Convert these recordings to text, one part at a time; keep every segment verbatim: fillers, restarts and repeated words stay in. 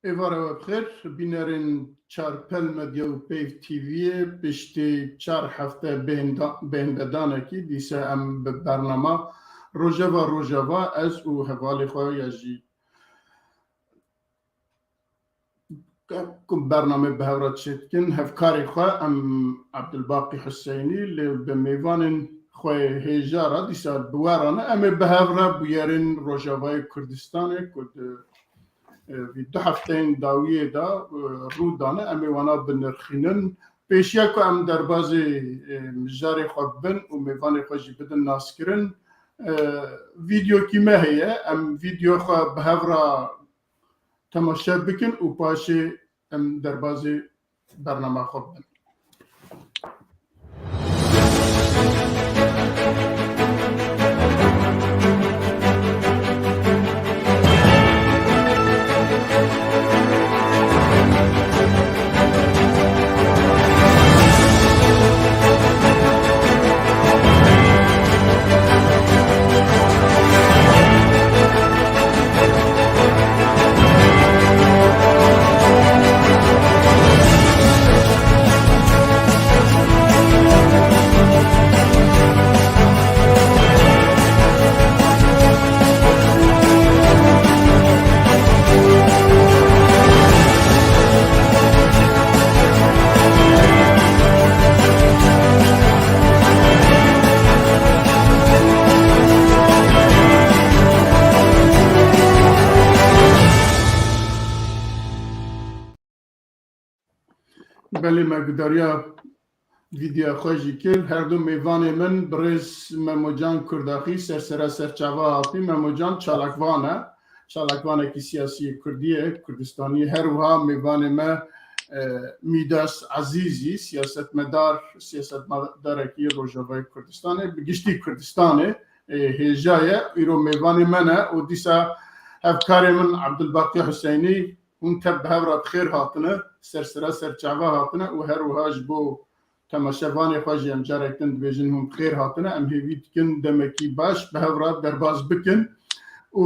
Êvara we bi xêr, bînerên Çarpel Medya û Peyv T V'yê. Piştî çar hefte bêhenda-, bêhndedanekî dîse em bi bernama Rojeva Rojeva, ez û hevalê xwe ya jî ku bernamê bi hev re çêdikin, hevkarê xwe em Ebdulbaqî Huseynî lê bi mêvanên xwe hêja re dîsa bi we re ne, em ê bi hev re bûyerên Rojavayê Kurdistanê ku di e, vî du hefteyên dawiyê de, e, rû dane, em ê wana binirxînin. Pêşiya ku em derbazê, e, mijarê xwe bibin û mêvanê xwe jî bidin naskirin, e, vîdyokî me heye. Em vîdyo xwe bi hev re temaşe bikin û paşê em derbazê bernama xwe bibin. Belê, me gudariya vîdyoya xwe jî kir. Her du mêvanê min, birêz Memocan Kurdaxî, sersera serçava hatî. Memocan çalakvan e. Çalakvanekî siyasî yê Kurdî ye, Kurdistanî ye. Her wiha mêvanê me, e, Mîdas Ezîzî, siyasetmedar, siyasetmedarekî Rojavayê Kurdistanê, bi giştî Kurdistanê, e, hêja ye. Îro mêvanê me ne û dîsa hevkarê min Ebdulbaqî Huseynî, hûn tev bi hev re bi xêr hatine, sersera serçava hatine û her wiha ji bo temaşevanê xwe jî em carek din dibêjin hûn bi xêr hatine. Em hêvî dikin demekî baş bi hev re derbas bikin û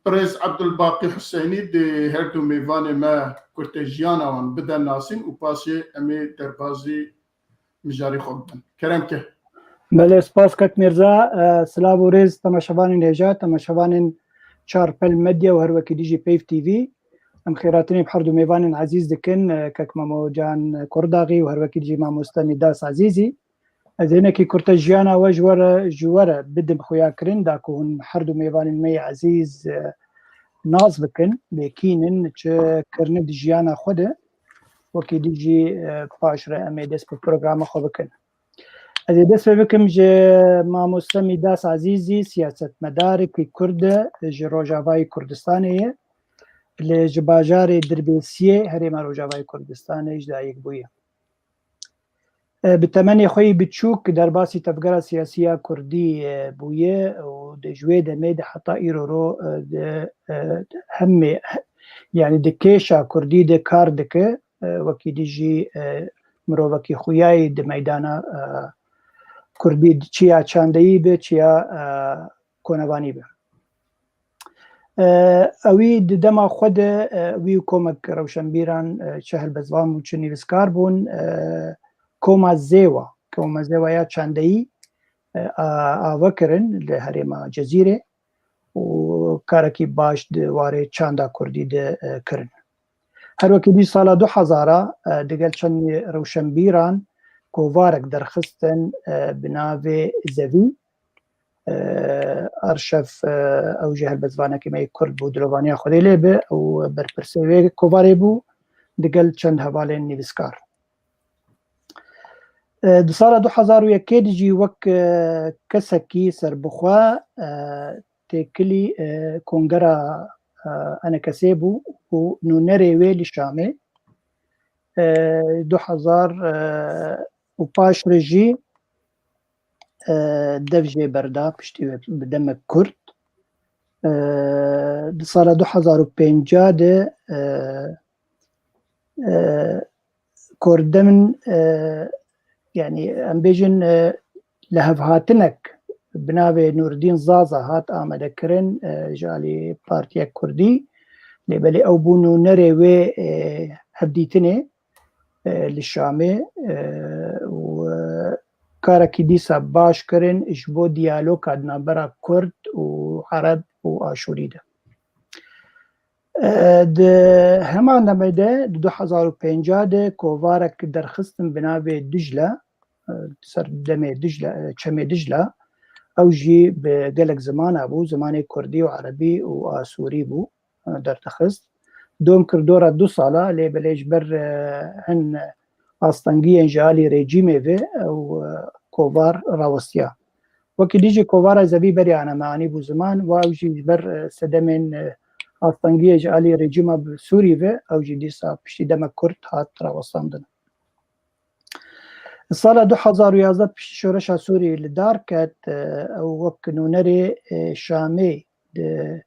birêz Ebdulbaqî Huseynî dê her du mêvanê me kurtejiyana wan bide nasîn û paşê em ê derbazî mijarê xwe bibin. Kerem ke. Belê, spas kak Mirza. E, silav û rêz temaşevanên hêja, temaşevanên Çarpel Medya û her wekî dî jî Peyv T V. Em xêratinê bi her du mêvanên ezîz dikin, e, kek Memo Can Kurdaxî û her wekî dî jî mamoste Mîdas Ezîzî. Ez hinekî kurte jiyana we ji we re, ji we re bidim xuyakirin, da ku hûn her du mêvanên me yê ezîz, e, nas bikin, lêkînin çi kirine di jiyana xwe de. Wekî dî jî, e, paş re em ê dest bi programa xwe bikin. Ez ê dest pê bikim ji mamoste Mîdas Ezîzî, siyasetmedarekî Kurd e, ji Rojavayê Kurdistanê ye. Lê ji bajarê Dirbêsiyê herêma Rojavayê Kurdistanê ji dayik bûye. E, bi temenê xwe yî biçûk derbasî tevgera siyasî ya Kurdî, e, bûye û di, ji wê demê de heta îro ro, e, di, e, hemê, yanî di kêşa Kurdî de kar dike, e, wekî dî jî, e, mirovekî xuyayî di meydana, e, Kurdî, çi ya çandeyî be, çi ya, e, konevanî be. E, ewî di dema xwe de, e, wî û komek rewşenbîran, e, çi helbestvan bûn, çi nivîskar bûn, e, koma Zêwa, koma Zêwa ya çandeyî, e, a-, ave kirin li herêma Cezîrê û karekî baş di warê çanda Kurdî de, e, kirin. Her wekî dî sala du hezar a, e, digel çend rewşenbîran kovarek derxistin, e, bi navê Zevî. E, Arşev, e, ew jî helbestvanekî me yê Kurd bû, dilovaniya Xwedê lê be, ew berpirsê wê kovarê bû, digel çend hevalên nivîskar. E, di sala du hezar û yekê de jî wek, e, kesekî serbixwe, e, têkilî, e, kongera, e, enekesê bû û nûnerê wê li Şamê, e, du hezar, e, û paş re jî, e, dev jê berda piştî wê bi demek kurt. E, di sala du hezar û pênca de, e, e, Kordemên, e, yanî em bêjin, e, lihevhatinek bi navê Nûrdîn Zaza hat amadekirin, e, ji alî Partiya Kurdî. Lê belê ew bû nûnerê wê, e, hevdîtinê, e, li Şamê, e, û, e, karekî dîsa baş kirin ji bo diyaloga di navbera Kurd û Ereb û Aşûrî de. E, di heman demê de, di du hezar û pênc de kovarek derxistin bi navê Dicle, e, ser demê Dicle, e, çemê Dicle, ew jî bi gelek zimana bû, zimanê Kurdî û Erebî û Asûrî bû, e, derdixist. Dom kir dora du sala, lê belê ji ber, e, hin astengiyên ji alî rejîmê ve ew, e, kovar rawestiya. Wekî dî jî kovara Zevî beriya ne me anî bû ziman, wa ew jî ji ber, e, sedemên, e, astengiyê ji alî rejîma bi Sûrî ve, ew jî dîsa piştî demek kurt hat rawestandin. Sala du hezar û yazdeh piştî şoreşa Sûrî li dar ket, e, ew wek nûnerê, e, Şamê di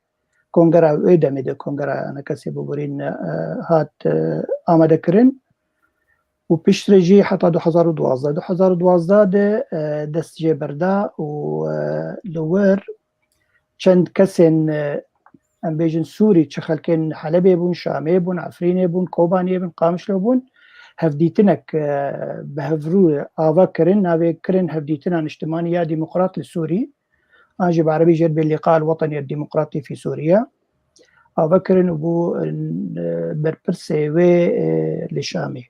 kongera wê demê de, kongera Anakesê Bûburîn, e, hat, e, amade kirin û piştre jî heta du hezar û duwazdeh. Du hezar û duwazdeh de, e, dest jê berda û, e, li wir çend kesên, e, em bêjin Sûrî, çi xelkên Helebê bûn, Şamê bûn, Efrînê bûn, Kobaniyê bûn, Qamişlo bûn, hevdîtinek, e, bi hevrû ava kirin, navê kirin Hevdîtina Niştimanî ya Demokrat li Sûrî. An jî bi erebî jê re bê Liqa el Weteniye Demokratî fî Sûriye. Ava kirin û bû, e, berpirsê wê, e, li Şamê.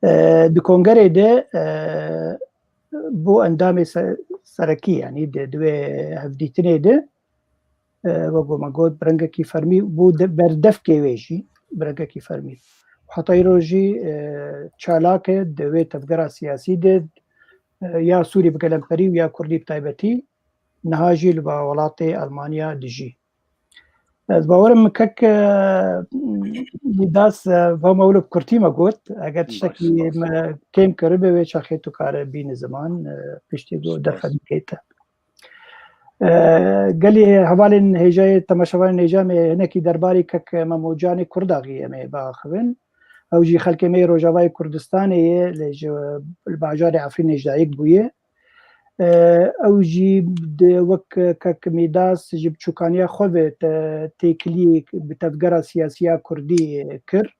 E, di kongerê de, e, bû endamê se-, serekî, yanî di, di wê hevdîtinê de, e, wek ku me got, bi rengekî fermî bû de-, berdevkê wê jî bi rengekî fermî. Heta îro jî, e, çalak e di wê tevgera siyasî de, e, ya Sûrî bi gelemperî û ya Kurdî bi taybetî, niha jî li ba welatê Almanya dijî. Ez bawerim kek, e, Mîdas, e, va me wilo bi kurtî me got. Eger tiştekî me kêm kiribe wê çaxê tu kare bîne ziman, e, piştî ku defe bikeyte. E, gelî hevalên hêjayê, temaşevanên hêja me hinekî derbarê kek Memo Canê Kurdaxî em ê biaxivin. Ew jî xelkê me yê Rojavayê Kurdistanê ye, lê ji, li bajarê Efrînê ji dayik bûye. E, ew jî di wek kek Mîdas ji biçûkaniya xwe ve te-, têkiliyê bi tevgera siyasî ya Kurdî kir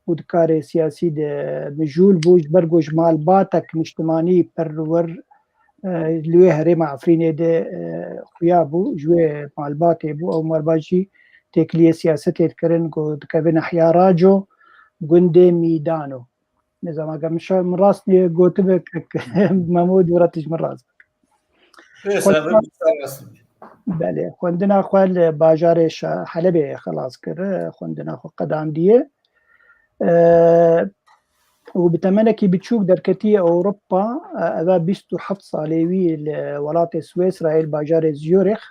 û di karê siyasî de mijûl bû, ji ber ku ji malbatek niştimanî perwer, e, li wê herêma Efrînê de, e, xuya bû, ji wê malbatê bû, ew malbat jî têkiliyê siyasetê dikirin ku dikeve nahya Raco, gundê Mîdano. Nizam, eger min şa-, min rast niye gotibe, Memo dûra tij min rast bike. Belê, xwendina xwe li bajarê Şa-, Helebê xelas kir, xwendina xwe qedandiye. E, û bi temenekî biçûk derketiye Ewropa, e, eva bîst û heft salê wî li welatê Swêsrayê, li bajarê Zurîx,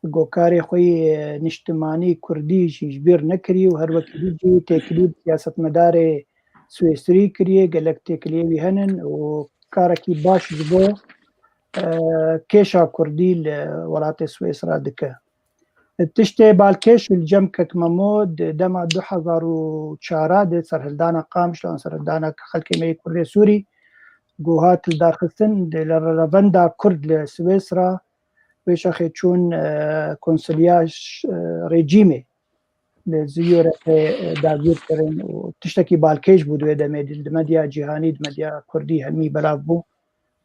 gokarê xwe yê niştimanî kurdî jî ji bîr nekirî û her wekî dî jî têkilî bi siyasetmedarê Swêsrî kiriye, gelek têkiliyê wî henin û karekî baş ji bo, e, kêşa kurdî li welatê Swêsra dike. Tiştê balkêş û li cem kek Memo di dema du hezar û çar de serhildana Qamişlo an serhildana xelkê me yê Kurdê Sûrî ku hat lidarxistin, di li revenda Kurd li Swêsra wê şexê çûn, e, konsilya ş-, e, rejîmê li Ziyûrekê, e, dagîr kirin û tiştekî balkêş bû di wê demê de, di medya cîhanî, di medya kurdî hemî belav bû.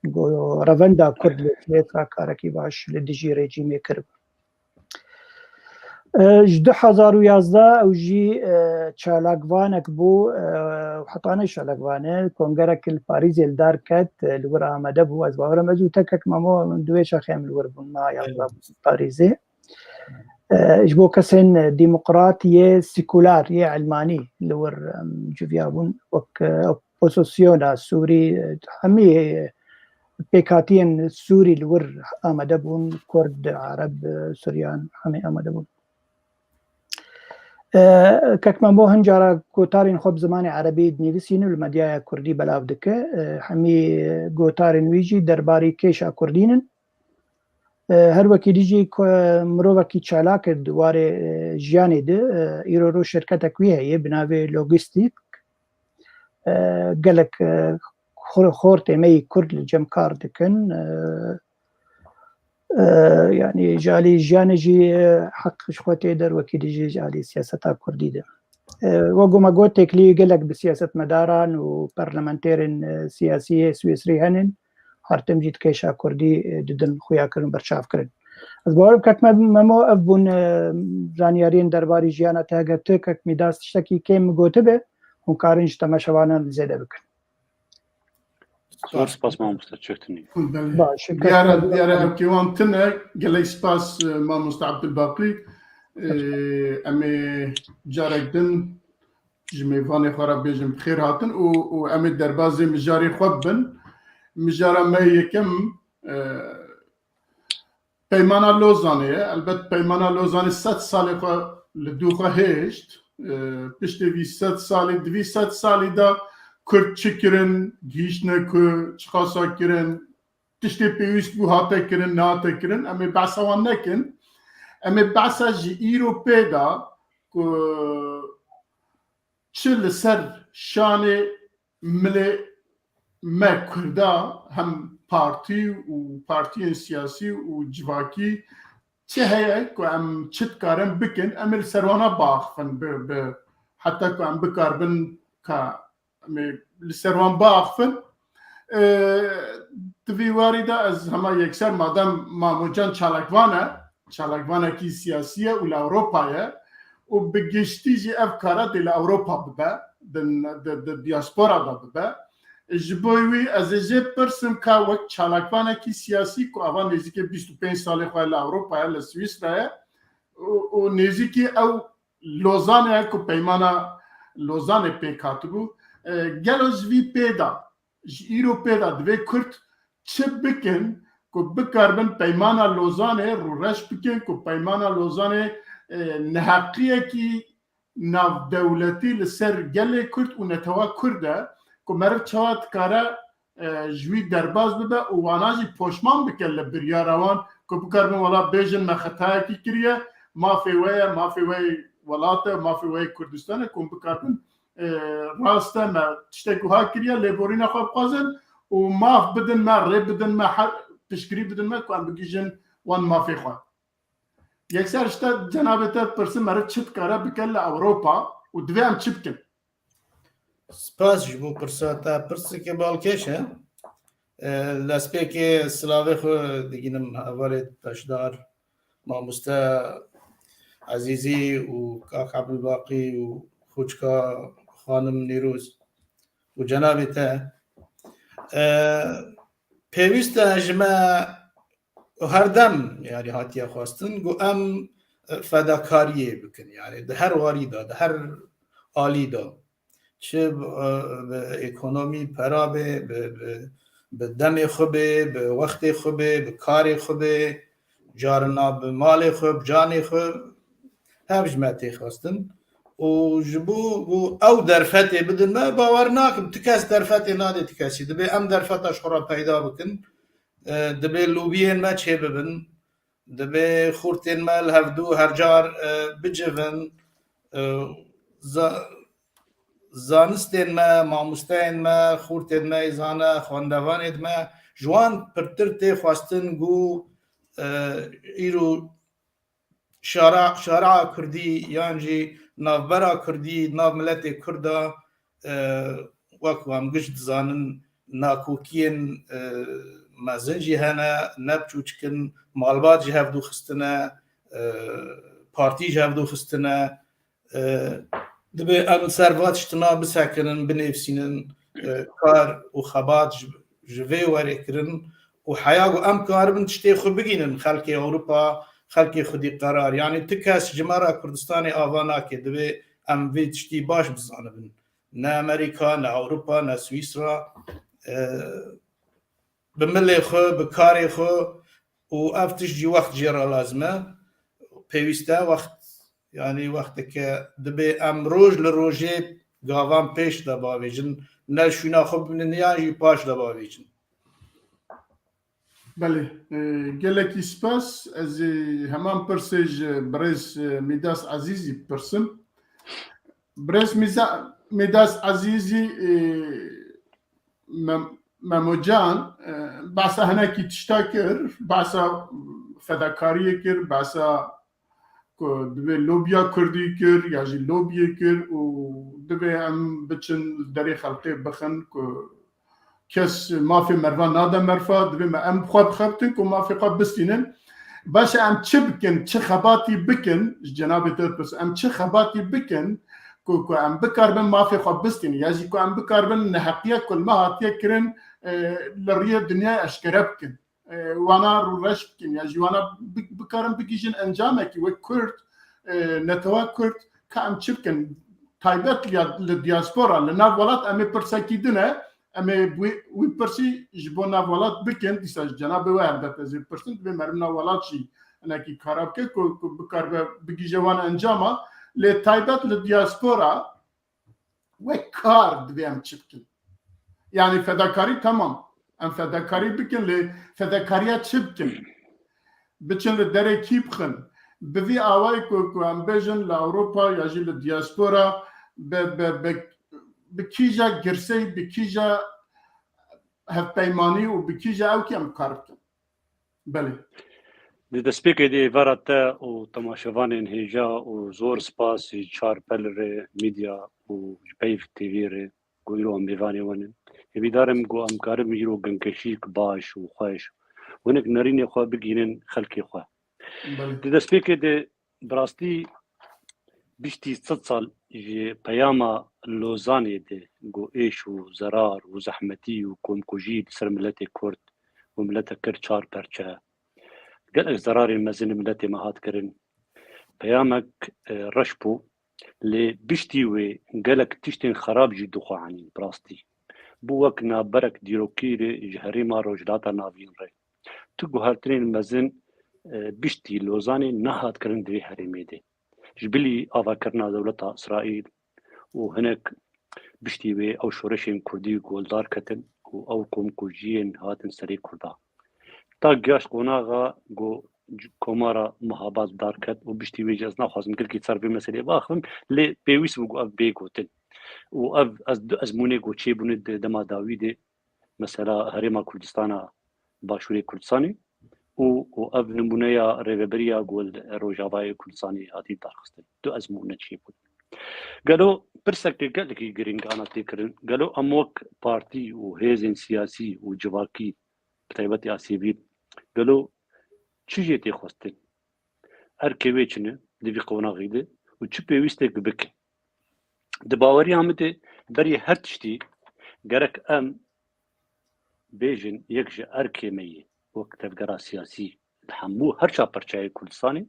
Go revenda Kurd li Swêsra karekî baş li dijî rejîmê kiribû. E, ji du hezar û yazdeh ew jî, e, çalakvanek bû, e, heta ne çalakvan e, kongerek li Parîzê li dar ket, e, li wir amade bû. Ez bawerim ez û te kek Memo di wê çaxê em li wir bûn, meha yazdeh Parîzê. E, ji bo kesên demokrat yê sekular, yê elmanî li wir em civiya bûn, wek, e, opozisyona Sûrî, e, hemî, e, pêkhatiyên Sûrî li wir amade bûn, Kurd, Ereb, e, Suryan, hemî amade bûn. E, kek Memo hin cara gotarên xwe bi zimanê Erebî dinivîsîne û li medyaya Kurdî belav dike. E, hemî gotarên wî jî derbarê kêşa Kurdî nin. E, her wekî dî jî ku mirovekî çalak e di warê, e, jiyanê de, e, îro roj şirketek wî heye bi navê Logistîk. E, gelek, e, xor-, xortê me yî Kurd li cem kar dikin. E, E, yanî ji alî jiyanê jî, e, heq ji xwe tê der, wekî dî jî ji alî siyaseta kurdî de. E, wek ku me got, têkilî gelek bi siyasetmedaran û parlamenterên, e, siyasî yê Swîsrî henin, her tim jî di kêşa kurdî, e, didin xuyakirin û berçavkirin. Ez bawer dikim kak Memo, ev bûn, e, zanyariyên derbarî jiyana te. Heger tu kak Mîdas tiştekî kêm gotibe, hûn karin ji temaşevanan zêde bikin. Zor spas mamoste, çektinî. Belê. Baş, diyare, diyare ev kêwan tine. Gelek spas, e, mamoste Abdulbaqî. E, em ê carek din ji mêvanê xwe re bêjin bi xêr hatin û, û em ê derbazê mijarê xwe bibin. Mijara me yekem, e, Peymana Lozanê ye. Elbet Peymana Lozanê sed salê xwe li dû xwe hêşt. E, piştê vî sed salî, di vî sed salî de Kurd çi kirin, gihîştine ku, çiqasa kirin, tiştê pêwîst bû hate kirin, nehate kirin. Em ê behsa wan nekin. Em ê behsa ji îro pê de ku çi li ser şanê milê me Kurda, hem partî û partiyên siyasî û civakî çi heye ku em çi dikarin bikin, em ê li ser wana biaxifin, bi, bi, heta ku em bikaribin ka em ê li ser wan biaxifin. E, di vî warî de ez hema yekser, madem Mamo Can çalakvan e, çalakvanekî siyasî ye û li Ewropa ye û bi giştî jî ev kara dê li Ewropa bibe, di, di, di diaspora de bibe. Ji bo wî ez ê jê pirsim ka wek çalakvanekî siyasî ku ava nêzîkê bîst û pênc salê xwe li Ewropa ye, li Swîsra ye û, û nêzîkî ew Lozanê ye ku peymana Lozanê pêk hatibû. E, gelo ji vî pê de, ji îro pê de divê Kurd çi bikin ku bikaribin peymana Lozanê rûreş bikin, ku peymana Lozanê, e, neheqiyekî navdewletî li ser gelê Kurd û netewa Kurd e, ku meriv çawa dikare, e, ji wî derbaz bibe û wana jî poşman bike li biryara wan, ku bikaribin wela bêjin me xetayekî kiriye, mafê we ye, mafê we yê welat e, mafê we yê Kurdistan e, ku hûn bikaribin, e, rast e, me tiştek wiha kiriye, lêborîna xwe bixwazin û maf bidin me, rê bidin me, her, piştgirî bidin me ku em bigihîjin wan mafê xwe. Yekser ji te, cenabê te dipirsim, meriv çi dikare bike li Ewropa û divê em çi bikin? Spas ji bo pirsa te. Pirseke balkêş e. E, destpêkê silavê xwe digînim hevalê beşdar, mamoste Ezîzî û kak Ebdulbaqî û xûçka xanim Nîroz û cenabê te. E, pêwîst e ji me û her dem, yanî, hatiye xwestin ku em, e, fedakariyê bikin, yanî di her warî de, di her alî de. Çi, e, bi ekonomî, pera bê, bi, bi, bi demê xwe bê, bi wextê xwe bê, bi karê xwe bê, carina bi malê xwe, bi canê xwe, hev ji me tê xwestin. Û ji bo, bo ew derfetê bidin me, bawer nakim, ti kes derfetê nadê ti kesî. Dibê em derfeta ji xwe re peyda bikin. E, dibê lobiyên me çêbibin. Dibê xurtên me li hevdû her car, e, bicivin. E, za-, zanistên me, mamosteyên me, xurtên me ê zane, xwendevanê di me, ji wan pirtir tê xwestin ku, e, îro şara-, şare'a Kurdî yan jî navbera Kurdî, nav miletê Kurda, e, wek ku em giş dizanin, nakokiyên, e, mezin jî hene, ne biçûçik in, malbat ji hevdû xistine, e, partî ji hevdû xistine. E, dibê em ser va tiştina bisekinin, binivîsînin, e, kar û xebat ji, ji vê werê kirin û heya ku em karibin tiştê xwe bigînin xelkê Ewropa, xelkê xwedî qerar. Yanî ti kes ji me re Kurdistanê ava nake, divê em vê tiştî baş bizanibin. Ne Amerîka, ne Ewropa, ne Swîsra, e, bi milê xwe, bi karê xwe û ev tişt jî wext jê re lazim e. Pêwîst e wext, yanî wexteke dibê em roj li rojê gavan pêş de bavêjin, ne şûna xwe bibînin yan jî paş de bavêjin. Belê, e, gelekî spas. Ez ê heman pirsê ji birêz, e, Mîdas Ezîzî bipirsim. Birêz Mîza-, Mîdas Ezîzî, e, Mem-, Memo Can, e, behsa hinekî tişta kir, behsa fedakariyê kir, behsa ku divê lobiya Kurdî kir ya jî lobiyê kir û divê em biçin li derê xelkê bixin ku kes mafê merva nade merfa, divê me em xwe bixebtin ku mafê xwe bistînin. Baş e, em çi bikin, çi xebatî bikin, ji cenabê te dipirsim, em çi xebatî bikin ku, ku em bikaribin mafê xwe bistînin, ya jî ku em bikaribin neheqiya ku li me hatiye kirin, e, li riyê dinyayê eşkere bikin. E, wana rûreş bikin, ya jî wana bi-, bikarin bigihîjin encamekî wek Kurd, e, netewa Kurd, ka em çi bikin? Taybet ya li diaspora, li nav welat em ê pirsekî din e, em ê wî, wî pirsî ji bo nav welat bikin, dîsa ji cenabê we helbet ez ê pirsin, divê meriv nav welat jî hinekî kara bike ku, ku bikaribe bigihîje wan encama, lê taybet li diaspora wek kar divê em çi bikin? Yani fedakarî tamam, em fedakarî bikin, lê fedakariya çi bikin? Biçin li derê kî bixin? Bi vî awayî ku, ku em bêjin li Ewropa ya jî li diaspora bi, bi, bi, bi kîja girsey, bi kîja hevpeymanî û bi kîja ewkî em kar bikin? Belê. Di destpêkê de êvara te û temaşevanên hêja û zor spas ji Çar Pel re, Medya û ji Peyv T V re ku îro em mêvanê wan in. Hêvîdar im ku em karin îro genkeşîk baş û xweş û hinek nerînê xwe bigihînin xelkê xwe. Belê. Di destpêkê de bi rastî piştî sed sal ji peyama Lozanê de ku êş û zerar û zehmetî û komkujî li ser miletê Kurd û milete kir çar perçe. Gelek zerarên mezin li miletê me hat kirin. Peyamek, e, reş bû, lê piştî wê gelek tiştên xerab jî dixwe anîn bi rastî. Bû wek navberek dîrokî re ji herêma Rojhilata Navîn re. Tu guhertinên mezin, e, piştî Lozanê nehat kirin di vê herêmê de. Ji bilî avakirina dewleta Îsraîl û hinek piştî wê ew şoreşên Kurdî ku li dar ketin û ew komkujiyên hatin serê Kurda. Ta giyaşt qonaxa ku c-, komara Mehabad dar ket û piştî wê jî ez naxwazim gelkî ser vê meseleyê biaxivim, lê pêwîst bû ku ev bê gotin. Û ev ez du ezmûnê ku çêbûne di dema dawî de, mesela Herêma Kurdistana Başûrê Kurdistanê û, û ev nimûneya rêveberiya ku li Rojavayê Kurdistanê hatî darxistin. Du ezmûne çêbûn. Gelo pirseke gelekî giring ana tê kirin. Gelo em wek partî û hêzên siyasî û civakî, bi taybetî a sivîl, gelo çi jê tê xwestin? Erkê wê çi ne di vî qonaxî de û çi pêwîstek bike? Di baweriya min de berî her tiştî gerek em bêjin yek ji erkê me yê wek tevgera siyasî di hemû her çar perçeyê Kurdistanê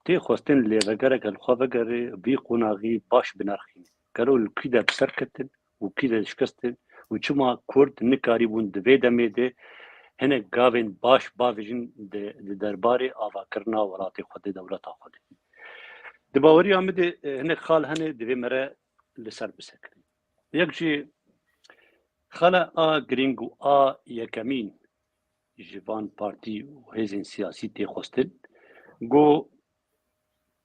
tê xwestin lêvegereke li xwe vegere, vî qonaxî baş binirxîne. Gelo li kî de bi ser ketin û kî de şikestin û çima Kurd nikarîbûn di vê demê de hinek gavên baş bavêjin di, di derbarê avakirina welatê xwe de, dewleta xwe de? Di baweriya min de, e, hinek xal hene divê me re li ser bisekirin. Yek jî xala a girîng û a yekemîn ji van partî û hêzên siyasî tê xwestin, ku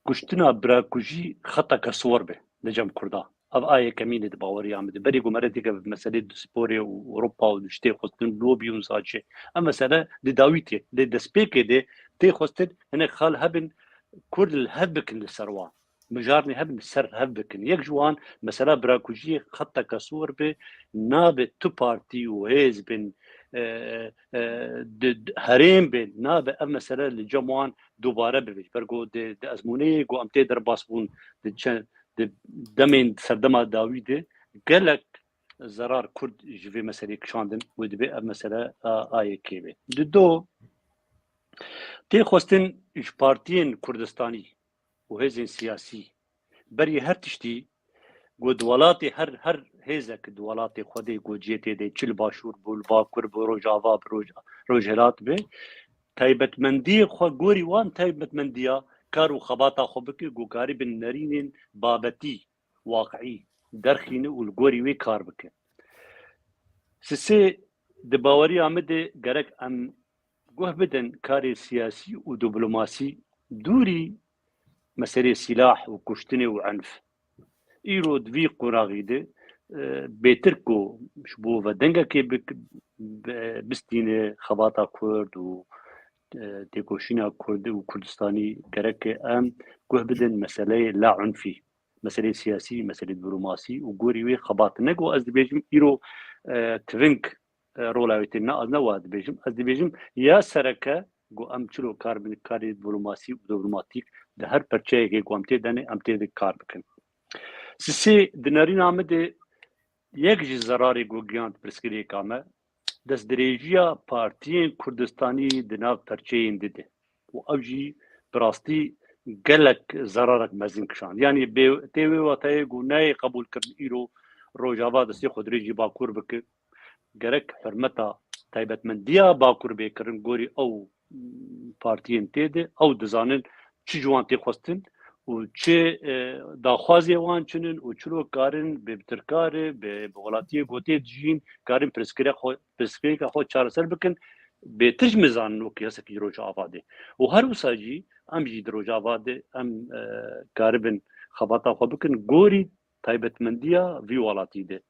kuştina birakujî xeteke siwar be li cem Kurda. Ev a yekemîn e di baweriya min de. Berê ku me re dike bi meselê diasporê û Ewropa û tiştê xwestin, lobî û zaçê. Ev mesele di dawî tê, di destpêkê de tê xwestin hinek xal hebin, Kurd li hev bikin li ser wan. Mijarnê hebin, ser hev bikin. Yek ji wan mesela birakujiyê xeteke siwar be, nabe tu partî û hêz bin, e, e, di, di, herêm bin, nabe ev mesele li cem wan dubare bibe. Ji ber ku di, di ezmûneyê ku em tê derbas bûn, di çend, di demên serdema dawî de gelek zerar Kurd ji vê meselê kişandin û divê ev mesele a, a yekê be. Di do, tê xwestin ji partiyên Kurdistanî û hêzên siyasî berî her tiştî ku di welatê her, her hêzek di welatê xwe de ku cihê tê de çi li Başûr bû, li Bakur bû, Rojava bi, Roj-, Rojhilat be, taybetmendiyê xwe gorî wan taybetmendiya kar û xebata xwe bike ku karîbin nerînên babetî, waqiî derxîne û li gorî wê kar bike. Sisê, di baweriya min de gerek em guh bidin karê siyasî û diplomasî dûrî meselê sîlah û kuştinê û enf. Îro di vî qonaxî de, e, bêtir ku ji bo ve dengekê bik-, bi-, bistîne xebata Kurd û e, têkoşîna Kurd û Kurdistanî gerek em guh bidin meseleyê la unfî, meseleyê siyasî, meseleyê diplomasî û gorî wê xebat. Ne ku ez dibêjim îro, e, tiving, e, rola wê tê. Ne, ez ne wa dibêjim. Ez dibêjim ya sereke ku em çilo kar bin, karê diplomasî û diplomatîk di her perçeyekê ku em tê denê, em tê de kar bikin. Sisê di nerîna min de yek ji zerarê ku gihand pirsgirêka me, destdirêjiya partiyên Kurdistanî di nav perçeyên di de. Û ev jî bi rastî gelek zerarek mezin kişand. Yanî bê, tê wê wateyê ku neyê qebûlkirin îro Rojava destê xwe dirêjî Bakur bike. Gerek hurmeta taybetmendiya Bakur bê kirin gorî ew, mm, partiyên tê de, ew dizanin çi ji wan tê xwestin û çi, e, daxwazê wan çi nin û çilo karin bi, bi tirkari, bi, bi welatiyê gotê dijîn, karin pirsgirêk xwe, pirsgirêka xwe çareser bikin, bêtir ji min zanin wekî hesek ji Rojava de. Û her wisa jî em jî di Rojava de em, e, karibin xebata xwe bikin gorî taybetmendiya vî welatî de.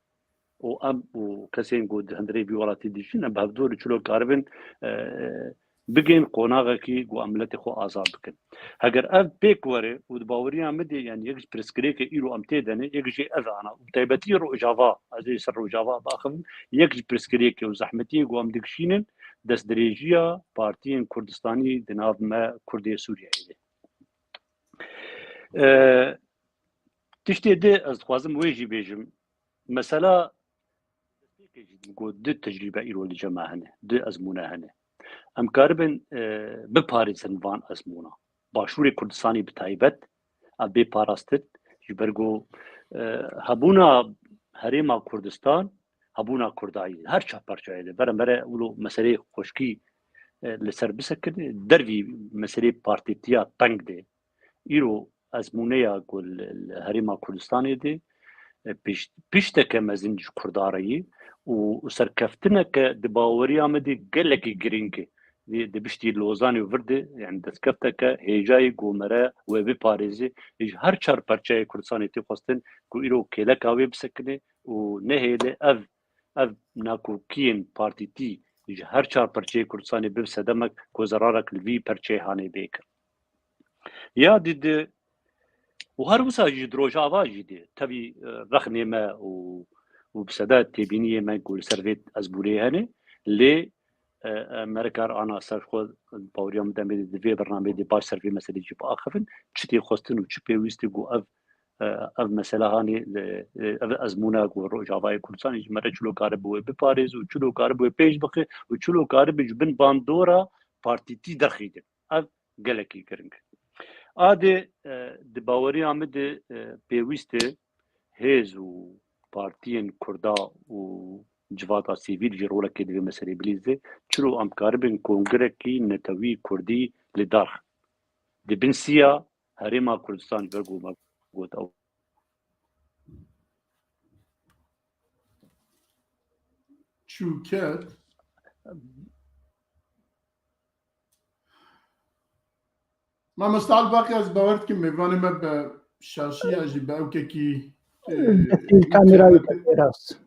Û em û kesên ku di hundirê vî welatî dijîn, em bi hevdû re çilo karibin, e, bigên qonaxekî ku em miletê xwe azad bikin. Heger ev pêk were û di baweriya min de, yanî yek ji pirsgirêkê îro em tê de ne, yek jê ev e ana. Û bi taybetî Rojava, ez ê ser Rojava biaxivim, yek ji pirsgirêkê û zehmetiyê ku em dikişînin, destdirêjiya partiyên Kurdistanî di nav me Kurdê Sûriyeyê de. E, tiştê di ez dixwazim wê jî bêjim. Mesela, destpêkê jî dîm ku du tecrîbe îro li cem me hene, du ezmûne hene. Em karibin, e, biparêzin van ezmûna. Başûrê Kurdistanê bi taybet, ev bê parastin, ji ber ku, e, hebûna Herêma Kurdistan, hebûna Kurdayî, her çar parçeyê de, vere mere wilo meseleyê xweşkî, e, li ser bisekine, dervî meseleyê partîtiya teng de, îro ezmûneya ku li, li Herêma Kurdistanê de, e, pişt-, pişteke mezin ji Kurda re ye û serkeftineke di baweriya me de gelekî girîng e. Di, di piştî Lozanê û vir de, yani destkefteke hêjayî ku mere wê biparêze, ji her çar perçeyê Kurdistanê tê xwestin ku îro kêleka wê bisekine û nehêle ev, ev nakokiyên partîtî ji her çar perçeyê Kurdistanê bibe sedemek ku zerarek li vî perçeyê hanê bê kir. Ya dî di û her wisa jî di Rojava jî dê tevî, e, rexnê me û, û bi sede têbîniyê me ku li ser vê ezbûrê hene, lê, e, e, me re kar ana ser xwe, baweriya min demê de di vê bernameyê de baş ser vê meselê jî biaxivin, çi tê xwestin û çi pêwîst e ku ev, e, ev mesela hanê, e, e, ev ezmûna ku Rojavayê Kurdistanê ji me re çilo karibe wê biparêz û çilo karibe wê pêş bixe û çilo karibe ji bin bandora partîtî derxîdin. Ev gelekî giring. Adê, e, di baweriya min de, e, pêwîst e hêz û partiyên Kurda û civata sivîl jî rolekê di vê meselê bilîze. Çilo em karibin kongrekî netewî Kurdî li dar xin. Di bin siya Herêma Kurdistan ji ber ku me got ew. Çûket. Mamosta Elbaqî, ez bawer dikim mêvanê me bi şaşiya jî bi ewkekî, e, Destê kamerayê te pê rast.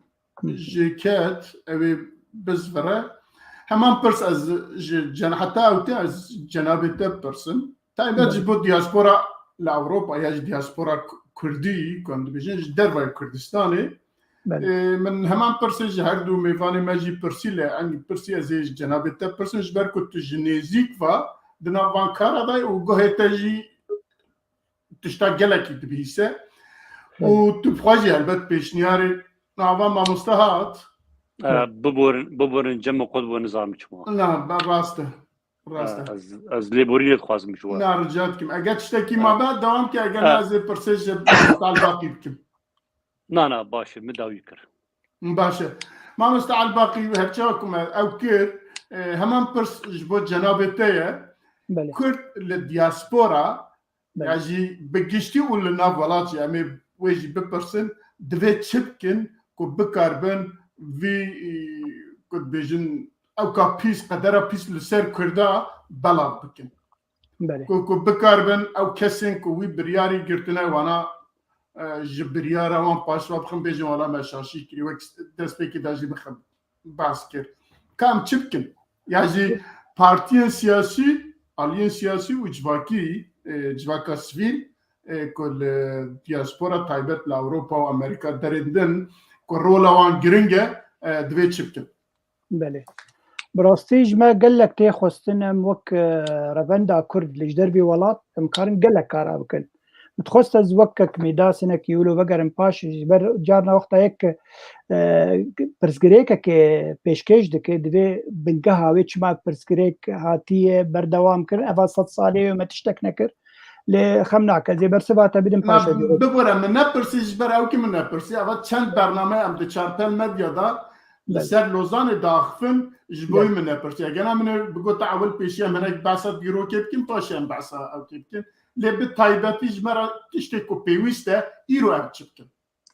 Jêket, ew ê bizvire. Heman pirs ez ji cen-, heta ew tê ez cenabê te bipirsim. Taybet ji bo diaspora li Ewropa ya jî diaspora Ku-, Kurdî, ku em dibêjin ji dervayê Kurdistanê. Belê. Ê, min heman pirsê ji her du mêvanê me jî pirsî, lê engî pirsî ez ê ji cenabê te pirsim, ji ber ku tu ji nêzîk ve di nav van kara de yî û guhê te jî tişta gelekî dibihîse. Belê. Û tu bi xwe jî helbet pêşniyarê nava mamoste hat. E, biborin, biborin, cem xwe bo nizam çima. Na, be-, rast e. Rast e. E, ez, ez lêborînê dixwazim ji we. Na, rica dikim. Eger tiştekî E. mabe, dewam ke, eger E. na, ez ê pirsê ji mamoste Elbaqî bikim. Na, na, baş e, min dawî kir. Baş e. Mamoste Elbaqî, her çawa ku me ew kir, e, heman pirs ji bo cenabê te ye. Belê. Kurd li diaspora, Belê. ya jî bi giştî û li nav welat jî em ê wê jî bipirsin, divê çi bikin ku bikaribin vî, e, ku dibêjin ewka pîs, qedera pîs li ser Kurda belav bikin. Belê. Ku, ku bikaribin ew kesên ku wî biryarî girtine wana, e, ji biryara wan paşva bixin, bêjin wala me şaşî kirî, wek destpêkê de jî bixin behs kir. Ka em çi bikin? Ya jî partiyên siyasî, aliyên siyasî û civakî, e, civaka sivîl, e, ku li diaspora taybet li Ewropa û Amerîka derên din, ku rola wan giring e, e, divê çi bikin? Belê. Bi rastî ji me gelek tê xwestin em wek, e, revenda Kurd li ji dervî welat em karin gelek kara bikin. Min dixwest ez wek kek Mîda sinekî wilo vegerim paş ji ber carna wexta yek, e, pirsgirêkekê pêşkêş dike, divê bingeha wê çima pirsgirêk hatiye berdewam kirin, eva sed salê wê me tiştek nekir. Lê xem nake, ez ê bersiva te bidim paşê. Bibore, min nepirsî, ji ber ew kî min nepirsî. Eva çend bername em di çarpel medya de li ser Lozanê diaxifin, ji bo wî min nepirsî. Gena min ê bigota ewil pêşiya min ek behsa dîrokê bikin, paşê em behsa ew kê bikin. Lê bi taybetî ji me re tiştê ku pêwîst e, îro em çi bikin?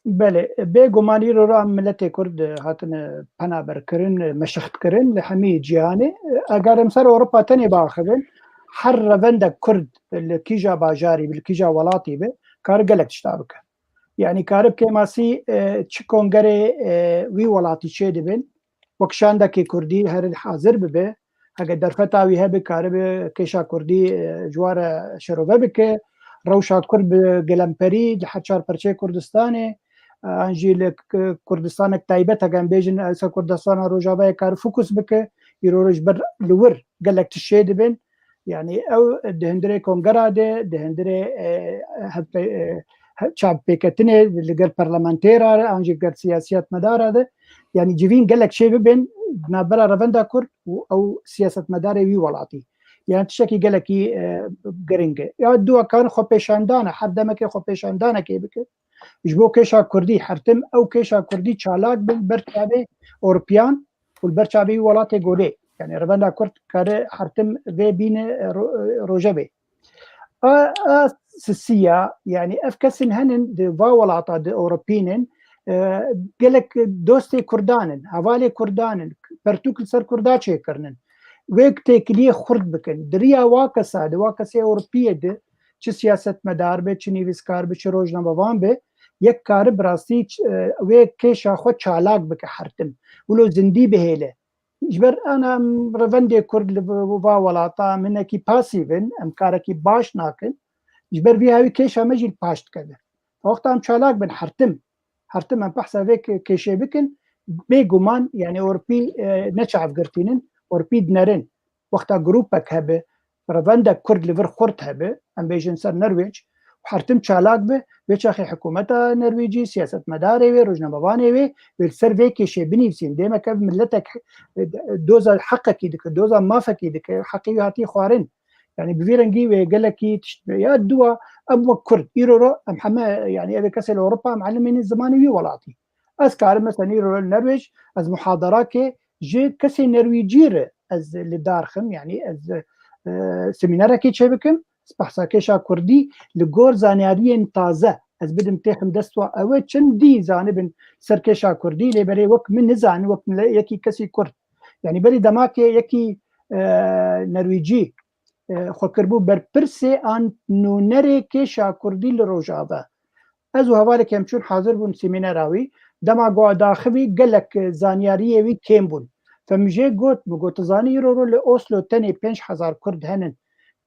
Belê, bêguman îro re em miletê Kurd hatine penaberkirin, meşextkirin li hemî cîhanê. Eger em ser Ewropa tenê biaxivin, her revendek Kurd li kîja bajarî bi, li kîja welatî bi, kar gelek tişta bike. Yanî karib kêmasî, e, çi kongerê, e, wî welatî çêdibin, wek şandekê Kurdî her hazir bibe, heke derfeta wî hebe karibe kêşa Kurdî, e, ji wa re şerove bike, rewşa Kurd bi gelemperî li her çar perçeyê Kurdistanê, e, an jî li k-, Kurdistanek taybet heke em bêjin, esa Kurdistana Rojavayê kar fokus bike, îro ji ber li wir gelek tişt çêdibin. Yanî ew di hundirê kongera de, di hundirê, e, hevpe-, e, he-, çavpêketinê li gel parlamentêra re, an jî gel siyasiyetmedara de, yanî civîn gelek çê bibin navbera revenda Kurd û ew siyasetmedarê wî welatî. Yanî tiştekî gelekî, e, giring e. Ya dua karin xwepêşandana, her demekê xwepêşandanekê bike. Ji bo kêşa Kurdî hertim, ew kêşa Kurdî çalak bin ber çavê Ewropiyan û li ber çavê wî welatê golê. Yanî revenda Kurd kare hertim vê bîne ro-, rojevê. A, a sisiya, yanî ev kesên henin di va welata di Ewropînin, e, gelek dostê Kurdan in, hevalê Kurdan in, pertûk li ser Kurda çêkirinin. Wê têkiliyê xurt bikin. Di riya wa kesa, di wa kesê Ewropiyê de, çi siyasetmedar be, çi nivîskar be, çi rojnamevan be, yek kare bi rastî ç-, e, wê kêşa xwe çalak bike hertim. Wilo zindî bihêle. Ji ber ana em revendê Kurd li va welata em hinekî pasîv in, em karekî baş nakin. Ji ber vî hawî kêşa me jî li paş dikeve. Wexta em çalak bin hertim. Hertim em behsa vê ke-, kêşê bikin. Bêguman, yanî Ewropî, e, ne çavgirtînin, Ewropî dinerin. Wexta grûpek hebe, revendek Kurd li vir xurt hebe, em bêjin ser Nerwêc, û hertim çalak be, vê çaxê hikûmeta Nerwêcî, siyasetmedarê wê, rojnamevanê wê, wê li ser vê kêşê binivîsîn. Dêmek ev miletek, e, doza heqekî dike, doza mafekî dike, heqê wî hatî xwarin. Yanî bi vî rengî wê gelekî tişt be. Ya dua, em wek Kurd, îro ro, em heme, yanî ev ê kesê li Ewropa, em elimînin zimanê wî welatî. Ez karim mesela îro li Nerwêc, ez muhadarakê ji kesê Nerwîcî re ez li dar xim, yanî ez, e, semînerekê çêbikim, ez behsa kêşa Kurdî li gor zanyariyên taze ez bidim têxim dest wa. Ew ê çendî zanibin ser kêşa Kurdî, lê berê wek min nizanin, wek mile-, yekî kesî Kurd. Yanî berî demakê yekî, e, Nerwîcî, e, xwe kiribû berpirsê an nûnerê kêşa Kurdî li Rojava. Ez û hevalekê em çûn hazir bûn semînera wî. Dema ku daxivî gelek, e, zanyariyê wî kêm bûn. Fe min jê got, min got, tu zanî îro ro li Oslo tenê pênc hezar Kurd henin.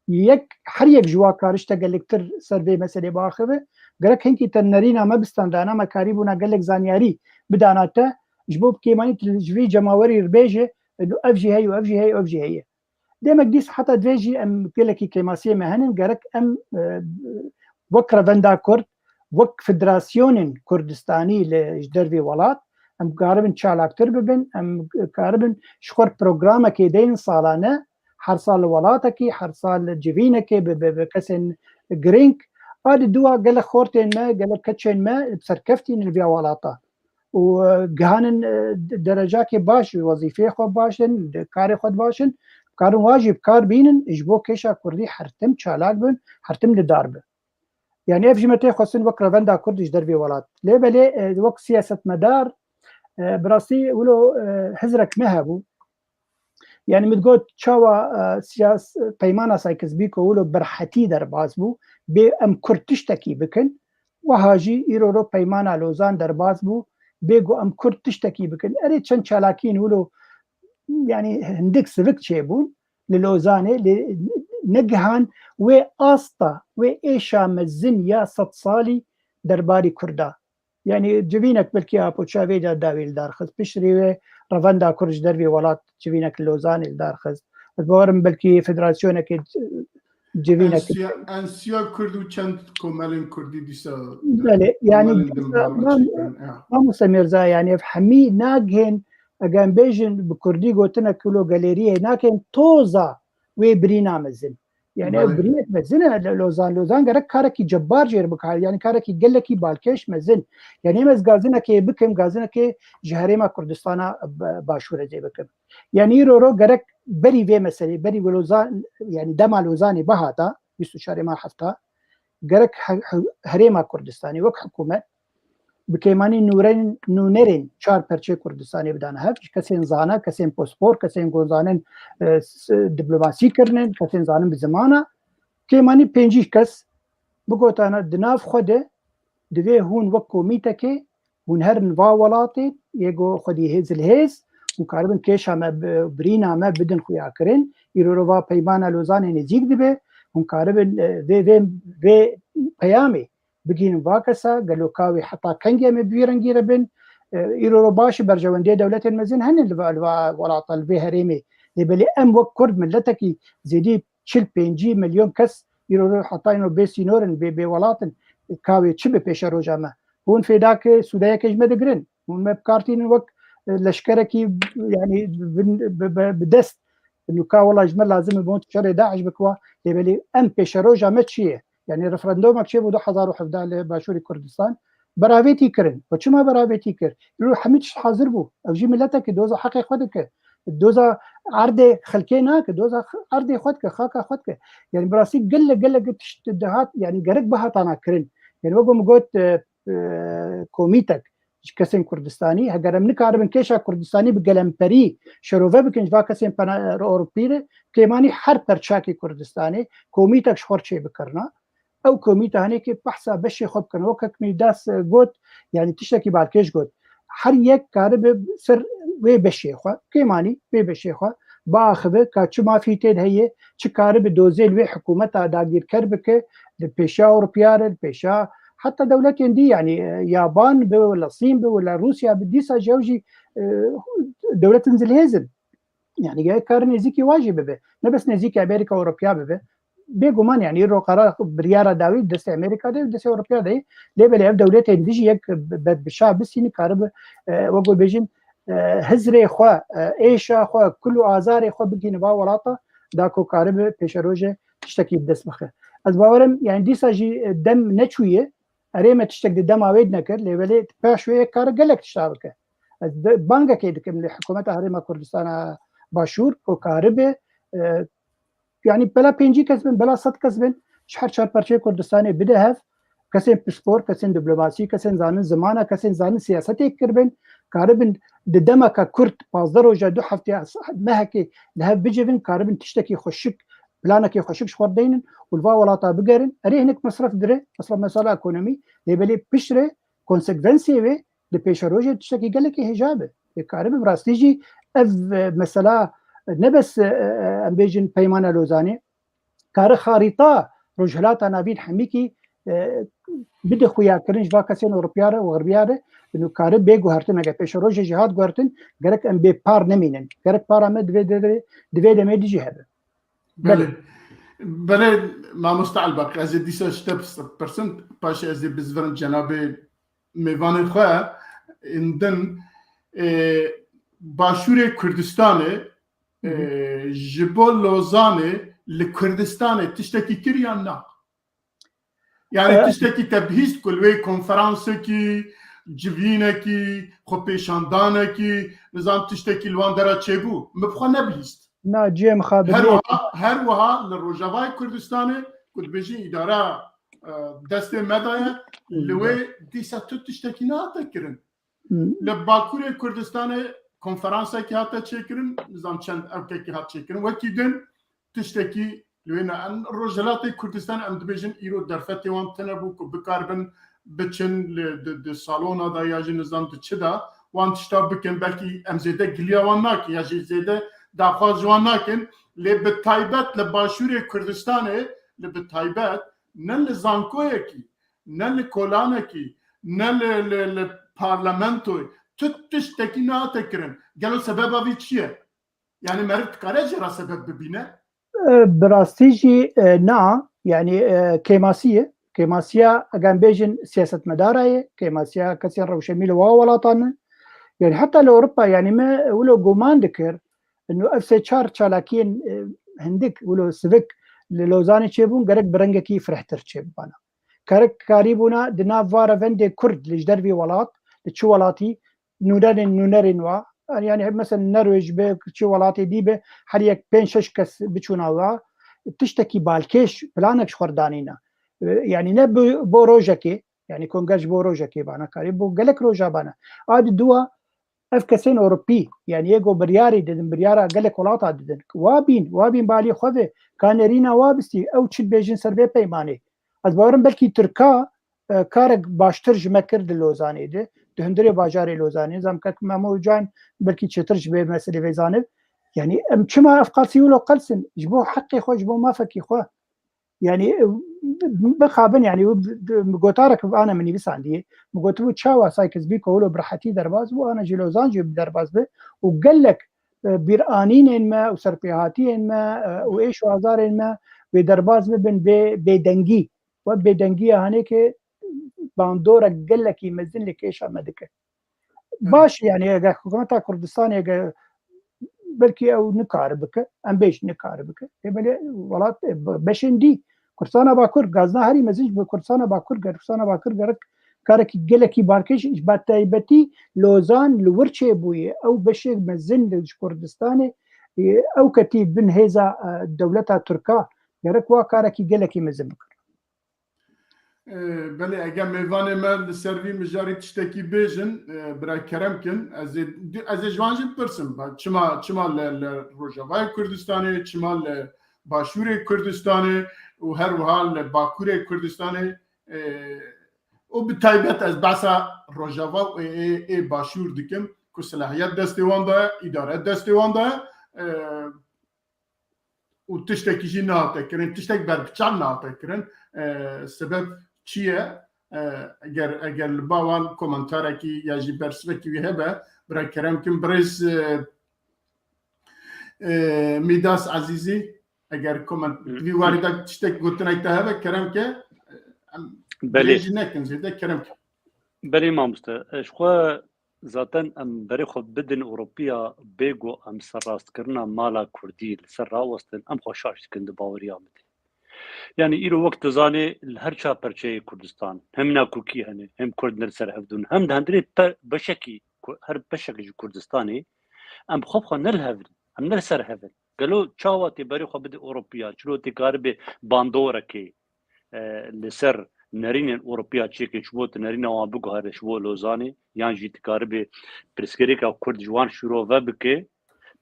Yek, her yek ji wa karişte geliktir ser vê meselê biaxive. Gerek hinkî te nerîna me bi standana me karîbûna gelek zanyarî bidana te. Ji bo bi kêmanî tu ji vî cemawerî re bêje, ev jî heye û ev jî heye û ev jî heye. Demek dîs heta divê jî em gelekî kêmasiyê me henin, gerek em, e, wek revenda Kurd, wek federasyonên Kurdistanî li ji dervê welat, em karibin çalaktir bibin, em karibin ji xwe programekê deynin salane, her sal li welatekî, her sal li civînekê bi, bi, bi kesên girîng. A di dua gelek xortên me, gelek keçên me bi serkeftî ne li vîya welata. û, e, gihanin, e, de-, derecakê baş, wezîfeyê xwe baş in, de-, karê xwe baş in, karin wa jî bi kar bînin, ji bo kêşa Kurdî her tim çalak bin, her tim li dar bin. Yanî ev jî me tê xwestin wek revenda Kurd ji dervê welat. Lê belê, e, wek siyasetmedar, e, bi rastî wilo, e, hizrek me hebû. Yanî min digot çawa, e, siyas-, peymana Sykes-Picot wilo berhetî derbas bû, bê em Kurd tiştekî bikin, wiha jî îro ro peymana Lozan derbas bû, bê ku em Kurd tiştekî bikin. Erê çend çalakiyên wilo, yanî hindik sivik çêbûn, li Lozanê, lê negihan wê asta, wê êşa mezin ya sed salî derbarî Kurda. Yanî civînek belkî apoça vê de dawî li dar xist. Piştrî wê revenda Kurd ji dervê welat civînek li Lozanê li dar xist. Ez bawerim belkî federasyonekê civînek. Ensiya, Ensiya Kurd û çend komelên Kurdî dîsa Belê, yanî komelên dîsa din bavê mam-, çêkirin, ya. Mamoste Mirza, yanî ev hemî nagihên, eger em bêjin bi Kurdî gotinek wilo galeriyê, nakên toza wê birîna mezin. Yanî ev Belê. birînek mezin e, Lo-, Lozan, Lozan gerek karekî cebbar jêr bikare, yanî karekî gelekî balkêş mezin. Yanî em ez gazinekê bikim, gazinekê ji Herêma Kurdistana b-, Başûr ez ê bikim. Yanî îro ro gerek berî vê meselê, berî wê Lozan, yanî dema Lozanê bihata, bîst û çarê ma hefta, gerek he-, he-, Herêma Kurdistanê wek hikûmet bi kêmanî nûren-, nûnerên çar perçê Kurdistanê bidane hev, ji kesên zana, kesên pospor, kesên ku zanin, e, s-, diplomasî kirinin, kesên zanin bi zimana, kêmanî pêncî kes bigotane di nav xwe de, divê hûn wek komîtekê hûn herin va welatê, yê ku xwedî hê-, zilhêz, hûn karibin kêşa me bi-, birîna me bidin xuyakirin. Îro ro va peymana Lozanê nêzîk dibe, hûn karibin, e, vê, vê, vê peyamê bigihînin va kesa, gelo ka wê heta kengê em ê bi vî rengî re bin? E, îro ro baş e, berjewendiyê dewletên mezin hene li va, li va welata, li vê herêmê. Lê belê em wek Kurd miletekî zêdî çil pêncî milyon kes îro ro heta îno bê sînor in, bê, bê welat in. Ka wê çi bi pêşeroja me? Hûn fêdakê sûdeyekê ji me digirin. Hûn me bi kar tînin wek, e, leşkerekî, yanî bi, bi, bi, bi dest. Nûka wela ji me lazim e, bi hûn şerê DAIŞ bikiwa. Lê belê em pêşeroja me çi ye? Yanî referandumek çêbû du hezar û hevdeh li Başûrê Kurdistan. Beravêtî kirin. Û çima beravêtî kir? Îro hemî tişt hazir bû. Ev jî miletek e, doza heqê xwe dike. Doza erdê xelkê nake, doza x-, erdê xwe dike, xaka xwe dike. Yanî bi rastî gelek, gelek tişt dihat, yanî gerek bihatana kirin. Yanî wek min got, e, e, komîtek ji kesên Kurdistanî, heger em nikaribin kêşa Kurdistanî bi gelemperî şerove bikin ji va kesên pana-, Ewropî re, kêmanî her perçakê Kurdistanê komîtek ji xwe re çêbikirina. Ew komîte hanê ki behsa beşê xwe bikin. Wek kek Mîrdas, e, got, yanî tiştekî balkêş got. Her yek karibe ser wê beşê xwe, kêmanî wê beşê xwe biaxive, ka çi mafî tê de heye, çi karibe dozê li wê hikûmeta dagîrker bike, li pêşa Ewropiya re, li pêşa heta dewletên dî, yanî, e, yaban bi, wila Sîn bi, wila Rûsya bi, dîsa ji ew jî, e, dewletin zilhêz in. Yanî gerek kar nêzîkî wan jî bibe. Ne bes nêzîkî Amerîka û Ewropiya bibe. Bêguman yanî îro qerar biryara dawî destê Amerîka de, destê Ewropiya de. Lê belê ev dewletên dijî yek be-, be-, bi şah bisîni karibe, e, wek bêjin, e, hizrê xwe, e, êşa xwe, kul û azarê xwe bigihîne va welata, da ku karibe pêşerojê tiştekî bi dest bixe. Ez bawerim, yanî dîsa jî, e, dem neçûye, erê me tiştek di dema wê de nekir, lê belê paş wê yek kare gelek tişta bike. Ez de, bangekê dikim li hikûmeta Herêma Kurdistana Başûr, ku karibe, e, yanî bela pêncî kes bin, bela sed kes bin, ji her çar perçeyê Kurdistanê bide hev, kesên pispor, kesên diplomasî, kesên zanin zimana, kesên zanin siyasetê kiribin, karibin di demeka kurt, pazdeh roja, du hefteya, mehekê li hev bicivin, karibin tiştekî xweşik, planekê xweşik ji xwe deynin û li va welata bigerin. Erê hinek mesref dire, mesela mesela ekonomî, lê belê piştre konsekvensê wê di pêşerojê tiştekî gelekî hêja be. Ê karibe bi rastî jî ev, e, mesela, e, ne bes, e, e, em bêjin Peymana Lozanê, kare xarîta Rojhilata Navîn hemîkî, e, bide xuyakirin ji va kesên Ewropiya re û Xerbiya re, û kare bê guhertin, eger pêşerojê jî hat guhertin, gerek em bê par nemînin. Gerek para me divê, divê, divê demê dijî hebe. Belê. Belê. Belê, mamoste Elbak, ez ê dîsa ji te pirsin, paşê ez ê bizvirim cenabê mêvanê xwe, ên din, e, Başûrê Kurdistanê, Hı hı. e, ji bo Lozanê li Kurdistanê tiştekî kir yan na? Yani E, tiştekî te bihîst ku li wê konferansekî, civînekî, xwepêşandanekî, nizam tiştekî li wan dera çêbû? Min bi xwe nebihîst. Na, cihê mixabin Her yok. Wiha, her wiha li Rojavayê Kurdistanê ku dibêjin îdara, e, destê me de ye, Hmm. li wê dîsa tu tiştekî nehate kirin. Hmm. Li Bakurê Kurdistanê konferansekî hate çêkirin, nizam çend ewkekî hat çêkirin. Wekî din tiştekî li wê ne. Em Rojhilatê Kurdistanê em dibêjin îro derfetê wan tune bû ku bikaribin biçin li, di, di salona da ya jî nizam di çi da wan tişta bikin. Belkî em zêde giliya wan nakin ya jî zêde daxwaz ji wan nakin. Lê bi taybet li Başûrê Kurdistanê, li bi taybet ne li zankoyekî, ne li kolanekî, ne li, li, li parlamentoyê tu tiştekî nehate kirin. Gelo sebeba vî çi ye? Yani meriv dikare jê re sebeb bibîne? E, bi rastî jî, e, na, yani, e, kêmasî ye. Kêmasiya, eger bêjin siyasetmedara ye, kêmasiya kesên rewşenbîr li wa welatan in. Yani heta li Ewropa, yani me wilo guman dikir, inu ev sê çar çalakiyên, e, hindik, wilo sivik li Lozanê çêbûn, gerek bi rengekî firehtir çêbibana. Gerek karîbûna di nav va revendê Kurd li ji dervî welat, li çi welatî, nûnerên, nûnerên wa, yani, yani mesela Norwêc be, çi welatê dî be, her yek pênc şeş kes biçûna wa, tiştekî balkêş, planek ji xwe danîna. E, yani ne bo, bo rojekê, yani konger ji bo rojekê bana karî, bo gelek roja bana. A di dua, ev kesên Ewropî, yani yê ku biryarî didin, biryara gelek welata didin. Wa bîn, wa bîn balî xwe ve, ka nerîna wa bistî, ew çi dibêjin ser vê peymanê. Ez bawerim belkî Tirka, e, karek baştir ji me kir di Lozanê de, di hundirê bajarê Lozanê. Zam kek Memo Can belkî çêtir ji vê meselê vê zanib. Yani em çima ev qasî wilo qelsin? Ji bo heqê xwe, ji bo mafekî xwe. Yani, e, bixabin, yani, bi, bi, bi gotarek ana min nivîsandiye. Min gotibû çawa Sykes-Picot wilo bi rehetî derbas bû, ana jî Lozan jî bi derbas bi. Û gelek, e, bîranînên me û serpêhatiyên me, e, û êş û azarên me wê derbas bibin bê bêdengî. Wek bêdengiya hanê ke bandorek gelekî mezin li kêşa me dike. Baş, yani eger hikûmeta Kurdistanê, eger belkî ew nikare bike, em bêjin nikare bike. Ê belê welat, e, be-, beşên dî, Kurdistana Bakur, gazna herî mezin ji Kurdistana Bakur, ger Kurdistana Bakur gerek karekî gelekî balkêş, ji ber taybetî Lozan li wir çêbûye. Ew beşê mezin li ji Kurdistanê, e, ew ketî bin hêza, e, dewleta Tirka. Gerek wa karekî gelekî mezin bikin. E, belê, eger mêvanê me li ser vî mijarî tiştekî bêjin, e, bira kerem kin, ez ê, ez ê ji wan jî bipirsim, ba, çima, çima li, li Rojavayê Kurdistanê, çima li Başûrê Kurdistanê û her wiha li Bakurê Kurdistanê, e, û bi taybet ez behsa Rojava û ê, ê, ê Başûr dikim, ku selahiyet destê wan de ye, îdare destê wan de ye, e, û tiştekî jî nehate kirin, tiştek berbiçav nehate kirin. E, sebeb çi ye? E, eger, eger li ba wan komentarekî ya jî bersivekî wî hebe, bira kerem kin, birêz, e, e, Mîdas Ezîzî, eger koment-, Hı. vî warî de tiştek gotinek te hebe, kerem ke, e, em Belê. dirêjî nekin zêde, kerem ke. Belê mamoste, e, ji xwe zaten em berê xwe bidin Ewropiya, bê ku em serrastkirina mala Kurdî li ser rawestin, em xwe şaş dikin di baweriya min de. Yani îro wek tu zanê li her çar perçeyê Kurdistan, hem nakokî hene, hem Kurd ne li ser hev dûn, hem di hundirê pe-, beşekî ku-, her beşek ji Kurdistanê, em bi xwe bi xwe ne li hev in, em ne li ser hev in. Gelo çawa tê berê xwe bidî Ewropiya, çilo tê karibê bandorekê, e, li ser nerînên Ewropiya çêke, ji bo tu nerîna wan biguhere ji bo Lozanê, yan jî tu karibê pirsgirêka Kurd ji wan şîrove bike,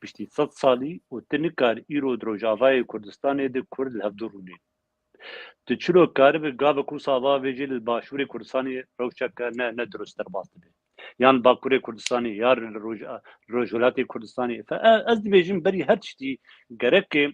piştî sed salî û tu nikar îro di Rojavayê Kurdistanê de Kurd li hevdû rûnê. Tu çilo karibê gavek wisa bavêjî li Başûrê Kurdistanê rewşeke ne, ne dirust derbas dibe. Yan li Bakurê Kurdistanê, yan li Roj-, Rojhilatê Kurdistanê. Fe-, e-, ez dibêjim berî her tiştî gereke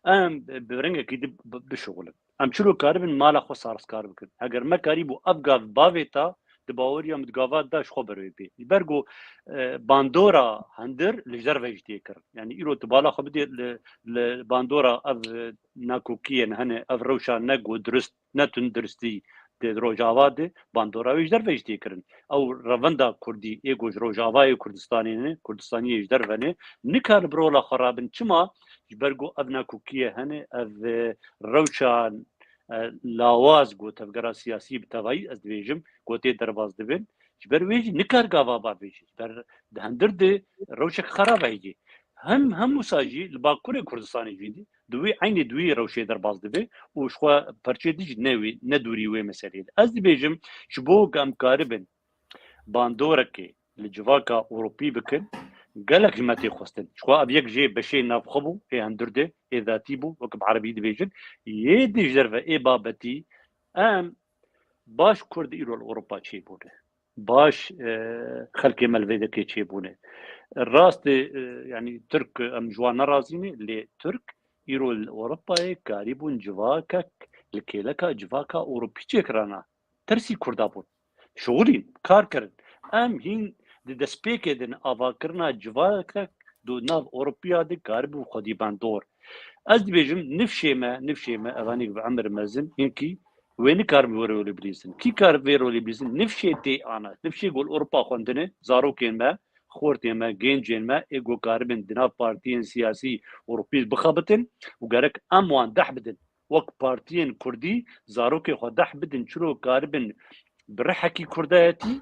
em bi rengekî di bi-, bişuxulin. Em çilo karibin mala xwe sarstkar bikin. Heger me karîbû ev gav bavêta, di baweriya min di gava da ji xwe berwê bê. Ji ber ku, e, bandora hundir li ji derve jî tê kirin. Yani îro tu bala xwe bidê li, li bandora ev, e, nakokiyên hene, ev rewşa ne ku dirust, ne tunduristî di Rojava de, bandora wê ji derve jî tê kirin. Ew revenda Kurdî ê ku ji Rojavayê Kurdistanê ne, Kurdistaniyê ji derve ne, nikar bi rola xwe rabin. Çima? Ji ber ku ev nakokiyê hene, ev, e, rewşa, e, lawaz ku tevgera siyasî bi tevayî ez dibêjim, ku tê derbas dibin, ji ber wê jî nikar gava bavêjî. Ji ber di hundir de rewşek xerab heye. Hem, hem wisa jî li Bakurê Kurdistanê jî di wî eynî di wî rewşê derbas dibe û ji xwe perçê din jî ne wî, ne dûrî wê meseleyê de. Ez dibêjim, ji bo ku em karibin bandorekê li civaka Ewropî bikin, gelek ji me tê xwestin. Ji xwe ev yek jê beşê navxwe bû, ê hundir de, ê zatî bû, wek bi erebî dibêjin. Yê di ji derve ê babetî em baş Kurd îro li Ewropa çêbûne. Baş, e, xelkê me li vê dekê çêbûne. Rastê, e, yanî Tirk, em ji wan nerazî ne, lê Tirk îro li Ewropayê karîbûn civakek li kêleka civaka Ewropî çêkirana. Tersî Kurda bûn. Şixulîn, kar kirin. Em hîn di destpêkê din avakirina civakek do nav Ewropiya de karibû xwedî bandor. Ez dibêjim, nifşê me, nifşê me, evanik bi emir mezin, hinkî wê nikaribin were wê bilîzin. Kî kar vê rolê bilîzin? Nifşê tê ana. Nifşê gol Ewropa xwendine, zarokên me, xortên me, gencên me, ê ku karibin di nav partiyên siyasî Ewropî bixebitin û gerek em wan deh bidin. Wek partiyên Kurdî zarokê xwe deh bidin, çiro karibin bi rihekî Kurdayetî,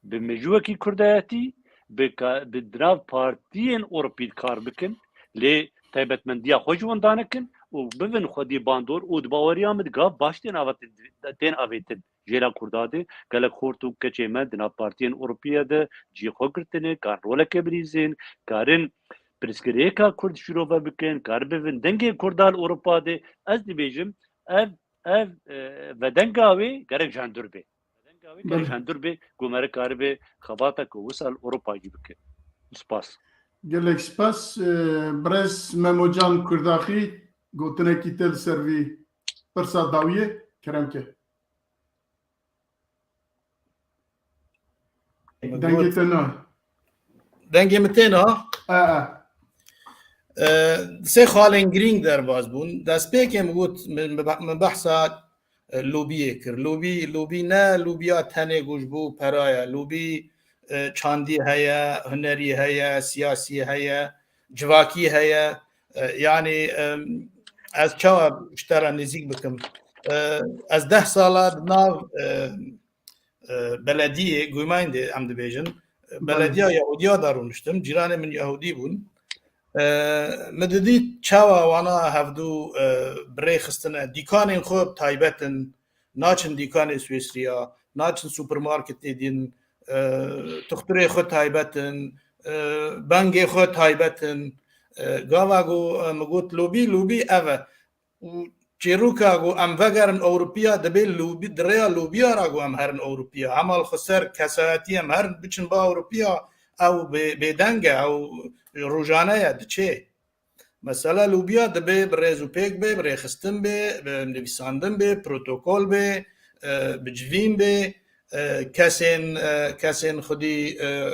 bi mejûwekî Kurdayetî, bi ka-, bi di nav partiyên Ewropî kar bikin, lê taybetmendiya xwe ji winda nekin û bibin xwedî bandor û di baweriya min de gav baş tên avêtin, tên avêtin. Jêla Kurda de gelek xort û keçê me di nav partiyên Ewropiye de cihê xwe girtine, karin roleke bilîzin, karin pirsgirêka Kurd şîrove bikin, karin bibin dengê Kurda li Ewropa de. Ez dibêjim, ev, ev, e, vedenga wê gerek jandûr bê. Vedenga wê gerek Belê. jandûr bê, ku mere karibe xebata ku wisa li Ewropa jî bike. Spas. Gelek spas. E, birêz Memocan Kurdaxî, gotinekî te li ser vî pirsa dawiyê, kerem ke. Dengê te na. Dengê min tê na? E, e. E, sê xalên girîng derbas bûn. Destpêkê min got, min, min, min behsa, e, lobiyê kir. Lobî, lobî ne lobiya tenê ku ji bo pera ye. Lobî, e, çandî heye, hunerî heye, siyasî heye, civakî heye. E, yanî, e, ez çawa ji te re nêzîk bikim? E, ez deh sala di nav, e, e, belediyê, Gemeinde em dibêjin, e, Belê. belediya Yahudiya de rûniştim. Cîranê min Yahudî bûn. E, min didît çawa wana hevdû, e, bi rê xistine. Dîkanên xwe bi taybet in, naçin dîkanê Swêsriya, naçin supermarketê din, e, tuxturê xwe taybet in, e, bangê xwe taybet in. E, gava ku, e, min got lobî, lobî ev e. Û çîroka ku em vegerin Ewropiya, dibê lobî, di rêya lobiya re ku em herin Ewropiya. Hema li xwe ser kesayetî em herin biçin ba Ewropiya, ew bê, bêdeng e, ew rojane ye, diçe. Mesela lobiya dibê bi rêz û pêk bê, bi rêxistin bê, bi nivîsandin bê, protokol bê, e, bi civîn bê, e, kesên, e, kesên xwedî, e,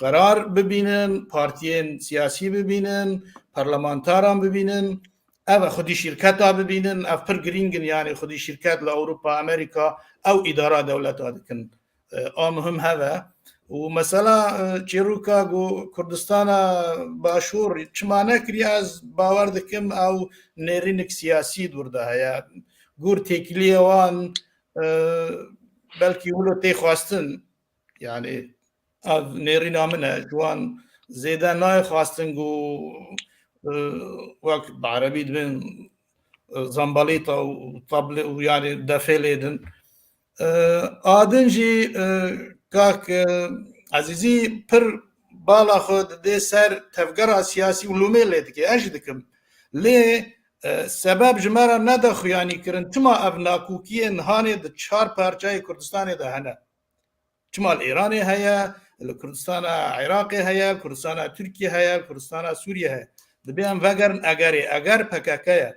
qerar bibînin, partiyên siyasî bibînin, parlamentaran bibînin. Ev e xwedî şîrketa bibînin, ev pir girîng in, yanî xwedî şîrket li Ewropa, Amerîka, ew îdara dewleta dikin. E, a muhim hev e. Û mesela, e, çîroka ku Kurdistana Başûr çima nekiriye, ez bawer dikim ew nêrînik siyasî dûr de heye. Gor têkiliyê wan, e, belkî wilo tê xwestin. Yanî ev nêrîna min e. Ji wan zêde nayê xwestin ku, e, wek bi erebî dibên, e, zambalîta û table û yanî defê lê din. E, a din jî, e, kak, e, Ezîzî pir bala xwe didê ser tevgera siyasî û lûmê lê dike. Ez jî dikim. Lê, e, sebeb ji me re nede xuyanî kirin. Çima ev nakokiyên hanê di çar parçeyê Kurdistanê de hene? Çima li Îranê heye, li Kurdistana Iraqê heye, Kurdistana Tirkiyê heye, Kurdistana Sûriyê heye? Dibê em vegerin egerê. Eger P K K ye.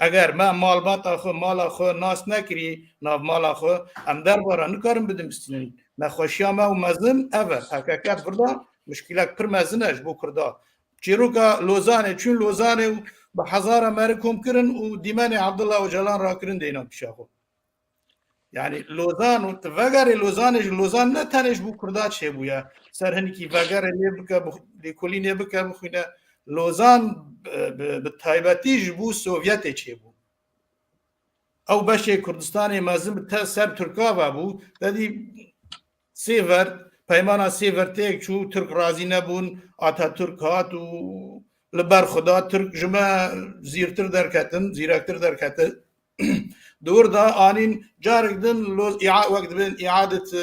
Eger me malbata xwe, mala xwe nas nekirî, nav mala xwe, em derva re nikarin bidin bistînin. Nexweşiya me û mezin ev e. P K K burada muşkilek pir mezin e ji bo Kurda. Çîroka Lozanê, çûn Lozanê û bi hezara meriv kom kirin û dîmenê Abdullah Ocalan rakirin deynan pişa xwe. Yanî Lozan û tu vegerê Lozanê, ji Lozan ne tenê ji bo Kurda çêbûye. Ser hinekî vegerê lê bike, bi-, lêkolînê bike, bixwîne. Lozan, e, bi, bi taybetî ji bo Sovyetê çêbû. Ew beşê Kurdistanê mezin bi te-, ser Tirka ve bû. Te dî Sêver, peymana Sêver têk çû, Tirk razî nebûn, Atatürk hat û li ber xwe da Tirk ji me zîrtir derketin, zîrektir derketin. Di wir de anîn carek din lo-, îa-, wek dibên îadet, e,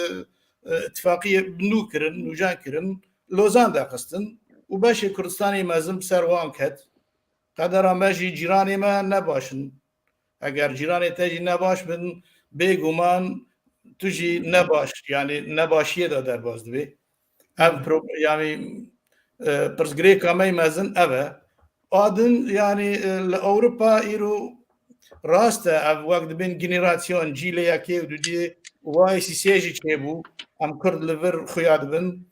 e, îtifaqiyê bi nû kirin, nûjen kirin, Lozan derxistin û beşê Kurdistanê mezin bi ser wan ket. Qedera me jî cîranê me ne baş in. Eger cîranê te jî ne baş bin, bêguman tu jî ne baş, yanî nebaşiyê de derbas dibê. Ev pro-, yani, e, pirsgirêka me yê mezin ev e. A din, yani, e, li Ewropa îro rast e, ev wek dibên generasyon, cîlê yekê û dudiyê û wayê sîsê jî çêbû. Em Kurd li vir xuya dibin.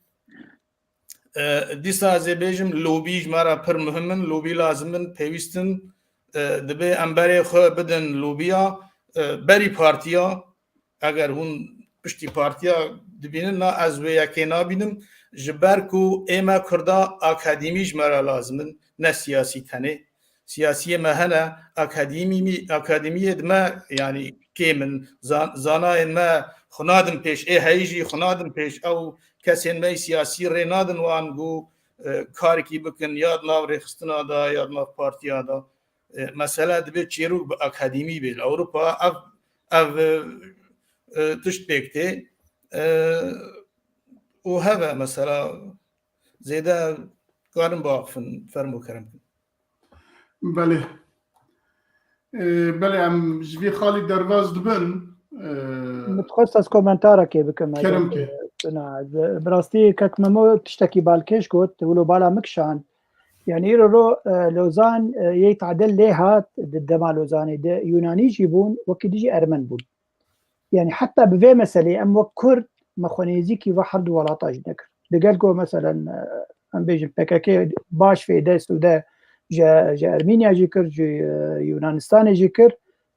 E, dîsa ez ê bêjim, lobî ji me re pir muhim in, lobî lazim in, pêwîst in. E, dibê em berê xwe bidin lobiya, e, berî partiya. Eger hûn piştî partiya dibînin, na ez wê yekê nabînim. Ji ber ku ê me Kurda akademî ji me re lazim in, ne siyasî tenê. Siyasiyê me hene, akademî, akademiyê di me, yani, kêm in. Zan-, zanayên me xwe nadin pêş, ê heyî jî xwe nadin pêş. Ew kesên me yê siyasî rê nadin wan ku, e, karekî bikin, ya di nav rêxistina de, ya di nav partiya de. E, mesele dibe çîrok bi akademî bê. Li Ewropa ev, ev, e, e, tişt pêk tê. E, û heve mesela zêde karin biaxifin, fermo kerem kin. Belê. E, belê, em ji vî xalî derbas dibin. E, Min dixwest ez komentarekê bikim, eger, Kerem ke. E, na, bi, bi rastî kek Memo tiştekî balkêş got, wilo bala min kişand. Yani îro ro, e, Lozan, e, yê tadil lê hat, di dema Lozanê de Yunanî jî bûn, wekî dijî Ermen bûn. Yani heta bi vê meselê em wek Kurd me xwe nêzîkî ve her du welata jî nekir. Digel ku meselen, e, em bêjin P K K baş fêde sûde ji, ji Ermînya jî kir, ji, e, Yunanistanê jî kir,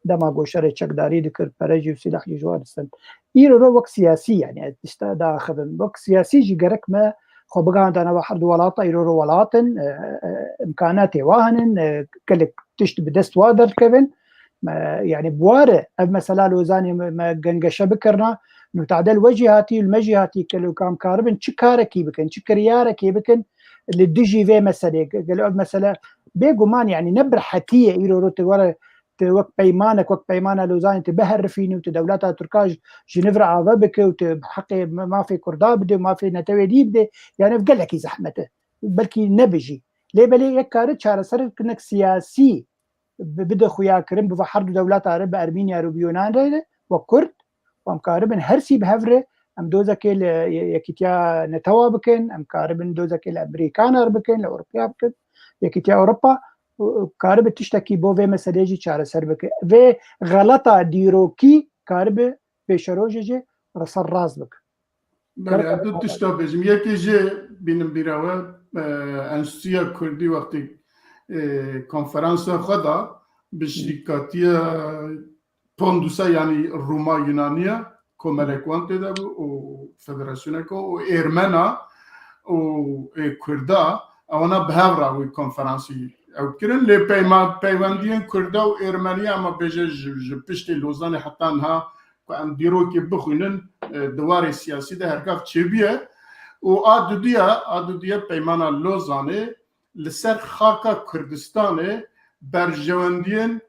dema ku şerê çekdarî dikir, pere jî û sîlah jî ji wan distin. Îro ro wek siyasî, yani ez tişta diaxivim. Wek siyasî jî gerek me xwe bigihanda nava her du welata, îro ro welat in, e, e, imkanatê wa hene, e, gelek tişt bi dest wa derdikevin. Me, yani bi wa re ev mesela Lozanê me, me gengeşe bikirina, nû tadel we jî hatî, li me jî hatî, gelek em karibin çi karekî bikin, çi kiryarekê bikin li dijî vê meselê. Ge-, gelo ev mesele bêguman, yani ne bi rehetî ye îro ro tu were, tu wek peymanek, wek peymana Lozanê tu biherifînî û tu dewleta Tirka ji, ji niv re ava bike û tu heqê ma-, mafê Kurda bide, mafê netewê dî bide, yani ev gelekî zehmet e. Belkî nebe jî. Lê belê yek kare çareser kinek siyasî bi-, bide xuyakirin, biva her du dewleta re, bi Ermînya re û bi Yunan re, wek Kurd, û em karibin her sî bi hev re, em dozekê li ye-, yekîtiya netewa bikin, em karibin dozekê li Emerîkana re bikin, li Ewropa bikin, yekîtiya Ewropa, û, û karibe tiştekî bo vê meseleyê jî çareser bike. Vê xelata dîrokî karibe pêşerojê jî re ser rast bike. Belê, ez du tişta bêjim. Yekê jê bînim bîra we, e, Enstitûya Kurdî wextê, e, konferansa xwe da bi şirîkatiya Pondusa, yanî Rûma Yunaniya, komelek wan tê de bû û federasyoneka û Êrmena û, e, Kurda, ewana bi hev re wî konferansî ew kirin. Lê peyma-, peywendiyên Kurda û Êrmeniya, ema bêje ji, ji piştê Lozanê heta niha ku em dîrokê bixwînin, e, di warê siyasî de her gav çêbûye û a dudiya, a dudiya Peymana Lozanê li ser xaka Kurdistanê berjewendiyên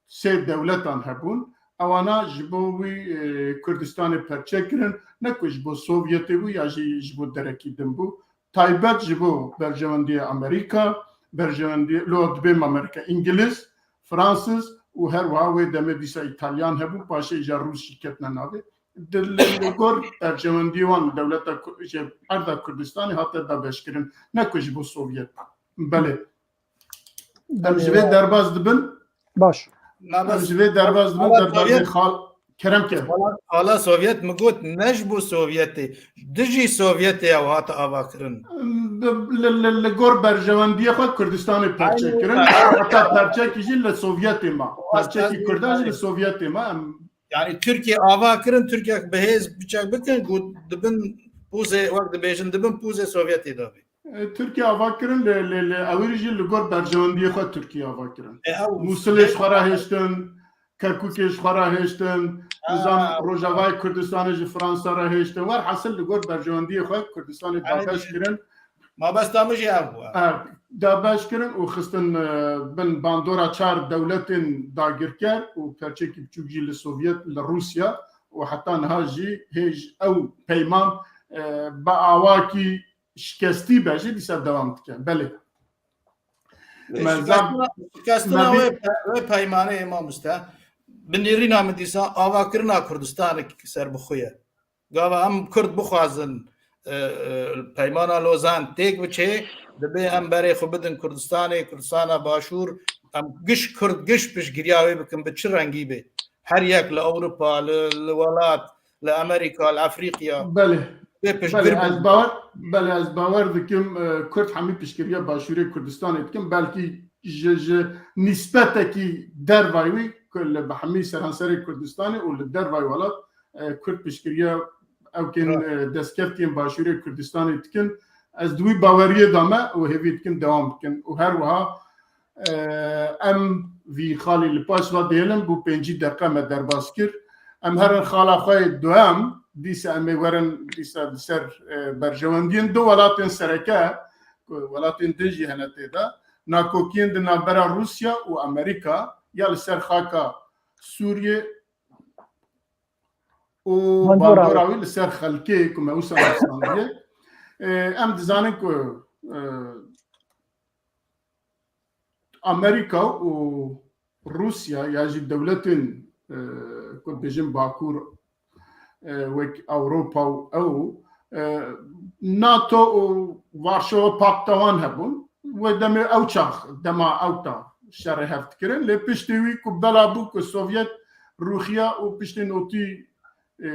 sê dewletan hebûn. Ewana ji bo wî, e, Kurdistanê perçe kirin, ne ku ji bo Sovyetê bû ya jî ji bo derekî din bû. Taybet ji bo berjewendiyê Amerîka, berjewendiyê, lo dibêm Amerîka, Îngiliz, Fransiz û her wiha wê demê dîsa Îtalyan hebû, paşê îja Rûs jî ketine navê. Di, li, li gor berjewendiyê wan dewleta Ku-, ji erda Kurdistanê hate dabeşkirin, ne ku ji bo Sovyet. Belê. Em ji vê derbas dibin. Baş. Em ji vê derbas dibin, derbasê xal-, Kerem ke. Xala, xala Sovyet mi got, ne ji bo Sovyetê, dijî Sovyetê ew hate avakirin. Bi-, li, li, li gor berjewendiyê xwe Kurdistanê perçe kirin. Heta perçekî jî li Sovyetê ma. Perçekî Kurdan jî li Sovyetê ma. Em Yani Tirkiye ava kirin, Tirkiye bi hêz biçek bikin, ku dibin pûzê, wek dibêjin, dibin pûzê Sovyetê de bî. E, Tirkiye ava kirin, lê, lê, lê ewî jî li gor berjewendiyê xwe Tirkiye ava kirin. E, ew Mûsilê ji xwe re hêştin, Kerkûkê ji xwe re hêştin, nizam Rojavayê Kurdistanê ji Fransa re hêştin. Werhasil li gor berjewendiyê xwe Kurdistanê dabeş kirin. Mabesta min jî ev bû. E, dabeş kirin û xistin, e, bin bandora çar dewletên dagirker û perçekî biçûk jî li Sovyet, li Rûsya û heta niha jî hêj ew peyman, e, bi awakî şikestî be jî dîsa dewam dike. Belê. Me zan-, Şikestina, şikestina me bî- wê pe-, wê peymanê, mamoste, bi nêrîna min dîsa avakirina Kurdistanê serbixwe ye. Gava em Kurd bixwazin, e, e, Peymana Lozan têk biçe, dibe em berê xwe bidin Kurdistanê, Kurdistana Başûr, em giş Kurd, giş piştgiriya wê bikin, bi çi rengî be. Her yek li Ewropa, li, li welat, li Amerîka, li Efrîqya, Belê. wê Belê, piştgir ez bin. bawer, belê, ez bawer dikim, e, Kurd hemî piştgiriya Başûrê Kurdistanê dikim. Belkî ji, ji nîsbetekî dervay wî, ku li bi hemî seranserê Kurdistanê û li dervay welat, e, Kurd piştgiriya ewkên, e, destkeftiyên Başûrê Kurdistanê dikin. Ez di wî baweriyê de me û hêvî dikim dewam bikin. Û her wiha, e, em vî xalî li paş ve dihêlin, bû pêncî deqe me derbas kir. Em herin xala xwe yê duhem, dîsa em ê werin dîsa li ser, e, berjewendiyên du welatên sereke, ku welatên din jî hene tê de, nakokiyên di navbera Rûsya û Amerîka ya li ser xaka Sûriyê û Bandora. bandora wî li ser xelkê ku me wisa nivîsandiye. E, em dizanin ku, e, Amerîka û Rûsya ya jî dewletên, e, ku dibêjin Bakur, e, wek Ewropa û ew, e, NATO û Varşova Pakta wan hebûn. Wê demê ew çax, dema ew ta şerê hev dikirin. Lê piştî wî ku bela bû ku Sovyet rûxiya û piştî notî, e,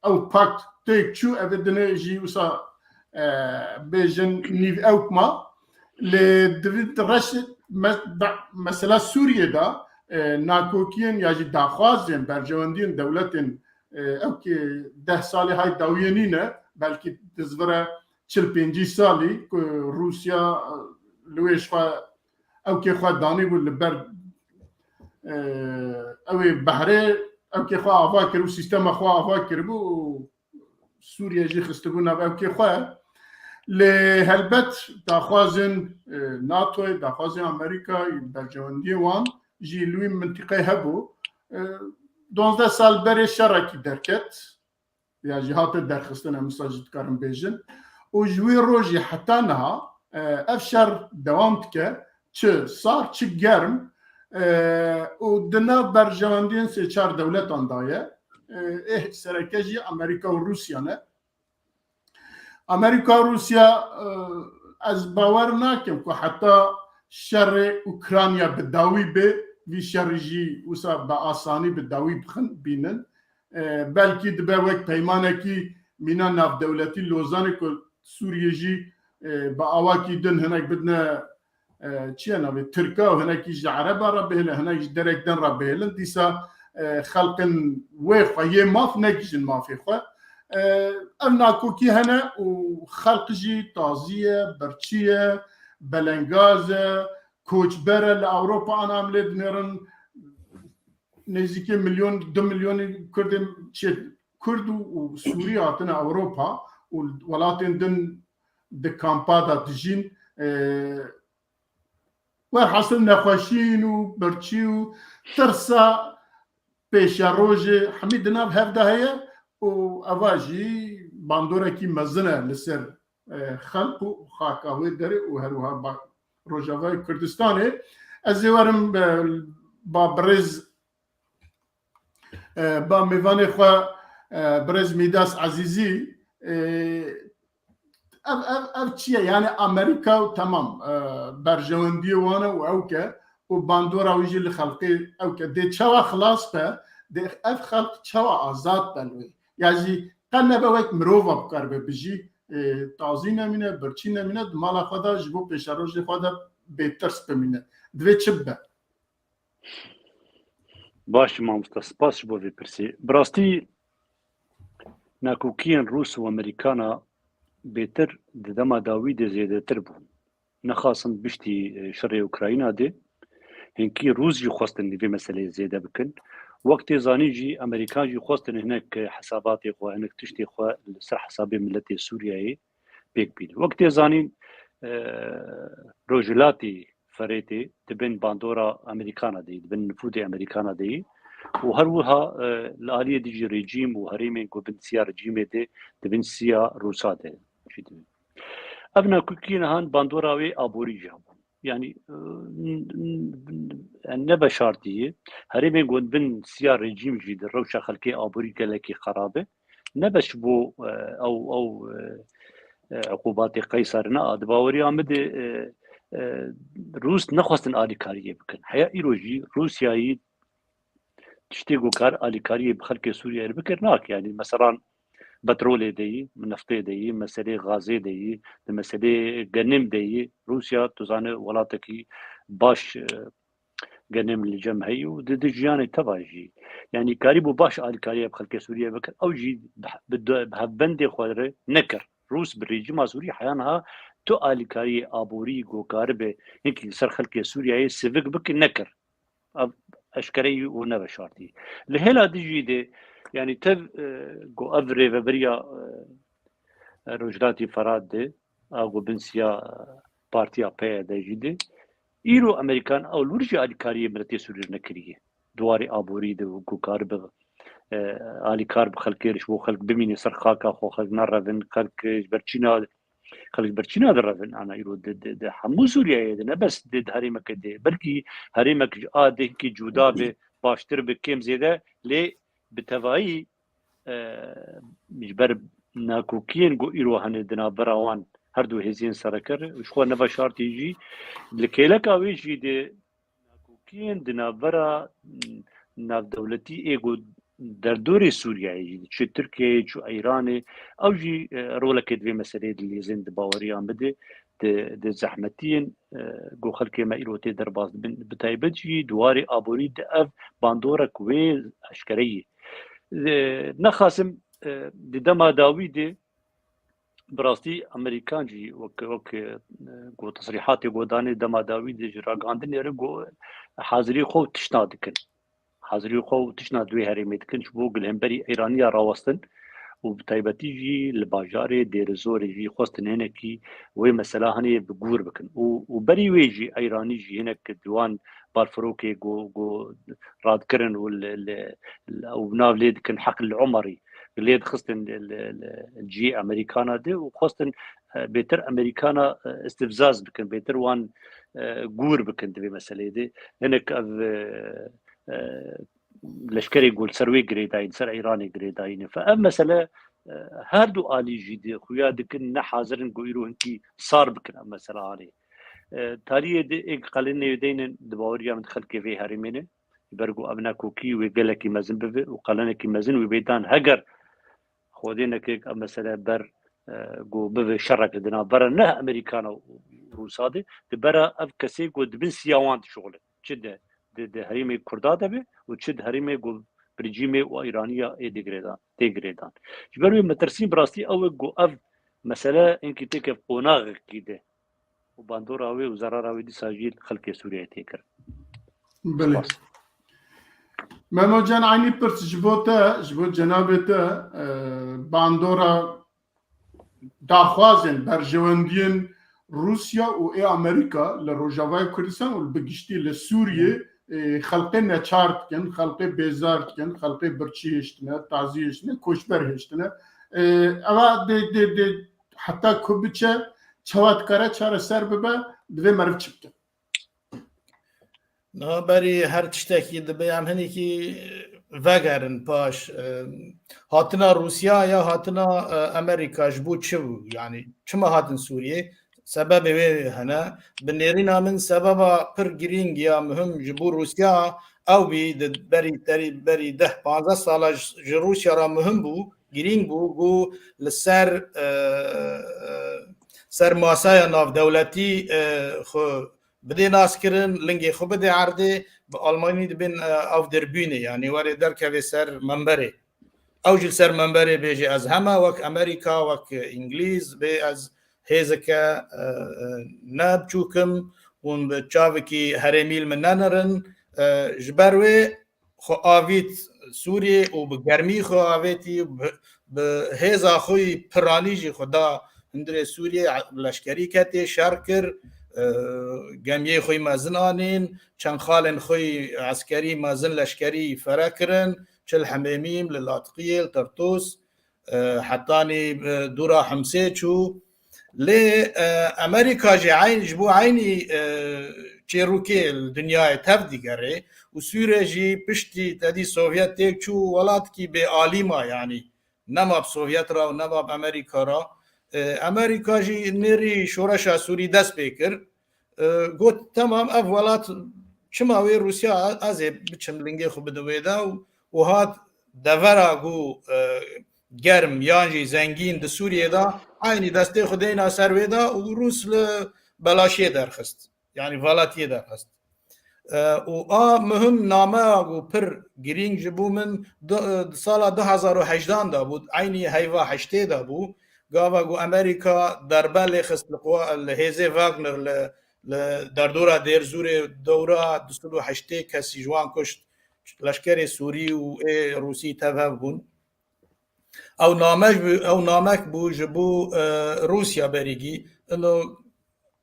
ew pakt têk çû, ev ê dinê jî wisa, e, bêjin nîv ewk ma. Lê divî reş me-, be-, mesela Sûriyê de, e, nakokiyên ya jî daxwazên berjewendiyên dewletên, e, ewkê deh salî hay dawiyê nîne, belkî dizvire çil pêncî salî ku Rûsya, e, li wê ji xwe ewkê xwe danîbû li ber, e, ew ê behrê ewkê xwe ava kiribû, sîstema xwe ava kiribû û Sûriye jî xistibû nav ewkê xwe. Lê helbet daxwazên, e, NATOyê, daxwazên Amerîkayê, berjewendiyê wan jî li wî mintîqeyê hebû. E, duwazdeh sal berê şerekî derket. Ya jî hate derxistin, em wisa jî dikarin bêjin. Û ji wî rojî heta niha, e, ev şer dewam dike. Çi sar, çi germ. E, û di nav berjewendiyên sê çar dewletan de ye. E, ê sereke jî Amerîka û Rûsya ne. Amerîka û Rûsya, e, ez bawer nakim ku heta şerê Ukrayna bi dawî bê, vî şerî jî wisa bi asanî bi dawî bixin, bînin. E, belkî dibe wek peymanekî mîna navdewletî Lozanê ku Sûriyê jî, e, bi awakî din hinek bidine, e, çi ye navê, Tirka û hinekî ji Ereba re bihêlin, hinek ji derek din re bihêlin. Dîsa, e, xelqên wê xwe yê maf negihîjin mafê xwe. E, ev nakokî hene û xelq jî tazî ye, birçî ye, belengaz e, koçber e li Ewropa, ana em lê dinêrin nêzîkî milyon, du milyonî Kurdên çê, Kurd û, û Sûrî hatine Ewropa û welatên din di kampa de dijîn. E, werhasil nexweşîn û birçî û tirsa pêşerojê hemî di nav hev de heye û eva jî bandorekî mezin e li ser, e, xelq û xaka wê derê û her wiha ba-, Rojavayê Kurdistanê. Ez ê werim, e, ba birêz, e, ba mêvanê xwe, e, birêz Mîdas Ezîzî, e, ev, ev, ev çi ye? Yani Amerîka û temam, e, berjewendiyê wan e û ewk e û bandora wî jî li xelkê ewk e. Dê çawa xilas be? Dê ev xelk çawa azad be li wê? Ya jî qe nebe wek mirova bikaribe bijî, e, tazî nemîne, birçî nemîne, di mala xwe de ji bo pêşerojê xwe de bêtirs bimîne. Divê çi bibe? Baş, mamosta, spas ji bo vê pirsê. Bi rastî nakokiyên Rûs û Amerîkana bêtir di dema dawî de zêdetir bûn. Nexasin biştî, e, şerê Ukrayna de, hinkî Rûs jî xwestin vê meseleyê zêde bikin. Wek tê zanîn jî Amerîkan jî xwestin hinek hesabatê xwe, hinek tiştê xwe li ser hesabê miletê Sûriyeyê pêk bînin. Wek tê zanîn, e, Rojhilatê Ferêtê di bin bandora Amerîkana de yî, di bin nifûdê Amerîkana de yî û her wiha, e, li aliyê dijî rejîm û herêmên ku bin siya rejîmê de, di bin siya Rûsa de jî dibin. Ev nakokiyên han bandora wê aborî jî hebûn. Yanî, e, n-, n-, n-, ne veşartî ye. Herêmên ku bin siya rejîm jî di rewşa xelkê aborî gelekî xerab e. ne bes ji bo, e, ew, ew, e, e, uqubatê Qeysar ne, a di baweriya min de, e, e, Rûs nexwestin alîkariyê bikin. Heya îro jî Rûsyayî tiştê ku kar alîkariyê bi xelkê Sûriyeyê re bikir nake. Yanî meselan petrolê de yî, neftê de yî, meselê gazê de yî, di meselê genim de yî, Rûsya, tu zane, welatekî baş, e, genim li cem heyî û di, di jiyanê teva jî. Yanî karîbû baş alîkariya bi xelkê Sûriyê bikir. Ew jî bi, bi, bi hevbendê xwe re nekir. Rûs bi rejîma Sûrî heya niha tu alîkariyê aborî ku karibe hinkî li ser xelkê Sûriyeyê sivik bike nekir. Ev eşkereyî û neveşartî. Li hêla dijî de, yanî tev, e, ku ev rêveberiya, e, Rojhilatî Ferat de, a ku bin siya partiya P Y D jî de, îro Amerîkan ew li wir jî alîkariyê miletê Sûrî re nekiriye. Di warê aborî de ku karibe, e, alîkar bi xelkê re, ji bo xelk bimîne ser xaka xwe, xelk nerevin, xelk ji ber çîna Xelk ji ber çîna direvin, ana îro di, di, di hemû Sûriyeyê de, ne bes di, di herêmeke de, belkî herêmek ji a de hinkî cuda be, baştir be, kêm zêde, lê bi tevayî, e, ji ber nakokiyên ku îro hene di navbera wan her du hêzên sereke, ji xwe neveşartî jî, li kêleka wê jî de nakokiyên di navbera, mm, navdewletî ê ku derdorê Sûriyeyê jî, çi Tirkiyeyê, çi Îranê, ew jî, e, rolekê di vê meseleyê dilîzin di baweriya min de, di, di zehmetiyên, e, ku xelkê me îro tê derbas dibin, bi taybet jî di warê aborî de ev bandorek wê eşkere ye. E, nexasim, e, di dema dawî de, bi rastî Amerîkan jî wek, wek, e, ku tesrîhatê ku danê dema dawî de ji ragihandinê re ku hazirî xwe û tiştna dikin. Hazirî xwe û tiştna di wê herêmê dikin, ji bo ku li hemberî Îraniya rawestin û bi taybetî jî li bajarê Dêrizorê jî xwestin hinekî wê mesela hinê bi gûr bikin. Û, û berî wê jî Îranî jî hinek di wan balfirokê ku, ku radikirin û li, li, li, û nav lê dikin Heql Umerî, lê dixistin li, li, li cihê Amerîkana de û xwestin, e, bêtir Amerîkana, e, istifzaz bikin, bêtir wan, e, gûr bikin di vê meseleyê de. Hinek ev, e, e, leşkerê ku li ser wê girêdayîn, ser Îranê girêdayî ne. Fe ev mesele, e, her du alî jî de xuya dikin, ne hazir in ku îro hinkî sar bikin ev mesele anê. E, tariyê de êk qelenê wê deynin di baweriya min xelkê vê herêmê ne. Ji ber ku ev nakokî wê gelekî mezin bibe û qelenekî mezin wê bê dan heger Xwedê neke ev mesele ber, e, ku bibe şerek di navbera ne Amerîkana û Rûsa de, di bera ev kesê ku di bin siya wan dişuxulin. Çi de, di, di herêmê Kurda de be û çi di herêmê ku bi rejîmê û Îraniya ê digirêdan, tê girêdan. Ji ber wê metirsîn bi rastî ew e ku ev mesele hinkî têke qonaxekî de û bandora wê û zerara wê dîsa jî li xelkê Sûriyeyê tê kirin. Belê. Spas. Memo Can, eynî pirs ji bo te, ji bo cenabê te, e, bandora daxwazên berjewendiyên Rûsya û ê Amerîka li Rojavayê Kurdistan û bi giştî li Sûriyê, e, xelkê neçar dikin, xelkê bêzar dikin, xelkê birçî hêştine, tazî hêştine, koçber hêştine. E, eva dê, dê, dê heta ku biçe, çawa dikare çareser bibe, divê meriv çi bike? Niha berî her tiştekî dibe em hinekî vegerin paş. E, hatina Rûsya ya hatina, e, Amerîka ji bo çi bû? Yanî çima hatin Sûriyê? Sebebê wê hene. Bi nêrîna min sebeba pir girîng ya muhim ji bo Rûsya ew bî, di berî terî, berî deh panzdeh sala ji, ji Rûsya re muhim bû, girîng bû, ku li ser, e, e, ser masaya navdewletî, e, xwe bidê naskirin, lingê xwe bidê erdê, bi Almanî dibên, e, Aufdürbühne, yanî were derkevê ser memberê. Ew jî li ser memberê bêje, ez heme wek Amerîka, wek Îngilîz bê, ez hêzeke, e, e, ne biçûk im, hûn bi çavekî herêmî li min nenirin. E, ji ber wê xwe avît Sûriyê û bi germî xwe avêtî, bi, bi hêza xwe yî piranî jî xwe da hundirê Sûriyê, leşkerî ketê, şer kir, e, gemiyê xwe yî mezin anîn, çend xalên xwe yî eskerî mezin leşkerî fere kirin, çi li Hemêmîm, li Latiqiyê, li Tertûs, e, hetanî, e, dûra Himsê çû. Lê, e, Amerîka jî eyn-, ji bo eynî, e, çêrokê li dinyayê tev digere û Sûriye jî piştî tedî Sovyet têk çû welatkî bê alî ma, yanî Nema bi Sovyet re û nema bi Amerîka re. E, Amerîka jî nêrî şoreşa Sûrî dest pê kir. E, got, temam, ev welat çima wê Rûsya, ez ê biçim lingê xwe bidim wê de û, û hat devera ku, e, germ yan jî zengîn di Sûriyê de eynî destê xwe deyna ser wê de û Rûs li belaşiyê derxist. Yanî velatiyê derxist. E, û a muhim nameya ku pir girîng ji bo min du, e, di sala du hezar û hejdan de bû, eynî heyva heştê de bû. Gava ku Amerîka derbe lê xist li qwa-, li hêzê Wagner li, li derdora Dêrzûrê dewra du sed û heştê kesî ji wan kuşt, leşkerê Sûrî û ê Rûsî tev hev bûn. Ew namek bû, ew namek bû ji bo, e, Rûsya berîgî. Ino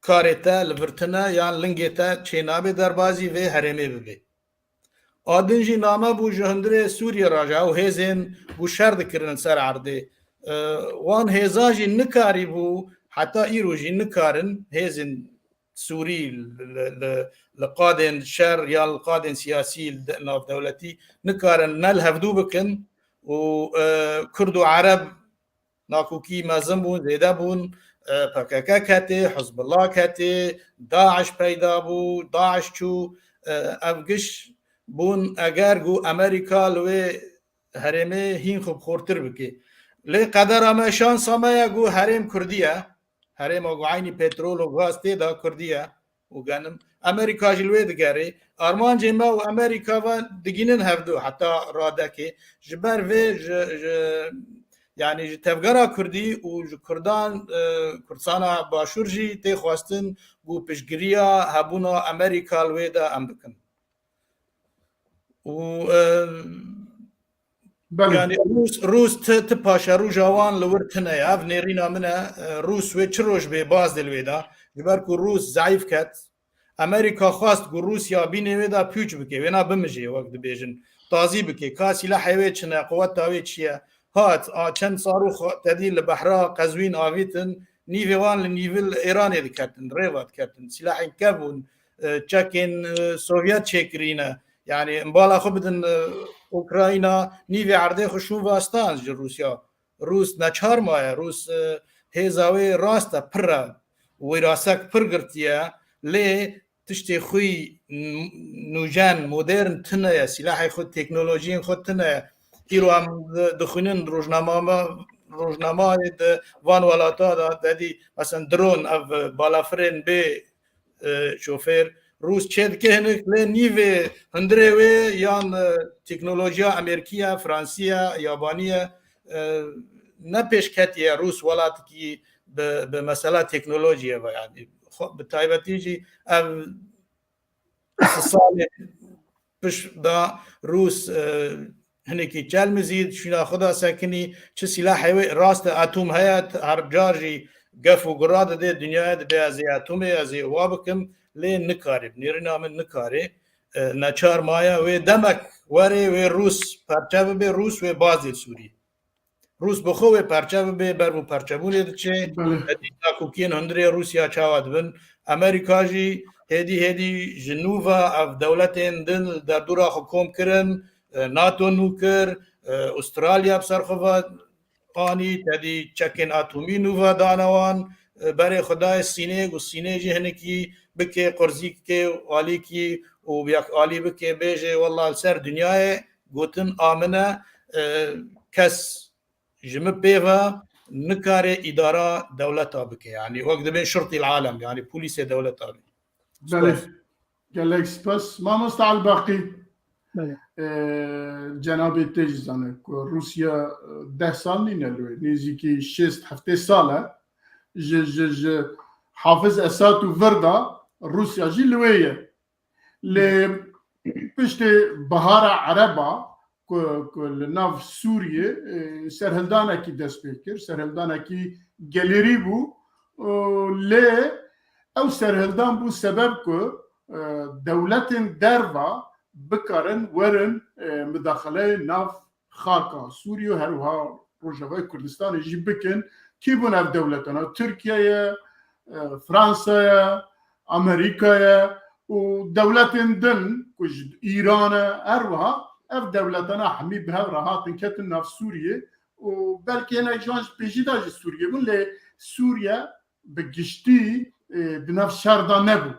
karê te li vir tine yan lingê te çênabe derbazî vê herêmê bibe. A din jî name bû ji hundirê Sûriyê re, ji ew hêzên ku şer dikirin ser erdê. E, wan hêza jî nikarî bû, heta îro jî nikarin hêzên Sûrî li, li, li qadên şer yan li qadên siyasî, li de-, navdewletî nikarin ne li hevdû bikin û, e, Kurd û Ereb nakokî mezin bûn, zêde bûn, e, P K K ketê, Hizbullah ketê, DAIŞ peyda bû, DAIŞ çû, e, ev giş bûn eger ku Amerîka li wê herêmê hîn xwe bi xortir bike. Lê qedera me, şansa me ye ku herêm Kurdî ye. Herêma ku eynî petrol û gaz tê de Kurdî ye û genim. Amerîka jî li wê digerê. Armancê me û Amerîka ve digînin hevdu heta radekê. Ji ber vê ji, ji, yanî ji tevgera Kurdî û ji Kurdan, e, Kurdistana Başûr jî tê xwestin ku piştgiriya hebûna Amerîka li wê de em bikin. Û, e, Belê. Yanî Rûs, Rûs ti, ti paşeroja wan li wir tine ye. Ev nêrîna min e. E, Rûs wê çi roj bê baz dil wê de. Ji ber ku Rûs zeîf ket. Amerîka xwest ku Rûsya bînê wê de pûç bike. Wêna bimijê, wek dibêjin. Tazî bike. Ka sîlahê wê çi ne, quweta wê çi ye. Hat, a, çend sarûx tedî li behra Qezwîn avîtin. Nîvê wan li nîvil Êranê diketin, rêva diketin. Sîlahên kev bûn, e, çekên, e, Sovyet çêkirîne. Yanî, em bala xwe bidin, e, Ukrayna, nîvê erdê xwe şûn ve stand ji Rûsya. Rûs neçar maye, Rûs, e, hêza wê rast e, pir e, wêrasek pir girtiye, lê tiştê xwî n-, nûjen, modern tine ye, sîlahê xwe, teknolojiyên xwe tine ye. Îro em di-, dixwînin rojnamame, rojnamayê di van welata de, dedî, mesela dron, ev balafirên bê, e, şofêr, Rûs çê dike hinek, lê nîvê hundirê wê yan, e, teknolojiya Amerîkî ye, Fransî ye, Yabanî ye, e, ne pêşketî ye Rûs welatekî bi, bi mesela teknolojiyê ve, yanî xwe, bi taybetî jî ev sê salê pişt de Rûs, e, hinekî çelmizî, şûna xwe de sekinî, çi sîlahê wê, rast e, atom heye, her car jî gef û gura dide, dinyayê dibe, ez ê atomê, ez ê wa bikim, lê nikarê, bi nêrîna min nikarê, e, neçar maye, wê demek were, wê Rûs perçe bibe, Rûs wê bazê Sûrî. Rûs bi xwe wê perçe bibe, ber bi perçebûnê diçe. Belê. Hêdî nakokiyên hundirê Rûsya çawa dibin? Amerîka jî hêdî hêdî ji nû ve ev dewletên din li derdora xwe kom kirin, e, NATO nû kir, e, Australya bi ser xwe ve anî, tedî çekên atomî nû ve dane wan, e, berê xwe dayê Sînê, û Sînê jî hinekî bike, qurzîkê û alîkî û yek alî bike, bêje, wela li ser dinyayê gotin a min e, e, kes ji min pê ve nikare îdara dewleta bike. Yanî wek dibên şirtî alem, yanî polîsê dewleta be. Belê. Spas. Gelek spas. Mamosta Elbaqî. Belê. Ee, cenabê te jî zane ku Rûsya, e, deh sal nîne li wê. Nêzîkî şêst heftê sal e. Ji, ji, ji Hafiz Esad û vir de Rûsya jî li wê ye. Lê piştê Bihara Ereba ku, ku li nav Sûriyê, e, serhildanekî dest pê kir, serhildanekî gelêrî bû. E, lê ew serhildan bû sebeb ku, e, dewletên derva bikarin werin, e, midaxileyê nav xaka Sûriyê û her wiha Rojavayê Kurdistanê jî bikin. Kî bûn ev dewletana? Tirkiye ye, e, Fransa ye, Amerîka ye û dewletên din ku ji Îran e, her wiha ev dewletana hemî bi hev re hatin ketin nav Sûriyê û belkî hinek ji wan ji pêşî de ji Sûriyê bûn, lê Sûriye bi giştî, e, di nav şer de nebû.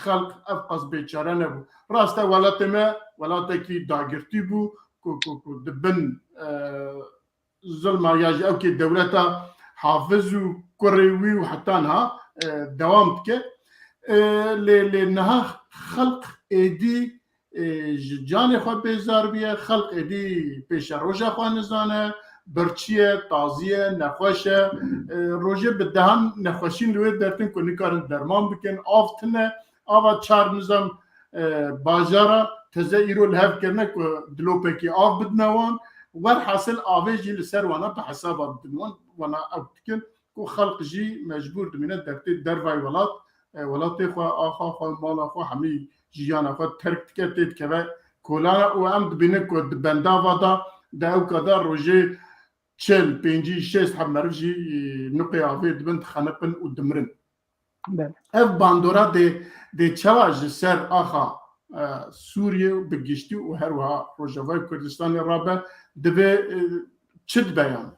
Xelq ev qas bêçare nebû. Rast e, welatê me welatekî dagirtî bû ku, ku, ku di bin, e, zilma ya ji ewkê dewleta Hafiz û kurê wî û heta niha, e, dewam dike. E, lê, lê niha xelq êdî, e, ji canê xwe bêzar bûye, xelq êdî pêşeroja xwe nizane, birçî ye, tazî ye, nexweş e. E, rojê bi dehan nexweşîn li wê dertin ku nikarin derman bikin, av tune, ava çar nizam, e, bajara teze îro li hev kirine ku dilopekî av bidine wan. Werhasil avê jî li ser wana bi hesaba didin wan, wana ew dikin ku xelq jî mecbûr dimîne dertê dervayê welat, e, welatê xwe, axa xwe, mala xwe, hemî jiyana xwe terk dike, tê dikeve kolana û em dibînin ku di bendava de, di ewka de rojê çil, pêncî, şêst heb meriv jî, e, nuqê avê dibin, dixeniqin û dimirin. Belê. Ev bandora dê, dê çawa ji ser axa, e, Sûriyê û bi giştî û her wiha Rojavayê Kurdistanê rabe, divê, e, çi dibe yan?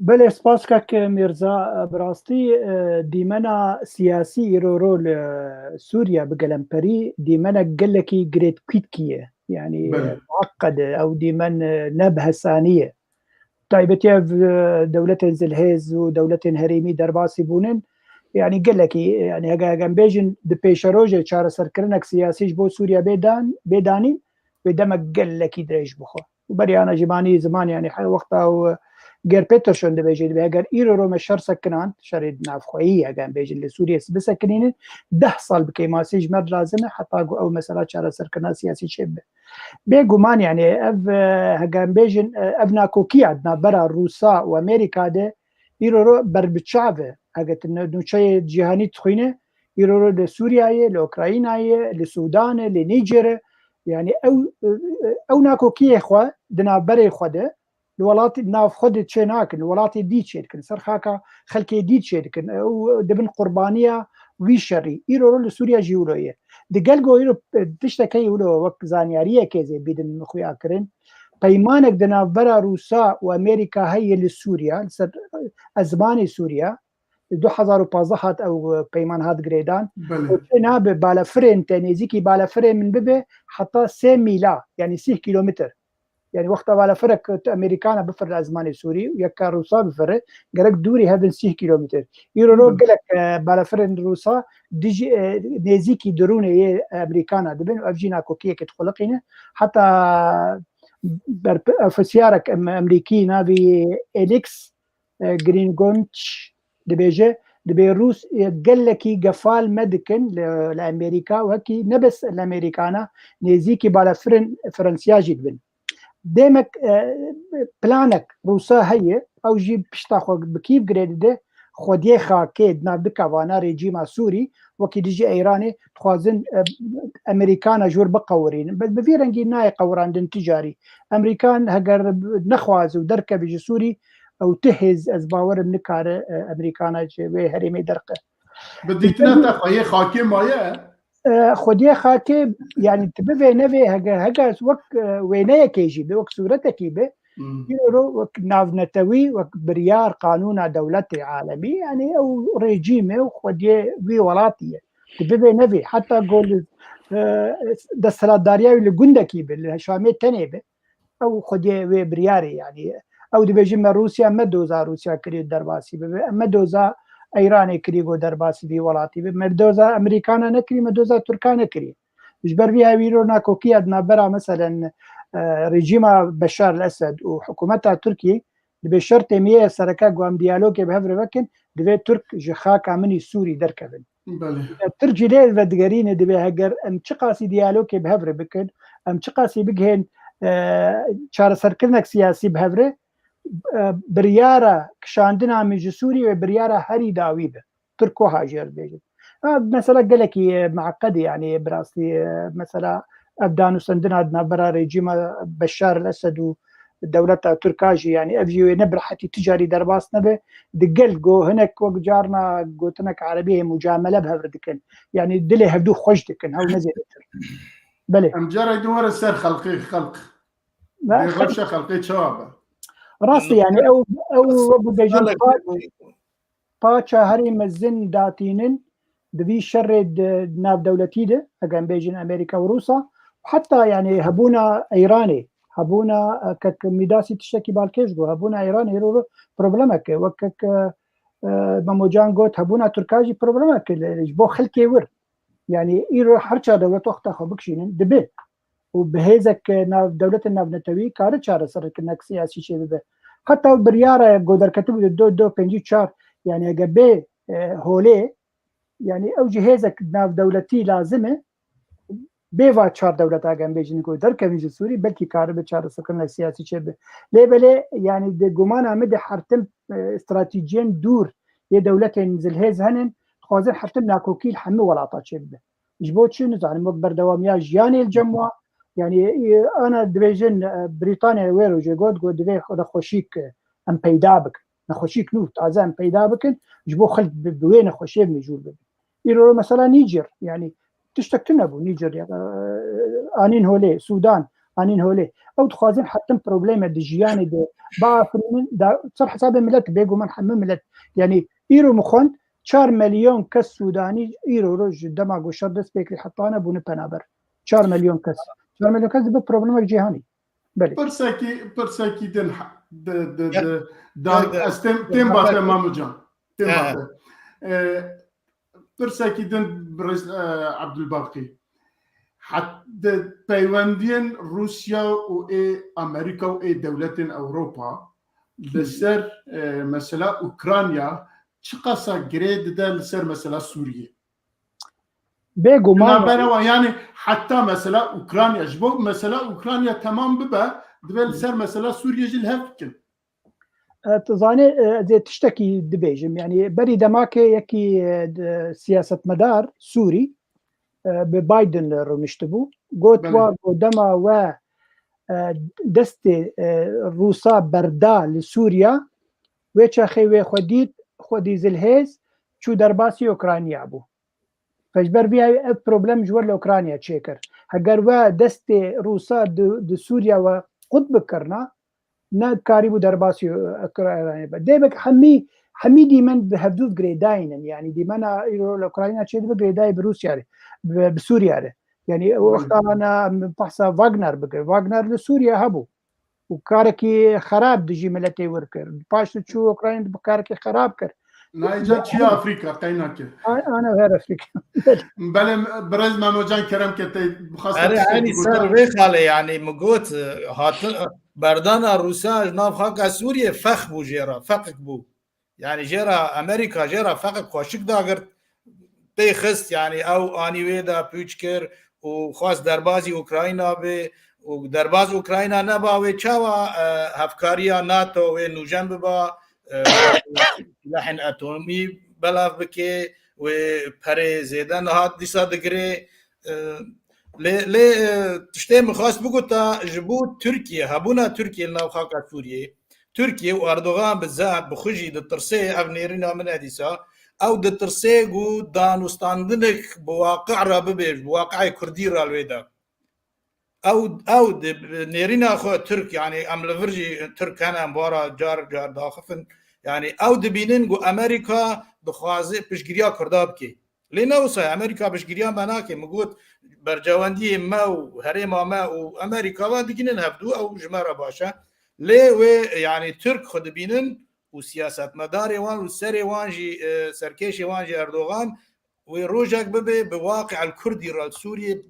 Belê, spas kak Mîrza. Bi rastî, e, dîmena siyasî îroro li Sûriye bi gelemperî dîmenek gelekî girêdkîtkî ye. Yanî, Belê. mueqqed e, ew dîmen, e, ne bi hesanî ye. Taybetî ev, e, dewletên zilhêz û dewletên herêmî derbasî bûnin. Yanî gelekî, yanî hege, hege em bêjin di pêşerojê çareserkirinek siyasî ji bo Sûriye bê dan-, bê danîn, wê demek gelekî dirêj bixwe. Û berî ana jî manî ziman, yanî her wexta û Gerd Peterson dibêje, dibê heger îro ro me şer sekinand, şerê navxweyî, heger em bêjin li Sûriyê bisekinînin, deh sal bi kêmasî ji me re lazim e heta ku ew mesela çareserkirina siyasî çêbibe. Bêguman, yanî ev, e, heger em bêjin, e, ev nakokiya di navbera Rûsa û Amerîka de îro ro berbiçav e. Heger tu nûçeyê cîhanî dixwîne, îro ro li Sûriyeyê, li Ukraynayê, li Sûdanê, li Nîcerê, yanî ew, ew nakokiyê xwe di navberê xwe de, li welatê nav xwe de çê nakin, li welatê dî çê dikin, ser xaka xelkê dî çê dikin, ew dibin qurbaniya wî şerî. Îro ro li Sûriye jî wilo ye. Di gel ku îro tiştekê wilo wek zanyariyekê zê bidin xuya kirin, peymanek di navbera Rûsa û Amerîka heye li Sûriye, li ser ezmanê Sûriye, du hezar û pazdeh hat ew peyman hat girêdan. Belê. Û çê nabe balafirên te nêzîkî balafirê min bibe heta sê mîla, yanî sîh kîlometr. Yanî wexta balafirek tu Amerîkana bifire li ezmanê Sûrî û yeka Rûsa bifire, gerek dûrî hebin sîh kîlometr. Îro ro Hmm. gelek, e, balafirên Rûsa dijî, e, nêzîkî dirûnê yê Amerîkana dibin û ev jî nakokiyekê dixuliqîne. Heta berpi-, ofîsyarek em-, Amerîkî navî Alex e, Gringonç dibêje, dibê Rûs, e, gelekî gefal me dikin li, li Amerîka, wekî ne bes li Amerîkana, nêzîkî balafirên Fransiya jî dibin. Demek, e, planek Rûsa heye, ew jî pişta xwe bi kîv girê dide, xwediyê xakê di nav bikevana rejîma Sûrî, wekî dijî Îranê dixwazin, e, Amerîkana ji wir biqewirînin. Bi, bi vî rengî nayê qewirandin ticarî. Amerîkan heger nexwaze û derkeve ji Sûrî, ew ti hêz ez bawerim nikare, e, Amerîkana ji wê herêmê derxe. Bi dîtina te xwediyê xakê maye? E, xwediyê xakê, yanî tu bivê nevê, hege, hege wek, e, wêneyekê jî be, wek sûretekî be, Hmm. îro wek navnetewî, wek biryar, qanûna dewletê alemî, yanî ew rejîm e û xwediyê wî welatî ye. Tu bivê nevê, heta ku li, e, desthilatdariya wî li gundekî be, li Şamê tenê be, ew xwediyê wê biryarê, yanî ew dibêje me Rûsya, me doza Rûsya kirî derbasî bibe, me doza Îranê kirî ku derbasî vî welatî be, me doza Amerîkana nekirî, me doza Tirka nekirî. Ji ber vî hevî îro nakokiya di navbera, meselen, e, rejîma Beşar el-Esed û hikûmeta Tirkiyê dibê şertê me yê sereke ku em diyalogê bi hev re vekin, divê Tirk ji xaka min î Sûrî derkevin. Belê. Tirk jî lê vedigerîne, dibê heger em çiqasî diyalogê bi hev re bikin, em çiqasî bigihên, e, çareserkirinek siyasî bi hev re, e, biryara kişandina min ji Sûrî wê biryara herî dawî be. Tirk wiha jê re dibêjin. Ha, mesela gelekî, e, miqedî, yanî bi rastî, e, mesela ev danûstendina di navbera rejîma Beşar el-Esed û dewleta Tirka jî, yanî ev jî wê ne bi rehetî ticarî derbas nebe. Di gel go hinek wek carna gotinek erebî heye, mucamele bi hev re dikin. Yanî dilê hevdû xweş dikin, hew ne zêdetir. Belê. Em carek din were ser xelqê xelq. Ve Bê xelk- rewşa xelqê çawa be? Rast e, yani ew, ew wek bêjin pa-, paça herî mezin datînin di vî şerê di navdewletî de, eger em bêjin Amerîka û Rûsa, heta yani hebûna Îranê, hebûna, e, kek Mîdasî tiştekî balkêş bû, hebûna Îranê îro problemek e, wek kek, e, e, Memocan got, hebûna Tirka jî problemek e li, ji bo xelkê wir. Yani îro her çar dewlet wexta xwe bikişînin, dibe. Û bi hêzek nav, dewletên navnetewî kare çareserkinek siyasî çêbibe. Heta ew biryara ku derketibû di du, du pêncî çar, yani eger bê, e, holê, yani ew jî hêzek navdewletî lazim e, bê va çar dewleta, eger em bêjin ku derkevin ji Sûrî, belkî karibe çareserkinek siyasî çêbibe. Lê belê, yani di gumana min de her tim, e, stratejiyên dûr yê dewletên zilhêz henin, dixwazin her tim nakokî li hemû welata çêbibe. Ji bo çi nizanim, wek berdewamiya jiyanê li cem wa, yani, e, ana dibêjin, e, Brîtanya wê rojê got, got divê nexweşîk, e, em peyda bikin. Nexweşîk nû, taze em peyda bikin, ji bo xelk bi, bi wê nexweşiyê mijûl bibin. Îro mesela Nîjer, yani, tiştek tune bû Nîjer, ya, e, anîn holê, Sûdan, anîn holê. Ew dixwazin hetin probleme di jiyanê de biafirînin, da, ser hesabê milet, bêguman hemû milet. Yani, îro min xwend, çar milyon kes Sûdanî îro roj ji dema ku şer dest pê kir heta ne bûne penaber. Çar milyon kes. Çar milyon kes dibe problemek cîhanî. Belê. Pirsekî, pirsekî din ha-, di, di, Ya, di, dan, ya, ya, ez têm, têm ya, bate ya. Mamocan. Têm Ya. bate. E, pirsekî din birêz, e, Abdulbaqî. Hat di peywendiyên Rûsya û ê Amerîka û ê dewletên Ewropa li Hı. ser, e, mesela Ukrayna çiqasa girê dide li ser mesela Sûriyê? Bêguman Navbera wan, yani heta mesela Ukrayna, ji bo mesela Ukrayna temam bibe, divê li ser mesela Sûriyê jî li hev bikin. E, tu zanî, e, ez ê tiştekî dibêjim. Yani berî demakê yekî, e, d-, siyasetmedar Sûrî, e, bi Biden re rûniştibû. Got Belê. wa ku dema we, e, destê, e, Rûsa berda li Sûriya, wê çaxê wê xwe dît, xwedî zilhêz çû derbasî Ukrayna bû. Ji ber vê ev problem ji we li Ukrayna çêkir. Heger we destê Rûsa di, di Sûriya we qut bikirina, ne karîbû derbasî Ukrayna be. Dê bik hemî, hemî dîmen bi hevdû girêdayî ne. Yani dîmena îro li Ukrayna çêdibe girêdayî bi Rûsya re, bi, bi Sûriya re. Yani Hı. wexta ana em behsa Wagner bikir. Wagner li Sûriya hebû. Û karekî xerab dijî miletê wir kir. Paş de çû Ukrayna bi karekî xerab kir. Nayca çiya Afrîka, qeynake. A-, ana her Afrîka. Belê, birêz Memo Can, kerem ke te bixwasta Erê, tiştekî Erê, ser gotan. Vê xalê, yani, min got, e, hatin, e, berdana Rûsa ji nav xaka Sûriyê fex bû jê re, feqik bû. Yani, jê re Amerîka, jê re feqik xweşik dagirt, tê xist, yani, ew anî wê de pûç kir û xwest derbazî Ukrayna bê û derbaz Ukrayna neba wê çawa, e, hevkariya nato wê nûjen biba, e, silahên atomî belav bike, wê perê zêde niha dîsa digirê. E, lê, lê, e, tiştê min xwest biguta, ji bo Tirkiye, hebûna Tirkiye li nav xaka Sûriyê, Tirkiye û Erdogan bi zehf, bi xwe jî ditirsê, ev nêrîna min e dîsa, ew ditirsê ku danûstandinek bi waqi re bibe, bi waqi'ê kurdî re li wê de. Ew, ew di nêrîna xwe Tirk, yani em li vir jî Tirk hene, em wara car car daxifin. Yani ew dibînin ku Amerîka dixwaze piştgiriya Kurda bike. Lê ne wisa ye, Amerîka piştgiriya me nake. Min got, bercewendiyê me û herêma me û Amerîka ve digînin hevdû, ew ji me re baş e. Lê wê, yani Tirk xwe dibînin û siyasetmedarê wan û serê wan jî, e, serkêşê wan jî Erdogan, wê rojek bibe bi waqi'el Kurdî re li Sûriyê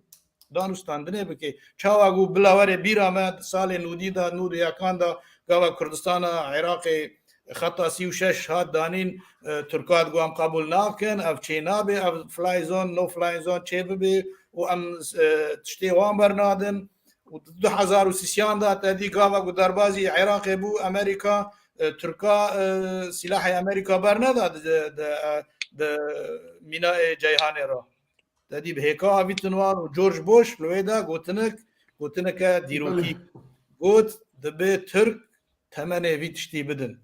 danûstandinê bike. Çawa ku bila were bîra me di salê nûdî de, nûd û yekan de gava Kurdistana Iraqê xeta sî û şeş hat danîn, e, Tirka digot em qebûl nakin, ev çê nabe, ev fly zone, no fly zone çê bibe û em, e, tiştê wan bernadin. Û di du hezar û sîsyan de te dî gava ku derbazî Iraqê bû, Amerîka, e, Tirka, e, silahê Amerîka berneda di, di, di, e, di mînayê Ceyhanê re. Te dî bi hêka avîtin wan û George Bush li wê de gotinik, gotineke dîrokî Belê. got, dibe Tirk temenê vî tiştî bidin.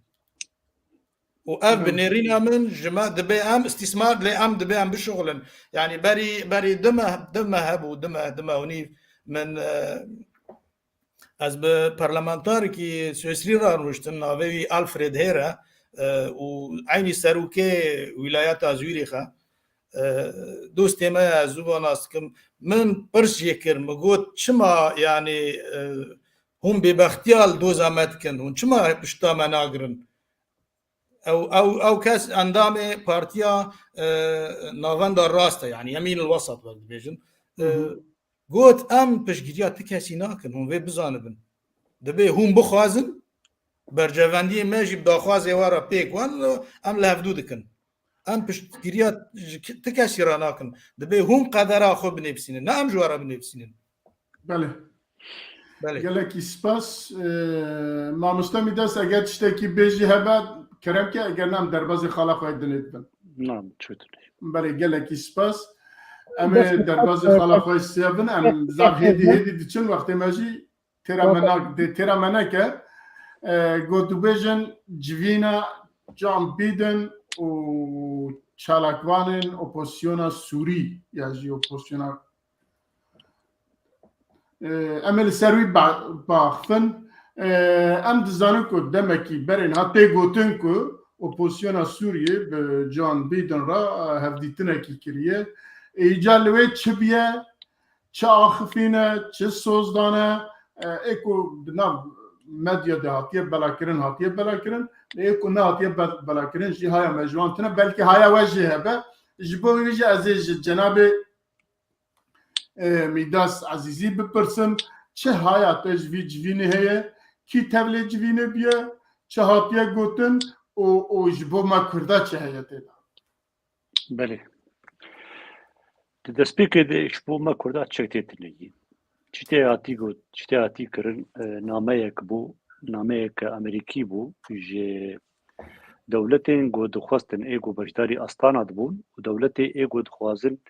Û ev bi Hı. nêrîna min ji me dibe em îstîsmar, lê em dibe em bişuxulin. Yani berî, berî du meh, du meh hebû, du meh, du meh û nîv min, e, Ez bi parlamentarekî Swêsrî re rûniştim, navê wî Alfred Hêr e, e, û eynî serokê wîlayeta Zûrîx e. E, dostê me ye, ez zû nas dikim. Min pirs jê kir, min got, çima, yanî, e, hûn bêbextiya li doza me dikin? Hûn çima pişta me nagirin? Ew, ew, ew kes endamê partiya, e, navenda rast e, yanî Yemîn el Wesat wek dibêjin. E, Hı hı. Got, em piştgiriya ti kesî nakin, hûn vê bizanibin. Dibê hûn bixwazin, berjewendiyê me jî bi daxwazê we re pêk wen, em li hevdû dikin. Em piştgiriya ji ki-, ti kesî re nakin. Dibê hûn qedera xwe binivîsînin, ne em ji we re binivîsînin. Belê. Belê. Gelekî spas. Ee, mamoste Mîdas, eger tiştekî bêjî hebe, kerem ke, eger ne em derbazê xala xwe dinê dibin. Nam, çi tune. Belê, gelekî spas. Em ê derbazê xala xwe sê bin, em zaf hêdî hêdî diçin, wextê me jî têra me nak-, dê têra me neke. E, got dibêjin civîna John Biden û çalakvanên opozisyona Sûrî ya jî opozisyona, e, em ê li ser wî ba-, baxifin. E, em dizanin ku demekî berê niha tê gotin ku opozisyona Sûriyê bi John Biden re, e, hevdîtinekî kiriye. Îcar li wê çi biye? Çi axifîne, çi soz dane, e, ê ku di nav medya de hatiye belakirin, hatiye belakirin, ê ku nehatiye be-, belakirin jî haya me ji wan tune, belkî haya we jî hebe. Ji bo wî jî ez ê ji cenabê, e, Mîdas Ezîzî bipirsim, çi haya te ji vî civînê heye, kî tevlê civînê bûye, çi hatiye gotin û, û ji bo me Kurda çi heye tê de? Belê. Di destpêkê de ji bo me Kurda çek tê tune yî. Çi tê hatî got, çi tê hatî kirin, e, nameyek bû, nameyek Amerîkî bû, ji dewletên ku dixwestin ê ku beşdarî Astana dibûn û dewletê ê ku dixwazin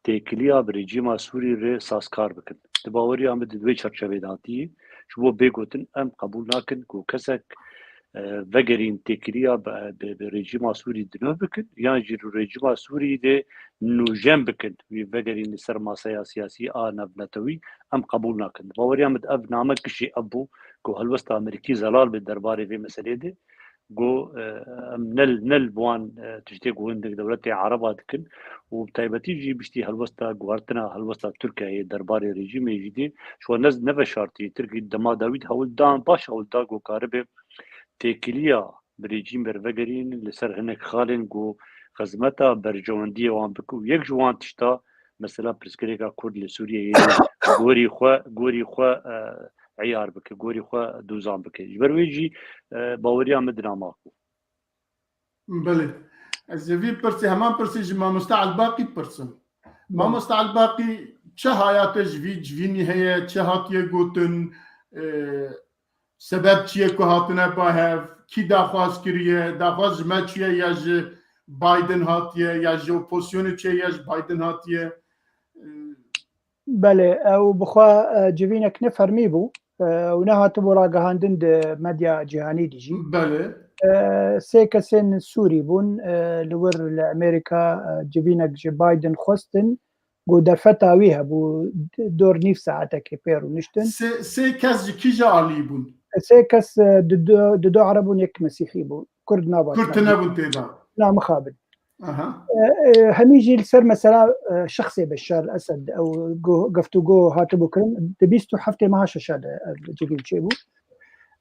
têkiliya bi rejîma Sûrî re sazkar bikin. Di baweriya min di wê çarçevê de hatiye, ji bo bê gotin em qebûl nakin ku kesek, e, vegerîn têkiliya bi, bi, bi rejîma Sûrî di nû bikin, yan jî li rejîma Sûrî de nûjen bikin, wî vegerîn li ser masaya siyasî a navnetewî, em qebûl nakin. Di baweriya min de ev name kişî ev bû ku helwesta Amerîkî zelal bi derbarê vê meselê de, got, e, em ne, ne li wan, e, tiştê ku hindik dewletê Ereba dikin û bi taybetî jî piştî helwesta guhertina helwesta Tirkiyeyê derbarê rejîmê jî dê ji wan ne, neveşartî. Tirkî dema dawî de hewl dan, baş hewl da ku karibe têkiliya bi rejîm bervegerîn li ser hinek xalên ku xizmeta berjewendiyê wan bike û yek ji wan tişta mesela pirsgirêka Kurd li Sûriyeyê gorî xwe, gorî xwe, e, eyar bike, gorî xwe dûzan bike. Ji ber wê jî, e, baweriya min di nama ku. Belê. Ez ê vî pirsê, heman pirsê ji mamoste Elbaqî pirsim. Belê. Mamoste Elbaqî, çi haya te ji vî civînî heye, çi hatiye gotin, e, sebeb çi ye ku hatine ba hev, kî daxwaz kiriye, daxwaz ji me çi ye ya ji Biden hatiye, ya ji opozisyonê çi ye ya ji Biden hatiye? E, Belê, ew bi xwe, e, civînek ne fermî bû, e, û nehatibû ragihandin di medya cîhanî de jî. Belê. E, sê kesên Sûrî bûn, e, li wir li Amerîka, e, civînek ji Biden xwestin, ku derfeta wî hebû, d-, dor nîv saetekê pê rûniştin. Sê, sê kes ji kîja alî bûn? Sê kes, e, di du, di du Ereb bûn, yek Mesîhî bû. Kurd nabat. Kurd tune bûn tê de. Na mixabin. Aha. E, e, hemî jî li ser mesela, e, şexsê Beşar Esed ew go-, geftûgo hatibû kirin, di bîst û heftê meha şeşa de ev civîn çêbû.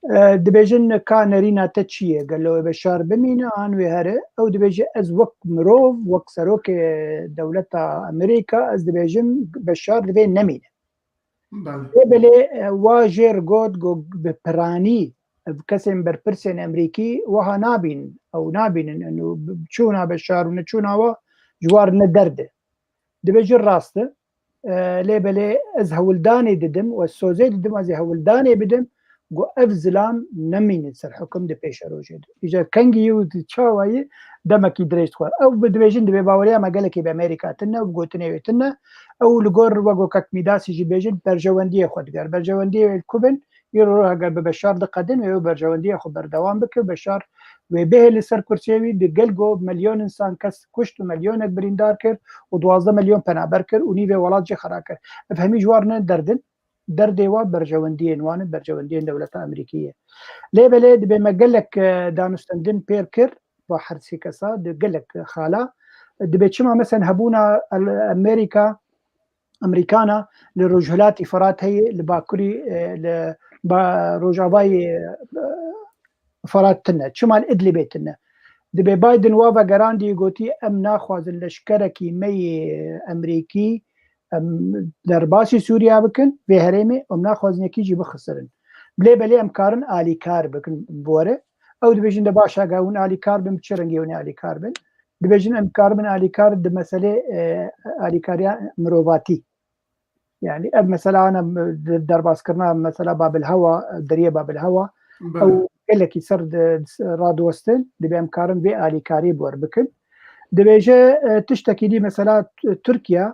E, dibêjin ka nerîna te çi ye? Gelo wê Beşar bimîne an wê here? Ew dibêje ez wek mirov, wek serokê dewleta Amerîka ez dibêjim Beşar divê nemîne. Belê. Lê belê, e, wa jêr got, got bi piranî, ev kesên berpirsên Amerîkî wiha nabînin, ew nabînin, eno çûna Beşar û neçûna wa ji war ne derd e. Dibêjin rast e. E, lê belê ez hewldanê didim û ez sozê didim, ez ê hewldanê bidim, ku ev zilam nemînin ser hukum di pêşerojê de. Îcar kengî yî û çawa yî demekî dirêj dixwe. Ew bi dibêjin di bêbaweriya me gelekî bi Amerîka tune û bi gotinê wê tune. Ew li gor wek ku kek Mîdasî jî bêjin berjewendiyê xwe diger. Berjewendiyê wê li ku bin? Îro heger bi Beşar diqedin, wê ew berjewendiyê xwe berdewam bike û Beşar wê bihêle ser kursiyê wî, di gel ku milyon însan kes kuşt û milyonek birîndar kir û duwazdeh milyon penaber kir û nîvê welat jî xera kir. Ev hemî ji war ne derdin. derdê wa berjewendiyên wan in, berjewendiyên dewleta Amerîkî ye. Lê belê dibê me gelek, e, danûstendin pêr kir, ba her sê kesa, di gelek xala. Dibê çima, mesen, hebûna El-, Amerîka, Amerîkana li Rojhilatî Firat heye, li Bakurî, e, li ba-, Rojavayê, e, Firat tune. Çima li Idlibê tune? Dibê Biden wa vegerandî, gotî, em naxwazin leşkerekî me yê Amerîkî, em derbasî Sûriya bikin, vê herêmê, em naxwazin yekî jî bixisirin. Lê belê em karin alîkar bikin bi we re. Ew dibêjin de baş e, hûn alîkar bin, bi çi rengî hûn ê alîkar bin? Dibêjin em karibin alîkar di meselê, e, alîkariya mirovatî. Yani ev mesela ana, e, de-, derbaskirina mesela Babil Hewa, e, deriyê Babil Hewa, Belê. ew gelekî ser di-, radiwestin, dibê em karin vê alîkariyê bi we re bikin. Dibêje, e, tiştekî dî mesela T-, Tirkiye,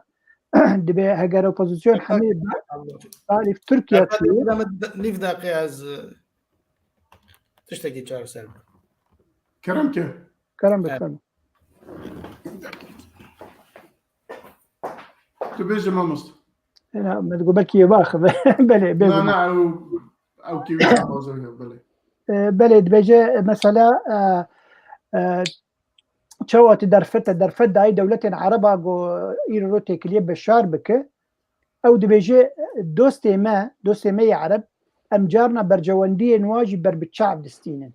dibê heger opozisyon hemî talîf Tirkiye çûye. Nîv deqe ez, e, tiştekî çareser bikim. Kerem ke. Kerem Evet. bikin. Tu bêje mamoste. Ena, me digot belkî yê bax. Belê, bê Na, bê. na, ew, ew kêwî daxwaza ye, belê. E, belê, dibêje, e, mesela, e, e, çawa tu derfet, derfet dayî dewletên Ereba go îro têkiliyê Beşar bike. Ew dibêje, dostê me, dostê me yê Ereb, em carna berjewendiyên wa jî ber bi çav distînin.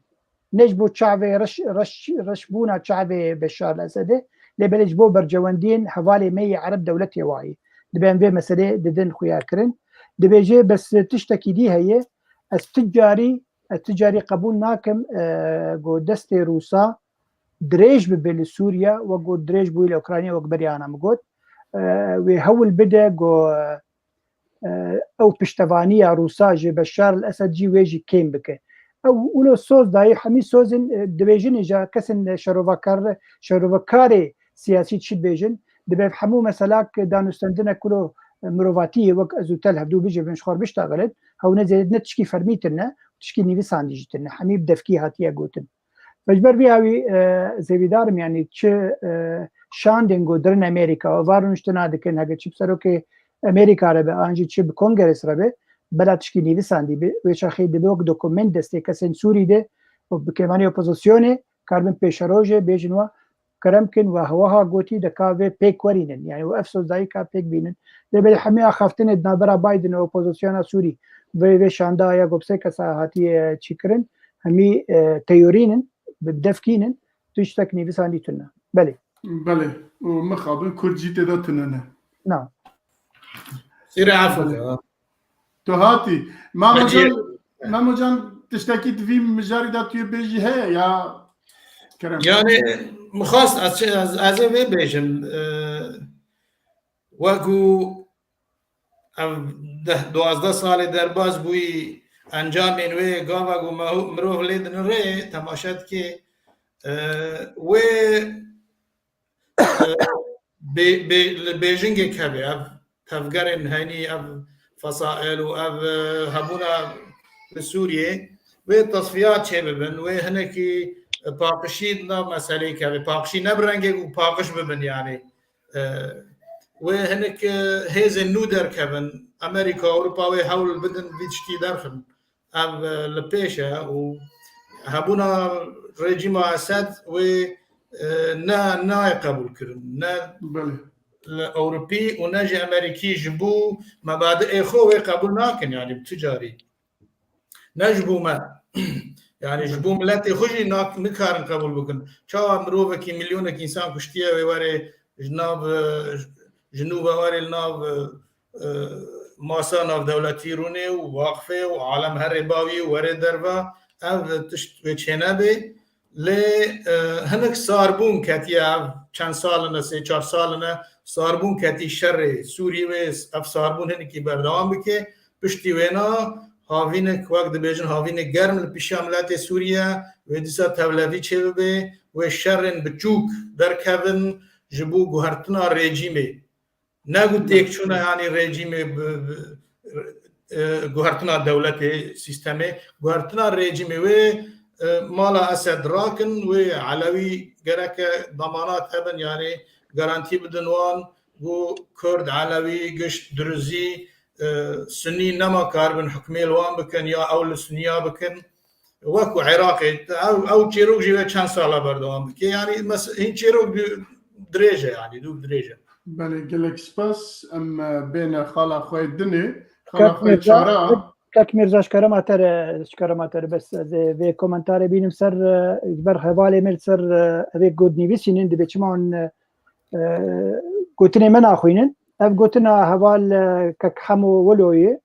Ne ji bo çavê reş, reş, reşbûna çavê Beşar el-Esedê, lê belê ji bo berjewendiyên hevalê me yê Ereb dewletê wa yê. Dibê em vê meselê didin xuyakirin. Dibêje, bes tiştekî dî heye, ez ti carî, ez ti carî qebûl nakim, e, ku destê Rûsa dirêj bibe li Sûriye, wek ku dirêj bûye li Ukrayna, wek beriya ana min got. E, wê hewl bide ku, e, ew piştevaniya Rûsa ji Beşar el-Esed jî wê jî kêm bike. Ew wilo soz dayî, hemî sozên, e, dibêjin îja kesên şerovakar, şerovakarê siyasî çi dibêjin, dibe hemû meselak danûstendine kulo, e, mirovatiyê wek ez û te li hevdû bijî bin ji xwe re biştaxilin, hewne zêde ne tişkî fermî tune, tişkî nivîsandî jî tune. Hemî bi devkî hatiye gotin. Ji ber vî awî, e, zêvîdar im, yanî çi, e, şandên ku dirin Amerîka, û va rûniştina dikin, heke çi bi serokê Amerîka re be, an jî çi bi Kongres re be, bela tişkî nivîsandî be, wê çaxê dibe wek dokument destê kesên Sûrî de, û bi kêmanî opozisyonê, karibin pêşerojê, bêjin wa, kerem kin, wa hewaha gotî, de ka vê pêk werînin. Yanî û ev sozdayî ka pêk bînin. Lê belê hemî axaftinê di navbera Biden û opozisyona Sûrî vê, vê şanda ya ku bi sê kesa hatiye çîkirin, hemî, e, teorînin, bi devkînin, tiştek nivîsandî tune. Belê. Belê. Û mixabin Kurd jî tê de tune ne. Na. Sîre afû. Tu hatî. Mamo Can, Memo Can, tiştekî di vî mijarî de tu yê bêjî heye ya Kerem? Yani, min xwest ez, ez, ez ê vê bêjim. E, wekû ev deh, duwazdeh salê derbas bûyî, encamên wê gava ku me-, mirov lê dinirê, temaşe dikê, e, wê, e, bê-, bê-, li bêjingê kevê, ev tevgerên henî, ev fesail û ev, e, hebûna li Sûriyê, wê tesfiyat çêbibin, wê hinekî paqişî di nav meseleyê kevê. Paqişî ne bi rengê ku paqij bibin, yanî. E, wê hinek, e, hêzên nû derkevin. Amerîka, Ewropa wê hewl bidin vî tiştî derxin. Ev, e, li pêş e û hebûna rejîma Esed wê, e, ne, nayê qebûlkirin. Ne Belê. li Ewropî û ne jî Amerîkî ji bo mebadiê xwe wê qebûl nakin, yanî bi tu carî. Ne ji bo me. Yani ji bo miletê xwe jî nak-, nikarin qebûl bikin. Çawa mirovekî, milyonekî însan kuştiye, wê were ji nav, e, ji nû ve were li nav, e, e, masa navdewletî rûnê û waqfê û alem herê bawî û were derva, ev tişt wê çênebê. Lê, e, hinek sarbûn ketiye ev çend sal in e, sê çar sal in e, sarbûn ketî şerê Sûrî wê, ev sarbûn hinekî berdewam bike. Piştî wêna havînek, wek dibêjin, havînek germ li pişiya miletê Sûriye wê dîsa tevlevî çêbibe, wê şerên biçûk derkevin ji bo guhertina rejîmê. Ne ku têkçûna, yanî rejîmê bi, bi, e, guhertina dewletê, sîstemê, guhertina rejîmê wê, e, mala Esed rakin, wê Elewî gereke damanat hebin, yanî garantî bidin wan, ku Kurd, Elewî, gişt, Duruzî, e, Sunnî nema karibin hukmê li wan bikin ya ew li Sunniya bikin. Wekû Iraqê, ew, ew çîrok jî wê çend sala berdewam bike. Yanî mes-, hîn çîrok du-, dirêj e, yanî dû dirêj e. Belê, gelek spas. Em, e, bêne xala xwe dinê. Xala Kak xwe Mirza, çara. Kak Mirza, ji kerema te re, ji kerema te re bes ez ê vê komentarê bînim ser, e, ji ber hevalê me li ser, e, evê got nivîsînin, dibê çima hûn, e, e, gotinê me naxwînin. Ev gotina heval, e, Kak Hemo Welo ye.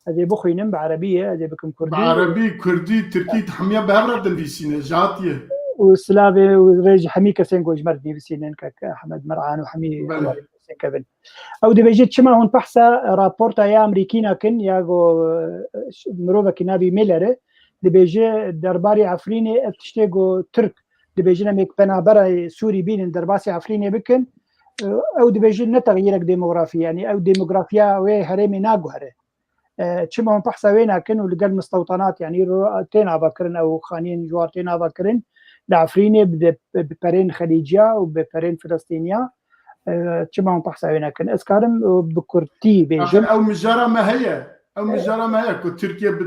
Ez ê bixwînim, bi erebî ye, ez ê bikim kurdî. Bi erebî, kurdî, tirkî, hemiya bi hev re dinivîsîne, ji hatiye. Û silavê û rê ji hemî kesên ku ji me re dinivîsînin, Kak Ehmed Mer'an û hemî Belê. hevalên kesên kevin. Ew dibêje, çima hûn behsa raporta ya Amerîkî nakin, ya ku, e, mirovekî navî Miller e, dibêje, derbarê Efrînê ev tiştê ku Tirk dibêjin, em ê penabera Sûrî bînin, derbasî Efrînê bikin. E, ew dibêjin, ne texyîrek demografî, yanî ew demografiya wê herêmê naguhere. E, çima hûn behsa wê nakin û li gel mistewtanat, yanî ro-, tên avakirin, ew xaniyên ji war tên avakirin, li Efrînê bi, bi perên Xelîciya û bi perên Filistîniya, e, çima hûn behsa wê nakin? Ez karim, e, bi kurtî bêjim. Axir ew mijara me heye. Ew E, mijara me heye ku Tirkiye bi,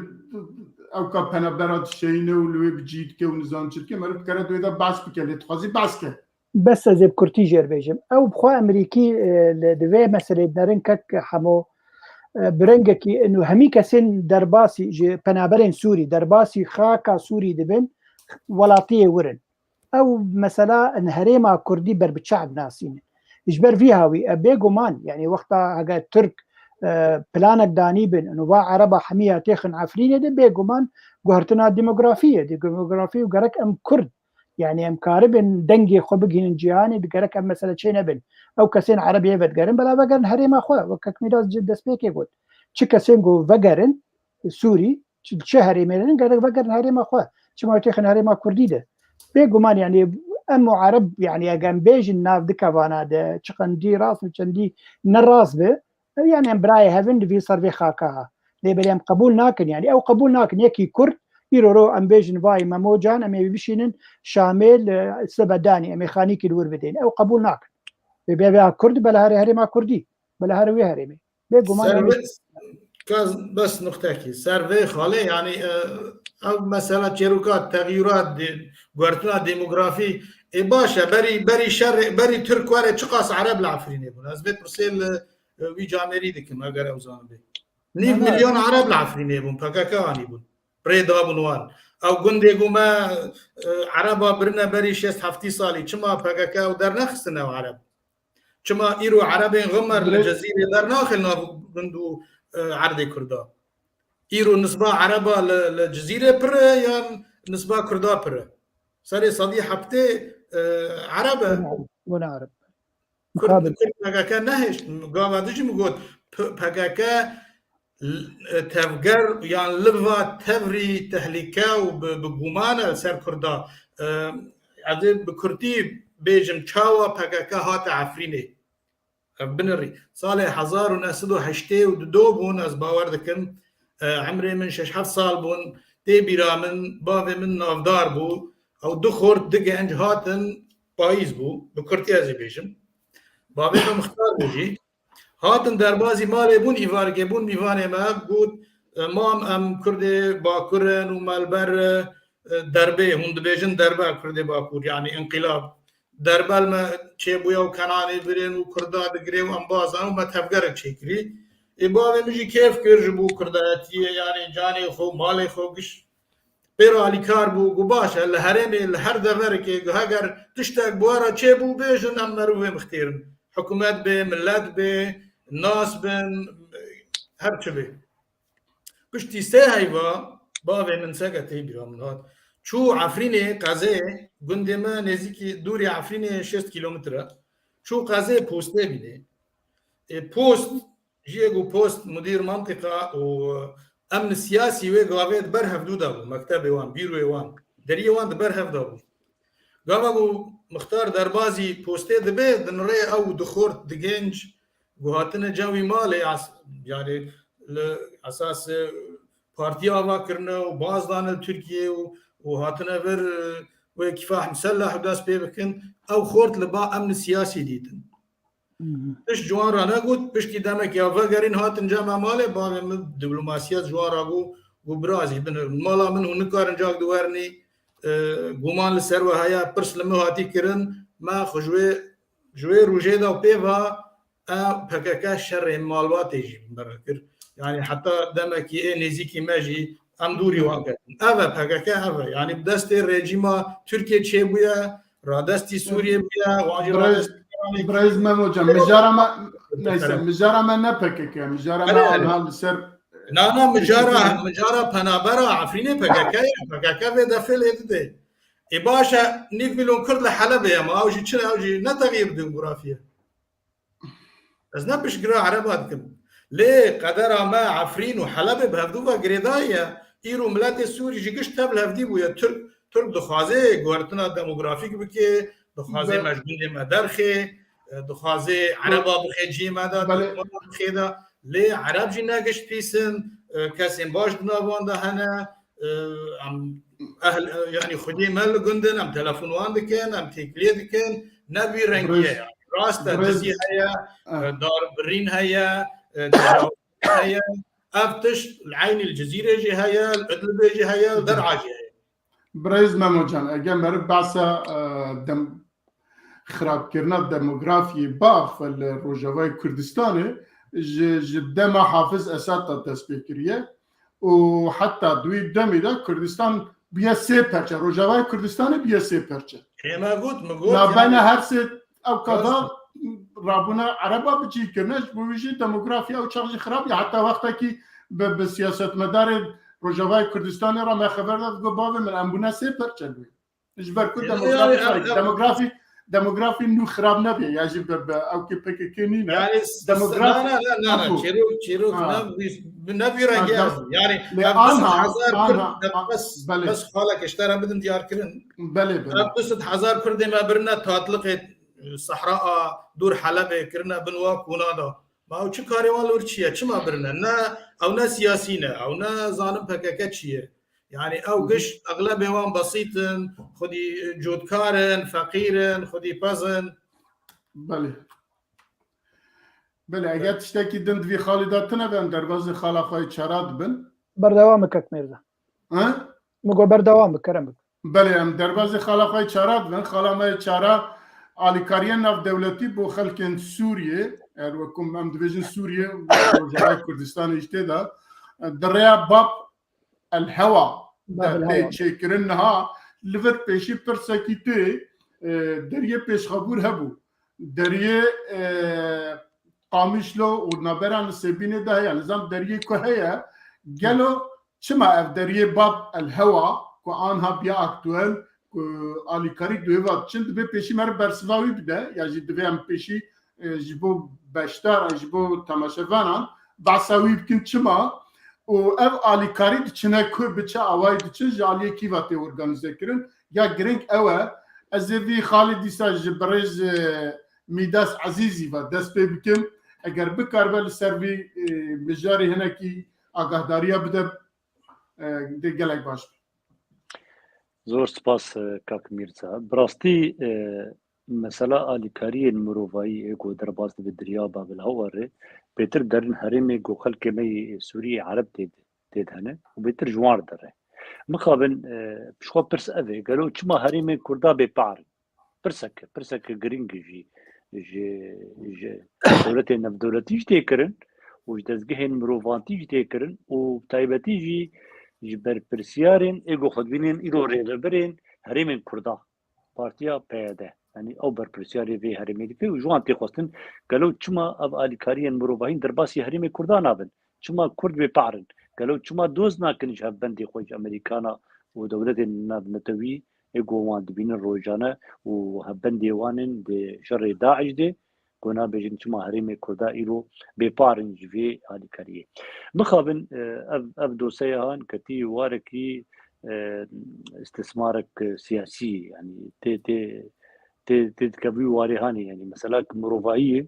ew ka penabera dişeyîne û li wê bi cî dike û nizam çi dike, meriv dikare di wê de behs bike, lê dixwazî behs ke. Bes ez ê bi kurtî jê re bêjim. Ew bi xwe Amerîkî, e, li, di vê meselê dinerin Kek Hemo, e, bi rengekî inu hemî kesên derbasî ji penaberên Sûrî, derbasî xaka Sûrî dibin, welatiyê wir in. Ew mesela in herêma Kurdî ber bi çav nasînin. Ji ber vî hawî, e, bêguman, yanî wexta hege Tirk, e, planek danî bin, inu va Ereba hemiya têxin Efrînê de, bêguman guhertina demografiyê, demografî û gerek em Kurd, yanî em karibin dengê xwe bigihînin cîhanê, di gerek ev mesele çê nebin. Ew kesên Ereb yê vedigerin, bela vegerin herêma xwe, wek Kek Mîraz ji destpêkê got. Çi kesên ku vegerin Sûrî, çi, çi herêmê ne, gerek vegerin herêma xwe. Çima têxin herêma Kurdî de? Bêguman, yanî em û Ereb, yanî eger em bêjin nav dikevana de, çi qendî rast û çendî ne rast be, ew, yanî em birayê hev in di vî ser vê xaka ha. Lê belê em qebûl nakin, yanî ew qebûl nakin. Yekî Kurd, îro ro em bêjin vay Memo Can, em ê bişînin Şamê li Sebedanî, em ê xanîkî li wir bidên. Ew qebûl nakin. Vê bê vê Kurd, bela herê herêma Kurdî, bela herê wê herêmê. Bêguman Ser em vê, ka bes nuqtekî. Ser vê xalê, yanî, e, ew mesela çêroka texyûrat, de-, guhertina demografî, ê, baş e, berî, berî şerê, berî Tirk were çiqas Ereb li Efrînê bûn? Ez vê pirsê li, e, wî camêrî dikim, eger ew zanibê. Nîv Na, na. milyon Ereb li Efrînê bûn, P K K anî bûn. Rê dabûn wan. Ew gundê ku me, e, Ereba birine berî şêst heftî salî, çima P K K ew dernexistine ew Ereb? Çima îro Erebên Ximer li Direkt Cezîrê dernaxin nav gund û, e, erdê Kurda? Îro nisba Ereba li, li Cizîrê pir e yan nisba Kurda pir e? Serê sedî heftê, e, Ereb e. Bûne Ereb, bûne Ereb. Kurd, Mixabin. Kurd P K K nehişt, gava dijî min got, P-, P K K l-, tevger yan li va tevrî tehlîke û bi, bi guman e li ser Kurda. E, ez ê bi kurtî bêjim, çawa P K K hate Efrînê? Ev binirî. Salê hezar û neh sed û heştê û du bûn, ez bawer dikim, e, emrê min şeş heft sal bûn, tê bîra min, bavê min navdar bû, ew du xort, du genc hatin, payîz bû, bi kurtî ez ê bêjim. Bavê min mixtar bû jî. Hatin derbazî malê bûn, îvarikê bûn, mîvanê me got, e, mam em Kurdê Bakur in û me li ber, e, derbê, hûn dibêjin derbe Kurdê Bakur, yanî înqîlab. Derbe li me çêbûye û Kenanê virên û Kurda digirê û embazan û me tevgerek çêkirî. Ê bavê min jî kêf kir ji bo kurdayetiyê, yanî canê xwe, malê xwe giş pê re alîkar bû, got baş e, li herêmê, li her deverekê, got heger tiştek bi we re çêbû, bêjin em merivê mixtêr in. Hikûmet bê, milet bê, nas bin, her çi bê. Piştî sê heyva, bavê min seke tê bîra min hat. Çû Efrînê qezê, gundê me nêzîkî dûrî Efrînê şêst kîlometre. Çû qezê postê bînê. Ê, post, jiyê ku post, mudîr mantiqa û emn siyasî wê gavê di ber hevdû de bû, mektebê wan, bîroyê wan, deriyê wan di ber hev de bû. Gava ku mixtar derbazî postê dibe, dinirê ew du xort, du genc, ku hatine cem wî malê, as-, yanî li esas, e, partî ava kirine û baz dane li Tirkiyê û, û hatine vir, e, wê kifah misellah û dest pê bikin, ew xort li ba emn siyasî dîtin. Tişt ji wan re negot, piştî demekê ya vegerîn hatin cem me malê, bavê min diplomasiya ji wan re got, got, "Bira, ez jî bin mala min, hûn nikarin cak di wernî, e, guman li ser we heye, pirs li min hatî kirin, me xwe ji wê, ji wê rojê de pê ve, e, P K K şerê malbatê jî bi me re kir." Yani heta demekî ê nêzîkî me jî em dûrî wan ketin. Ev e P K K, ev e. Yani bi destê rejîma Tirkiyê çêbûye, radestî Sûriyê bûye, wan jî Birêz, radestî Îranê birêz Memo can, kir. Mijara me, neyse, Efendim? Mijara me ne P K K, mijara me Belê, belê. Anha li ser Na, na, mijara, mijara penabera Efrînê P K K ye, P K K vê defê lê dide. Ê baş e, nîv milyon Kurd li Helebê ye, ma ew jî çi ne, ew jî ne texîr bi demografiyê. Ez ne piştgira Ereba dikim. Lê qedera me Efrîn û Helebê bi hevdû ve girêdayî ye. Îro miletê Sûrî ji giş tev li hevdî bûye. Tirk, Tirk dixwaze guhertina demografîk bike, dixwaze Be- me ji gundê me derxê, e, dixwaze Ereba bixe cihê me de, Belê. Tirkmana bixe de. Lê Ereb jî ne giş pîs in, e, kesên baş di nav wan de hene. E, em, ehl, e, yani xwedî me li gund in, em telefon wan dikin, em têkiliyê dikin. Ne vî rengî ye. Birêz- Yani. Rast e, Birêz- dizî heye, Ah. e, darbirîn heye, e, tecawizkirî heye. Ev tişt li Eynî li Cizîrê jî heye, li Idlibê jî heye, li Der'a jî heye. Birêz Memo can, eger meriv behsa, e, dem-, xirabkirina demografiyê biaxife li Rojavayê Kurdistanê ji, ji dema Hafiz Esad de dest pê kiriye û heta di wî demê de Kurdistan bûye sê perçe. Rojavayê Kurdistanê bûye sê perçe. Ê me got, me got Navbeyna yani. Her sê ew Rast. Kata rabûna Ereba bi cî kirine, ji bo wî jî demografya ew çax jî xirab ya. Heta wextekî bi, bi siyasetmedarê Rojavayê Kurdistanê re me xeber da, digot, "Bavê min, em bûne sê perçe." Ji ber ku Ya, demografî ya, ya, xirab, ya. Demografî, demografî nû xirab nebiye, ya jî bi, bi ew kê P K K nîne. Yani, s-, Demograf-, na, na, na, na, na, Apo. Çêrok, çêrok, Ha. ne vî, ne vî rengî Ha, ez. Yani, Lê ev du sed hezar anha, Kurd, anha, ev bes, belê. Bes xalek ji te re bidim diyar kirin. Belê, belê. Ev du sed hezar Kurdê me birine tatliqê, e, Sehra a dûr Helebê kirine bin wa kûna da. Ma ew çi karê wan li wir çi ye? Çima birine? Ne, ew ne siyasî ne, ew ne zanim P K K çi ye. Yani ew Hı hı. Giş, exlebê wan besît in, xwedî cotkar in, feqîr in, xwedî pez in. Belê. Belê, eger tiştekî din di vî xalî de tune be, em derbazê xala xwe yê çara dibin. Berdewam bike, Kak Mîrza. Ha? Min got berdewam bike, kerem bike. Belê, em derbazê xala xwe yê çara dibin. Xala me yê çara alîkariyên navdewletî bo xelkên Sûriyê, eger wekum em dibêjin Sûriyê, Rojavayê Kurdistanê jî tê de, di rêya Bab el Hewa Bab el de tê Hewa. Çêkirin niha. Li vir pêşî pirsekî tê, e, deriyê pêşxebûr hebû. Deriyê, e, Qamişlo û navbera Nisêbînê de heye. Nizam deriyê ku heye, gelo çima ev deriyê Bab el Hewa ku anha biya aktuel, ku alîkarî di wê ve diçin, divê pêşî meriv bersiva wî bide, ya jî divê em pêşî, e, ji bo beşdar, ji bo temaşevanan behsa wî bikin çima û ev alîkarî diçine ku, bi çi awayî diçin, ji aliyê kî ve tê organîze kirin. Ya girîng ew e, ez ê vî xalê dîsa ji birêz, e, Mîdas Ezîzî ve dest pê bikim. Eger bikaribe li ser vî, e, mijarê hinekî agahdariya bide, e, dê gelek baş be. Zor spas, e, Kak Mîrza. Bi rastî, e, mesela alîkariyên mirovayî ê ku derbas dibe deriya Bab el Hewa re, pêtir derin herêmê ku xelkê me yê Sûriyê Ereb tê, tê de hene û bêtir ji wan re dere. Mixabin, e, ji xwe pirs ev e, gelo çima herêmên Kurda bêpar in? Pirseke, pirseke girîng e jî, ji, ji dewletên navdewletî jî tê kirin û ji dezgehên mirovantî jî tê kirin û bi taybetî jî ji berpirsiyarên ê ku xwe dibînin îro rêvebirên herêmên Kurda, partiya P Y D. Yanî ew berpirsiyarê vê herêmê dike û ji wan tê xwestin, gelo çima ev alîkariyên mirovahîn derbasî herêmê Kurda nabin? Çima Kurd bêpar in? Gelo çima doz nakin ji hevbendê xwe ji Amerîkana û dewletên navnetewî ê ku wan dibînin rojane û hevbendê wan in di şerê DAIŞ de, ku nabêjin çima herêmê Kurda îro bêpar in ji vê alîkariyê. Mixabin, e, ev, ev doseya han ketî warekî, e, istismarek siyasî, yanî tê, tê, tê, tê dikevî warê hanê, yanî mesela ki mirovahiyê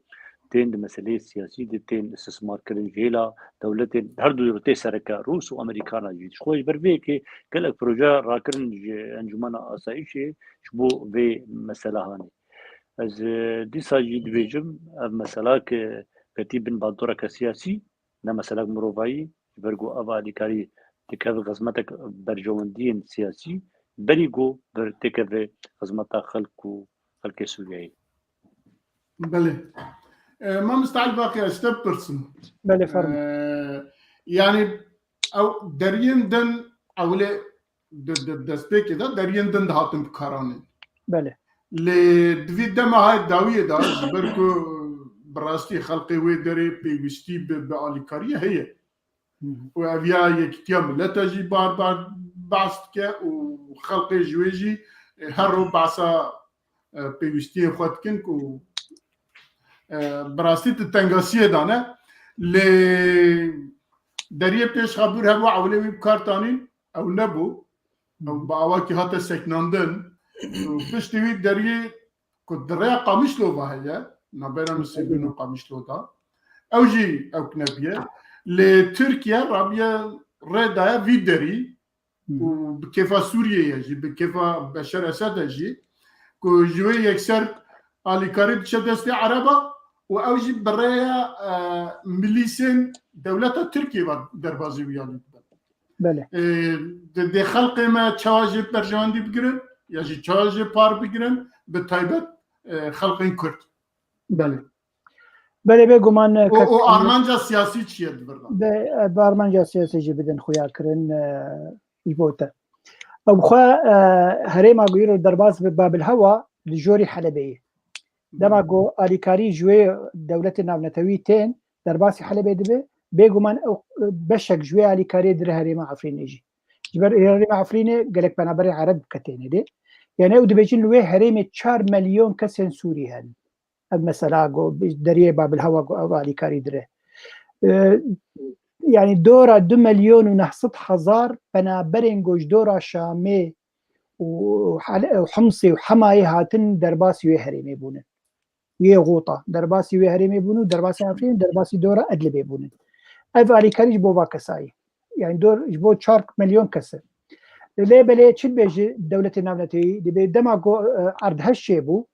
tên di meseleyê siyasî de tên istismar kirin, ji hêla dewletên her du tê sereke Rûs û Amerîkana jî. Ji xwe ji ber vê yekê gelek proje rakirin ji Encûmena Asayîşê ji bo vê mesela hanê. Ez, e, dîsa jî dibêjim, ev mesela ke ketî bin bandoreke siyasî, ne meselek mirovayî, ji ber ku ev alîkarî dikeve xizmetek berjewendiyên siyasî, berî ku bir têkeve xizmeta xelk û xelkê Sûriyeyê. Belê. E, Mamosta Elbaqî, ez te bipirsim. Belê, fermo. E, yani ew deriyên din ewlê di, di destpêkê de deriyên din dihatin bikaranîn. Belê. Lê di vî dema hayê dawiyê de ji ber ku bi rastî xelkê wê derê pêwîstî bi, bi alîkariyê heye. Û ev ya Yekîtiya Milete jî bar bar behs dike û xelkê ji wê jî, e, her roj behsa, e, pêwîstiyên xwe dikin ku, e, bi rastî di tengasiyê de ne. Lê deriyê pêş xebûr hebû ewlê wî bi kar tanîn, ew nebû. Ew bi awakî hate seknandin. Û piştî wî deriyê ku di rêya Qamişlo ve heye, navbera Nisêbûn û Qamişlo de, ew jî ewk nebiye. Lê Tirkiye rabiye rê daye vî derî û bi kêfa Sûriyeyê jî, bi kêfa Beşar Esed e jî, ku ji wê yekser alîkarî diçe destê Ereba û ew jî bi rêya, e, milîsên dewleta Tirkiyê ve derbazî wî alî dibe. Belê. E, di, di xelkê me çawa jê berjewendî bigirin ya jî çawa jê par bigirin, bi taybet, e, xelkên Kurd. Belê. Belê, bêguman, e, O, kek- o armanca siyasî çi ye di vir de? Be, e, bi armanca siyasî jî bidin xuya kirin, e, ji bo te. Ew xwe, e, herêma ku îro derbas bi Babil Hewa li jorî Helebê ye. Dema ku alîkarî ji wê dewletê navnetewî tên, derbasî Helebê dibe, bêguman ew, e, beşek ji wê alîkariyê dire herêma Efrînê jî. Ji ber herêma Efrînê gelek penaberên Ereb diketêne dê. Yani ew dibêjin li wê herêmê çar milyon kesên Sûrî hene. Ev mesela ku bi deriyê Babil Hewa ku ev alîkarî dire. E, yani dora du milyon û neh sed hezar penaberên ku ji dora Şamê û Hal-, û Himsê û Hemayê hatin derbasî wê herêmê bûne. Wê Xûta derbasî wê herêmê bûne û derbasî Efrîn, derbasî dora Idlibê bûne. Ev alîkarî ji bo va kesayî. Yani dor ji bo çar milyon kes e. Lê belê çi dibêje dewletê navnetewî? Dibê dema ku, e, erdhej çêbû,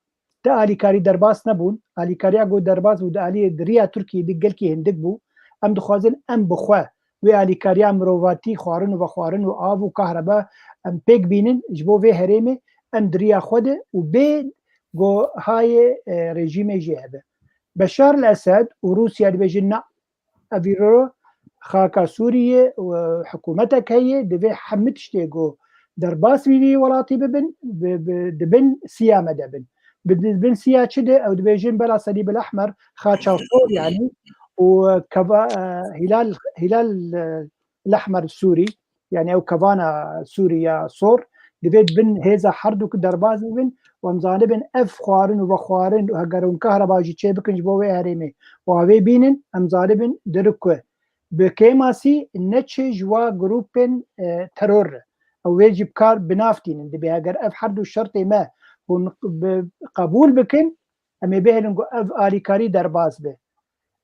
ti alîkarî derbas nebûn. Alîkariya ku derbas bû di aliyê di riya Tirkiyê di gelkî hindik bû. Em dixwazin em bi xwe wê alîkariya mirovatî, xwarin û vexwarin û av û kahreba em pêk bînin ji bo vê herêmê, em di riya xwe de û bê ku hayê, e, rejîmê jê hebe. Beşar el Esed û Rûsya dibêjin na, ev îro xaka Sûriyê û hikûmetek heye, divê hemû tiştê ku derbas vî vî welatî bibin, bi, bi, di bin siya me de bin. Bi, di bin siya çi de? Ew dibêjin bela Selîb el Ehmer, xaça sor yani, û keva-, e, Hilal, Hilal, e, el Ehmer Sûrî, yani ew kevana Sûrî ya sor, divê bin hêza herdûk derbas bibin û em zanibin ev xwarin û vexwarin û heger hûn kahreba jî çê bikin ji bo wê herêmê û avê bînin, em zanibin dirik ku bi kêmasî neçe ji wa grûpên, e, teror re. Ew wê jî bi kar bi nav tînin. Dibê heger ev her du şertê me hûn bi qebûl bikin, em ê bihêlin ku ev alîkarî derbas be.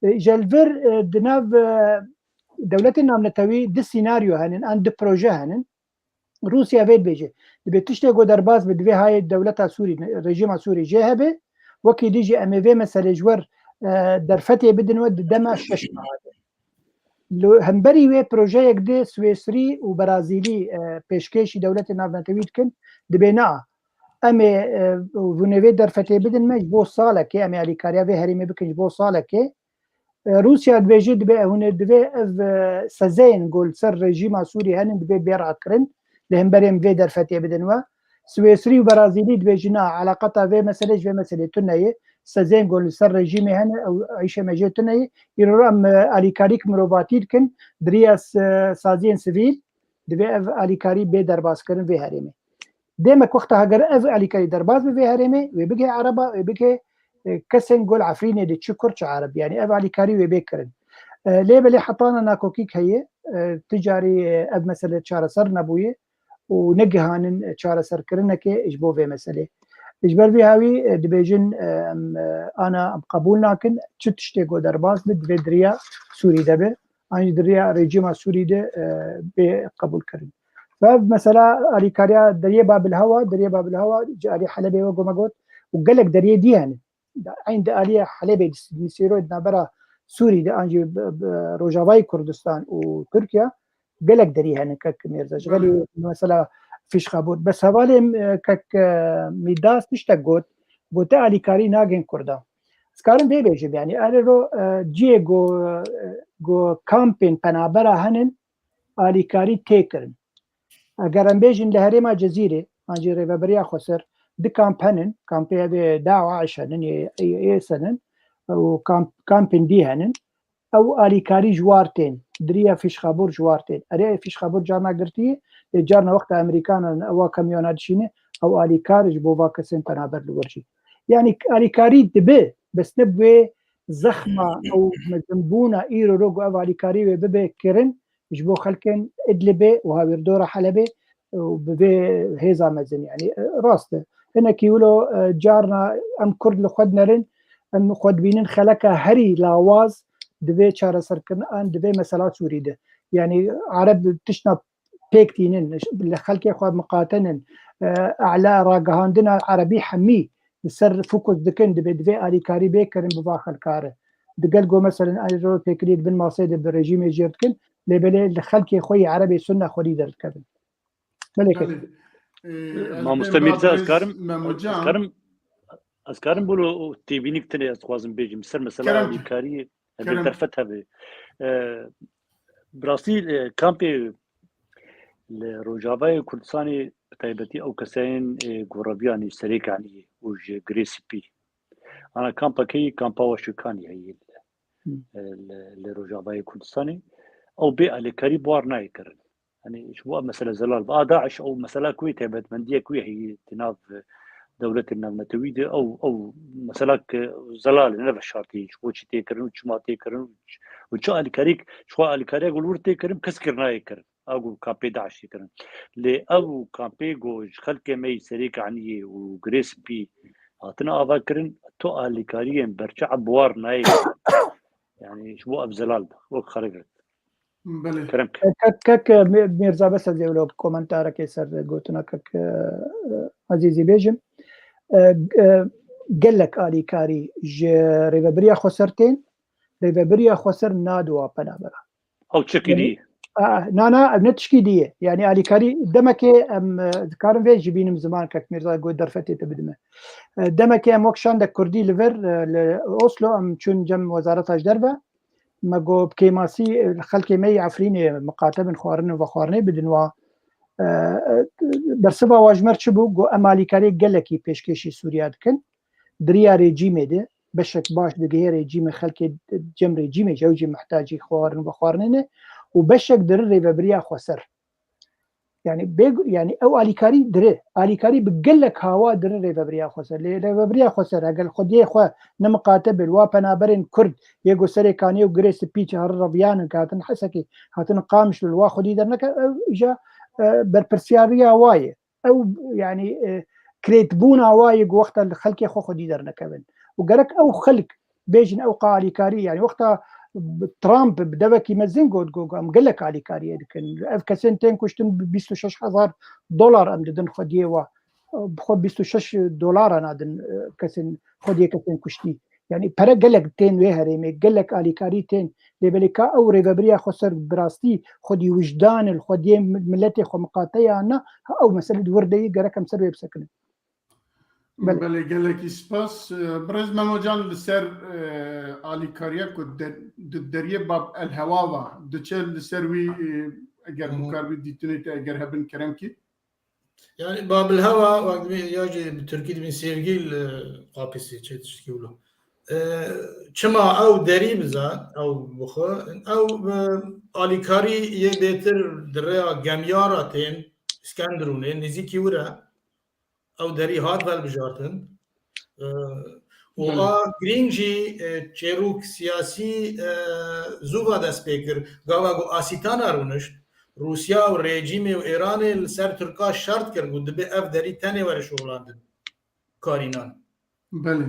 E, ji li vir, e, di nav, e, dewletên navnetewî du sînaryo henin, an du proje henin. Rûsya vê dibêje. Dibê tiştê ku derbas be, divê hayê dewleta Sûrî, rejîma Sûrî jê hebe. Wekî dî jî em ê vê meselê ji wer, e, derfetê bidin we di dema şeş meha de. Li hemberî wê projeyek di Swêsrî û Berazîlî, e, pêşkêşî dewletê navnetewî dikin, dibê na. Em ê, e, hûn ê vê derfetê bidin me ji bo salekê, em ê alîkariya vê herêmê bikin ji bo salekê. E, Rûsya dibêje, dibê hûn ê, divê ev, e, sezeyên ku li ser rejîma Sûrî henin, divê bê rakirin, li hemberê em vê derfetê bidin we. Swêsrî û Berazîlî dibêjin, na, eleqeta vê meselê ji vê meselê tune ye. Sezeyên ku li ser rejîmê hene, ew îşê me jê tune ye. Îro em, e, alîkarîk mirovatî dikin, di riya s-, saziyên sivîl, divê ev alîkarî bê derbaskirin vê herêmê. Dê me wexta heger ev alîkarî derbas bi vê herêmê, wê bigê Ereba, wê bigê, e, kesên ku li Efrînê de çi Kurd çi Ereb, yani ev alîkarî wê bê kirin. E, lê belê hetana nakokîk heye, e, ti carî, e, ev mesele çareser nebûye û negihanin çareserkirinekê ji bo vê meselê. Ji ber vî hawî, e, dibêjin, e, em, e, ana em qebûl nakin, çi tiştê ku derbas bi, divê di riya Sûrî de be, an jî di riya rejîma Sûrî de, e, bê qebûlkirin. Ve mesela alîkariya deriyê Babil Hewa, deriyê Babil Hewa ji alî Helebê wek ku me got, û gelek deriyê dî hene. Eyn di aliyê Helebê, di Misîroyê, di navbera Sûrî de, an jî bi, bi Rojavayê Kurdistan û Tirkiye, gelek derî hene kek Mîrza. Ji xelî mesela fîşxa bûr. Bes hevalê, e, kek, e, Mîdas tiştek got, got te alîkarî nagên Kurdan. Ez karim vê bêjim, yanî erê ro, e, ciyê go, e, go kampên penabera henin, alîkarî tê kirin. Eger em bêjin li herêma Cezîrê, an jî rêveberiya Xweser, di kamp henin, kampê ev ê DAIŞ henin, ê, ê, ês henin, û kamp, kampên dî henin, ew alîkarî ji war tên, diriya fîşxabûr ji war tên. Erê, fîşxabûr carna girtiyê, lê carna wexta Amerîkanan ewa kamyona dişîne, ew alîkar ji bo va kesên penaber li wir jî. Yanî alîkarî dibe, bes ne bi wê zexma ew mezinbûna îro ro ku ev alîkarî wê bibe kirin, ji bo xelkên Idlibê û hawîrdora Helebê û bi vê hêza mezin, yanî, e, rast e. Hinekî wilo, e, carna em Kurd li xwe dinerin, em xwe dibînin xeleka herî lawaz di vê çareserkirin an di vê mesela Sûrî de. Yanî Ereb tiştna pêk tînin, li xelkê xwe miqate nin, e, ala ragihandina Erebî hemî li ser fokus dikin, dibê divê alîkarî bê kirin bi va xelka re. Digel go, meselen, erê ro têkiliyê di bin masê de bi rejîmê jêr dikin, lê belê li xelkê xwe yê Erebê Sunne xwedî derdikevin. Belê kek. Belê. Ee, ez Mamoste bêm Mîrza, ez rabirêz karim, Memo ez Can. karim, ez karim bolo têbînik tine ez dixwazim bêjim. Ser mesela Kerem ki. alîkariyê, hevê Kerem. derfet hevê. Ee, bi rastî, e, kampê li Rojavayê Kurdistanê, bi taybetî ew keseyên, e, ku reviyanî serêkaniyê û ji Girê Spî. Ana kampa keyî, kampa Waşûkanî heye li, Hmm. e, li, li Rojavayê Kurdistanê. Ew bê alîkarî bi war nayê kirin. Hani ji bo ev mesele zelal be. A DAIŞ ew mesela ku wê taybetmendiyek wê heye di nav, e, dewletên navnetewî de, ew, ew mesela ki zelal e, ne veşartî, ji bo çi tê kirin û çima tê kirin û ç-, û çi alîkarî, ji xwe alîkariya ku li wir tê kirin, kes kir nayê kirin. A ku kampê DAIŞ tê kirin. Lê ew kampê ku ji xelkê me yî Serê Kaniyê û Girê Spî hatine ava kirin, tu alîkariyên berçav bi war nayê kirin. Yani ji bo ev zelal be, wek xerek. Belê. Kerem ke. Kek, kek, e, Mî-, Mîrza, bes ez ê wilo komentarekê ser gotina kek, e, e, Ezîzî bêjim. E, e, gelek alîkarî ji rêvebiriya Xweser tên, rêvebiriya Xweser nadiwa penabera. Ew çi Yanî, kirî? a, na, na, ev ne tişkî dî ye. Yanî alîkarî demekê em, e, dikarim vê jî bînim ziman kek Mîrza got derfetê te bidime. E, demekê em wek şandek kurdî li vir, e, li Oslo em çûn cem wezareta ji derve. Me got bi kêmasî, e, xelkê me yê Efrînê miqate bin xwarin û vexwarinê bidin wa. E, e, bersiva wa ji me re çi bû? Got em alîkariyê gelekî pêşkêşî Sûriya dikin. Di riya rejîmê de beşek baş digihê rejîmê, xelkê cem rejîmê jî, ew jî mihtacî xwarin û vexwarinê ne û beşek diri rêvebiriya Xweser. Yani bê, yani ew alîkarî diri, alîkarî bi gelek hawa diri rêvebiriya Xweser. Lê rêvebiriya Xweser, eger xwediyê xwe ne miqate be, wa penaberên Kurd yê ku Serê Kaniyê û Girê Spî çi herin reviyanin, ke hatin Hesekê, hatin Qamişlo, li wa xwedî derneke, ew îja, e, berpirsiyariya wa ye. Ew, yani, e, kirêtbûna wa ye ku wexta li xelkê xwe xwedî dernekevin. Û gerek ew xelk bêjin ew qa alîkarî, yani wexta Trump bi devekî mezin got, got, got, em gelek alîkariyê dikin. Ev kesên tên kuştin bi bîst û şeş hezar dolar em didin xwediyê wa. Bi xwe bîst û şeş dolara nadin, e, kesên xwediyê kesên kuştî. Yani pere gelek tên wê herêmê, gelek alîkarî tên. Lê belê ka ew rêvebiriya Xweser bi rastî xwedî wijdan il, xwediyê mi-, miletê xwe miqate ya na, ha ew mesele di wir de yî, gerek em ser wê bisekinin. Belê. Belê, gelekî spas. E, birêz Memo Can, li ser, e, alîkariya ku de-, di deriyê Bab El Hewa ve diçe, li ser wî, e, eger Hı hı. bikaribî dîtinê te eger hebin kerem kî? Yani Bab El Hewa, wek dibî, ya jî bi Tirkî dibîn Sêvgîl, e, Kapisi, çi tiştekî wilo. E, çima ew derî bize, ew bixwe, ew, e, alîkarî yê bêtir di rêya gemiyara tên Îskenderûnê, nêzîkî wir e. Ew derî hat velbijartin. E, û Belê. a girîng jî, e, çêrok siyasî, e, zû va dest pê kir. Gava ku Asîtana rûnişt, Rûsya û rejîmê û Îranê li ser Tirka şert kir ku dibe ev derî tenê were şoxlandin. Karînan. Belê.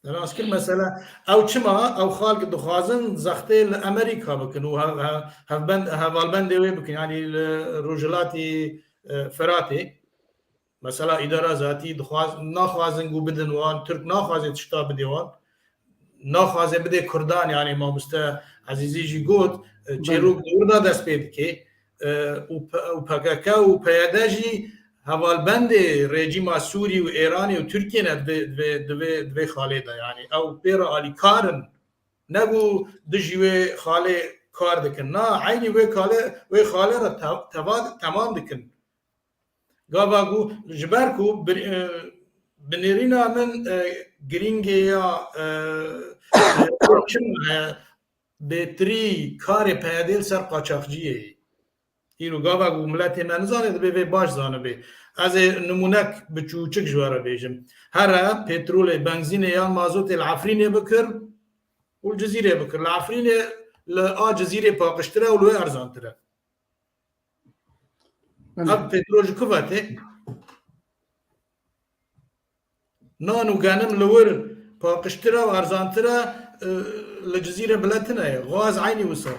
Rast kir mesela, ew çima, ew xalk dixwazin zextê li Amerîka bikin û hev-, hev-, hevbend-, hevalbendê wê bikin, yanî li Rojhilatî, e, Firatê. Mesela îdara zatî dixwaz, naxwazin ku bidin wan, Tirk naxwaze tişta bidê wan, naxwaze bidê Kurdan, yani mamoste Ezîzî jî got, e, çêrok li wir de dest pê dike, e, û P-, û P K K û P Y D jî hevalbendê rejîma Sûrî û Êranê û Tirkiyê ne di vê, di vê, di vê, di vê xalê de, yani ew pê re alîkar in. Ne ku dijî wê xalê kar dikin. Na, eynî wê xalê, wê xalê re te-, teva-, temam dikin. Gava ku, ji ber ku bir-, e, binêrîna min, e, girîngê ya, e, e, çi me, bêtirî karê P Y D li ser qaçaxciyê ye. Îro gava ku miletê me nizane, divê vê baş zanibê. Ez ê nimûnek biçûçik ji we re bêjim. Here petrolê, benzînê yan mazotê li Efrînê bikir û li Cizîrê bikir. Li Efrînê li a Cizîrê paqijtir e û li wê erzantir e. Belê. Ev petrol ji ku ve tê? Nan û genim li wir paqijtir e û erzantir e, e, li Cizîrê bile tune ye. Gaz eynî wisa.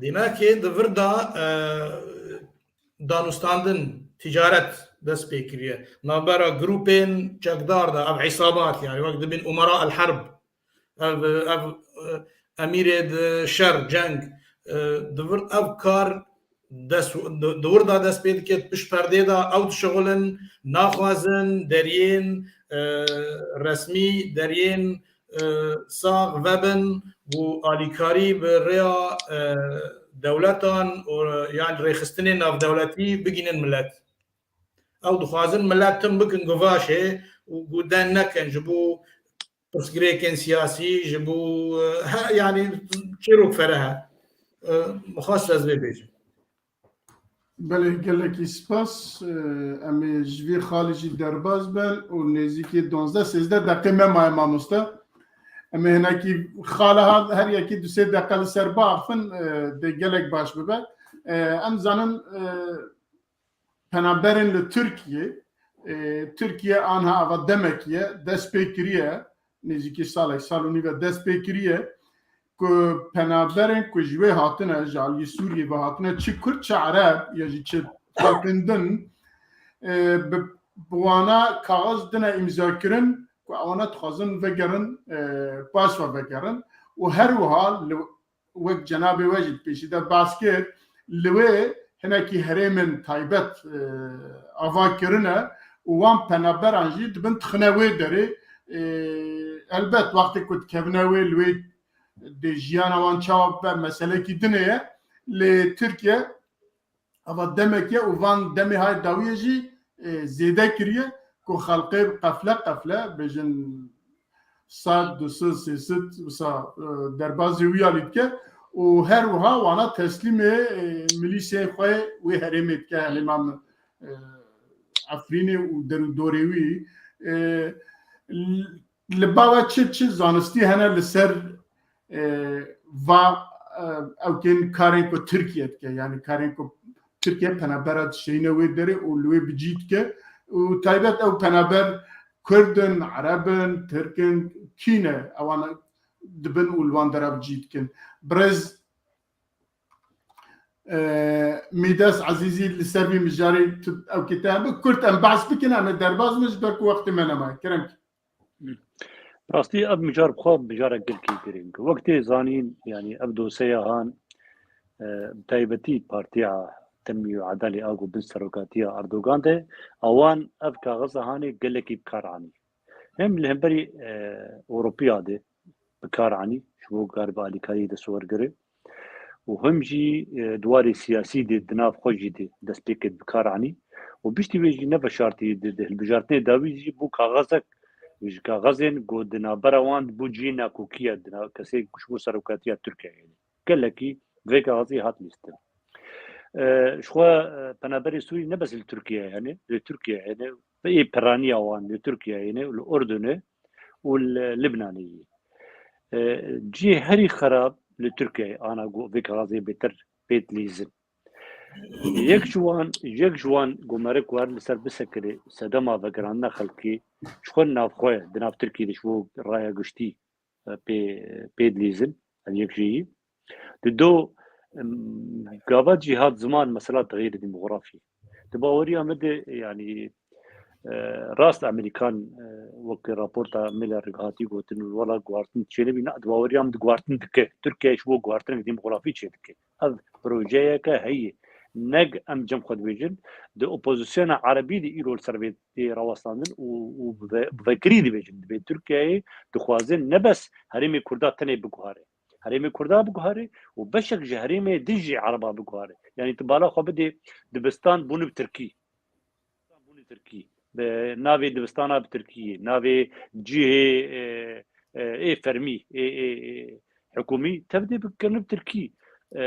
Dînakê di vir de, e, danûstandin, ticaret dest pê kiriye. Navbera grûpên çekdar de, ev îsabat, yani wek dibin umera el-herb, ev, ev, e, emîrê di şer, ceng, e, di vir ev kar dest, di, di wir de dest pê dike, di pişt perdê de ew dişixulin, naxwazin deriyên, e, resmî, deriyên, e, sax vebin, bû alîkarî bi rêya, e, dewletan û yan rêxistinên navdewletî bigînin milet. Ew dixwazin milet tim bikin guvaşê û ku den nekin ji bo pirsgirêkên siyasî, ji bo, e, he, yani çêrok fereh e. E, xwest ez vê bêjim. Belê, gelekî spas. E, em ê ji vî xalî jî derbas bin û nêzîkî duwazdeh sêzdeh deqê me maye, mamoste. Em ê hinekî xala her yekî du sê deqe li ser biaxivin, e, dê gelek baş bibe. E, em zanin, e, penaberên li Tirkiye, e, Tirkiye anha ava demekî ye, dest pê kiriye, nêzîkî salek, sal û nîve dest pê kiriye ku penaberên ku ji wê hatine, ji aliyê Sûriyê ve hatine, çi Kurd, çi Ereb ya jî çi xelkên din, e, bi, bi wana kaxiz dine îmzakirin ku ewana dixwazin vegerin, e, paş ve vegerin û her wiha li wek cenabê we jî pêşî de behs kir, li wê hinekî herêmên taybet, e, ava kirine û wan penaberan jî dibin dixine wê derê. E, elbet wextê ku dikevine wê, li wê dê jiyana wan çawa bibe, meselekî dinê ye. Lê Tirkiye ava demek e û van demê hay dawiyê jî, e, zêde kiriye ku xelqê qefle qefle, bêjin sed, du sed, sê sed, wisa, e, derbazê wî alî dike û her wiha wana teslîmê, e, milîsê xwe wê herêmê dike, herêma, e, Efrînê û der û dorê wî. E, l-, li ba we çi, çi zanistî hene li ser, e, va, e, ewkên karên ku Tirkiye dike, yani karên ku Tirkiye penabera dişeyne wê derê û li wê bi cî dike û taybet ew penaber Kurd in, Ereb in, Tirk in, kî ne, ewan dibin û li wan dera bi cî dikin. Birêz, e, Mîdes Ezîzî, li ser vî mijarê tu ewkê te hebe, kurt em behs bikin, em ê derbas bin ji ber ku wextê me nemaye. Kerem kî. Rastî ev mijar bi xwe mijarek gelkî girîng. Wek tê zanîn, yanî ev doseya han, e, bi taybetî Partiya Temî û Edalê a ku bin serokatiya Erdogan de, awan ev kaxiza hanê gelekî bi kar anî. Hem li hemberî, e, Ewropiya de bi kar anî, ji bo kar bi alîkariyê destwergirê û him jî, e, di warê siyasî de di nav xwe jî de destpêkê bi kar anî û piştî wê jî ne veşartî di, di hilbijartinê dawî jî bû kaxezek ji kaxezên ku di navbera wan bû cihê nakokiya di nav kesê ku ji bo serokatiya Tirkiyeyê hene. Gelekî vê kaxezê hat lîstin. E, ji xwe, e, penaberê Sûrî ne bes li Tirkiyeyê hene, li Tirkiyeyê hene, ê piraniya wan li Tirkiyeyê hene, li Urdunê û li Libnanê yê. E, cihê herî xerab li Tirkiyeyê ana ku vê kaxezê bêtir pê dilîzin. Yek ji wan, yek ji wan ku meriv wer li ser bisekirê sedema vegerandina xelkê ji xwe navxwe di nav Tirkiyê de ji bo raya giştî, e, pê, pê dilîzin, ev yek jî yî. Di do, em, gava cîhat ziman mesela dixeyre demografî. Di baweriya min de, yanî, e, rast Amerîkan, e, wek raporta Miller hatî gotin, wela guhartin çênebî, na, di baweriya min di guhartin dike. Tirkiye ji bo guhartinek demografî çêdike. Ev projeyeke heye. Neg em cem xwe dibêjin, di opozisyona erebî de îro li ser vê tê rawestandin û, û bi ve-, bi vekirî dibêjin. Dibê Tirkiyeyê dixwazin ne bes herêmê Kurda tenê biguhare. Herêmê Kurda biguhare û beşek ji herêmê din jî Ereba biguhare. Yanî tu bala xwe bidê dibistan bûne bi Tirkî. Bûne Tirkî. Bi navê dibistana bi Tirkî, navê cihê, e, e, ê fermî, ê, ê, ê hikûmî, tev dê bikirine bi Tirkî. E,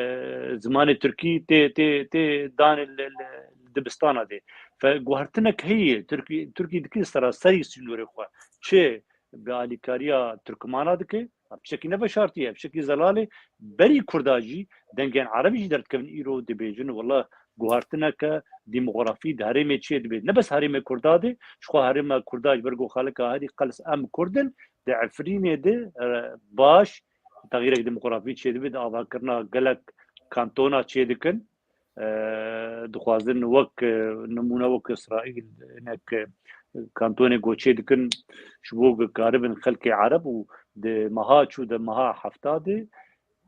zimanê Tirkî tê, tê, tê danê li, li dibistana de. Fe guhertinek heye, Tirkî, Tirkî dikir seraserî sînorê xwe. Çi bi alîkariya Tirkmana dike, ev tiştekî ne veşartî ye, ev tiştekî zelalê. Berî Kurda jî dengên Erebî jî derdikevin îro dibêjin, wela guhartineke demografî di herêmê çê dibe. Ne bes herêmê Kurda de, ji xwe herêma Kurda ji ber ku xalika herî qels em Kurd in, di Efrînê de, e, baş, texyîrek demografî çêdibe, di avakirina gelek kantona çêdikin. E, dixwazin wek, e, nimûne wek Îsraîl, hinek, e, kantonê ku çêdikin, ji bo ku karibin xelkê Ereb û di meha çû de meha hefta de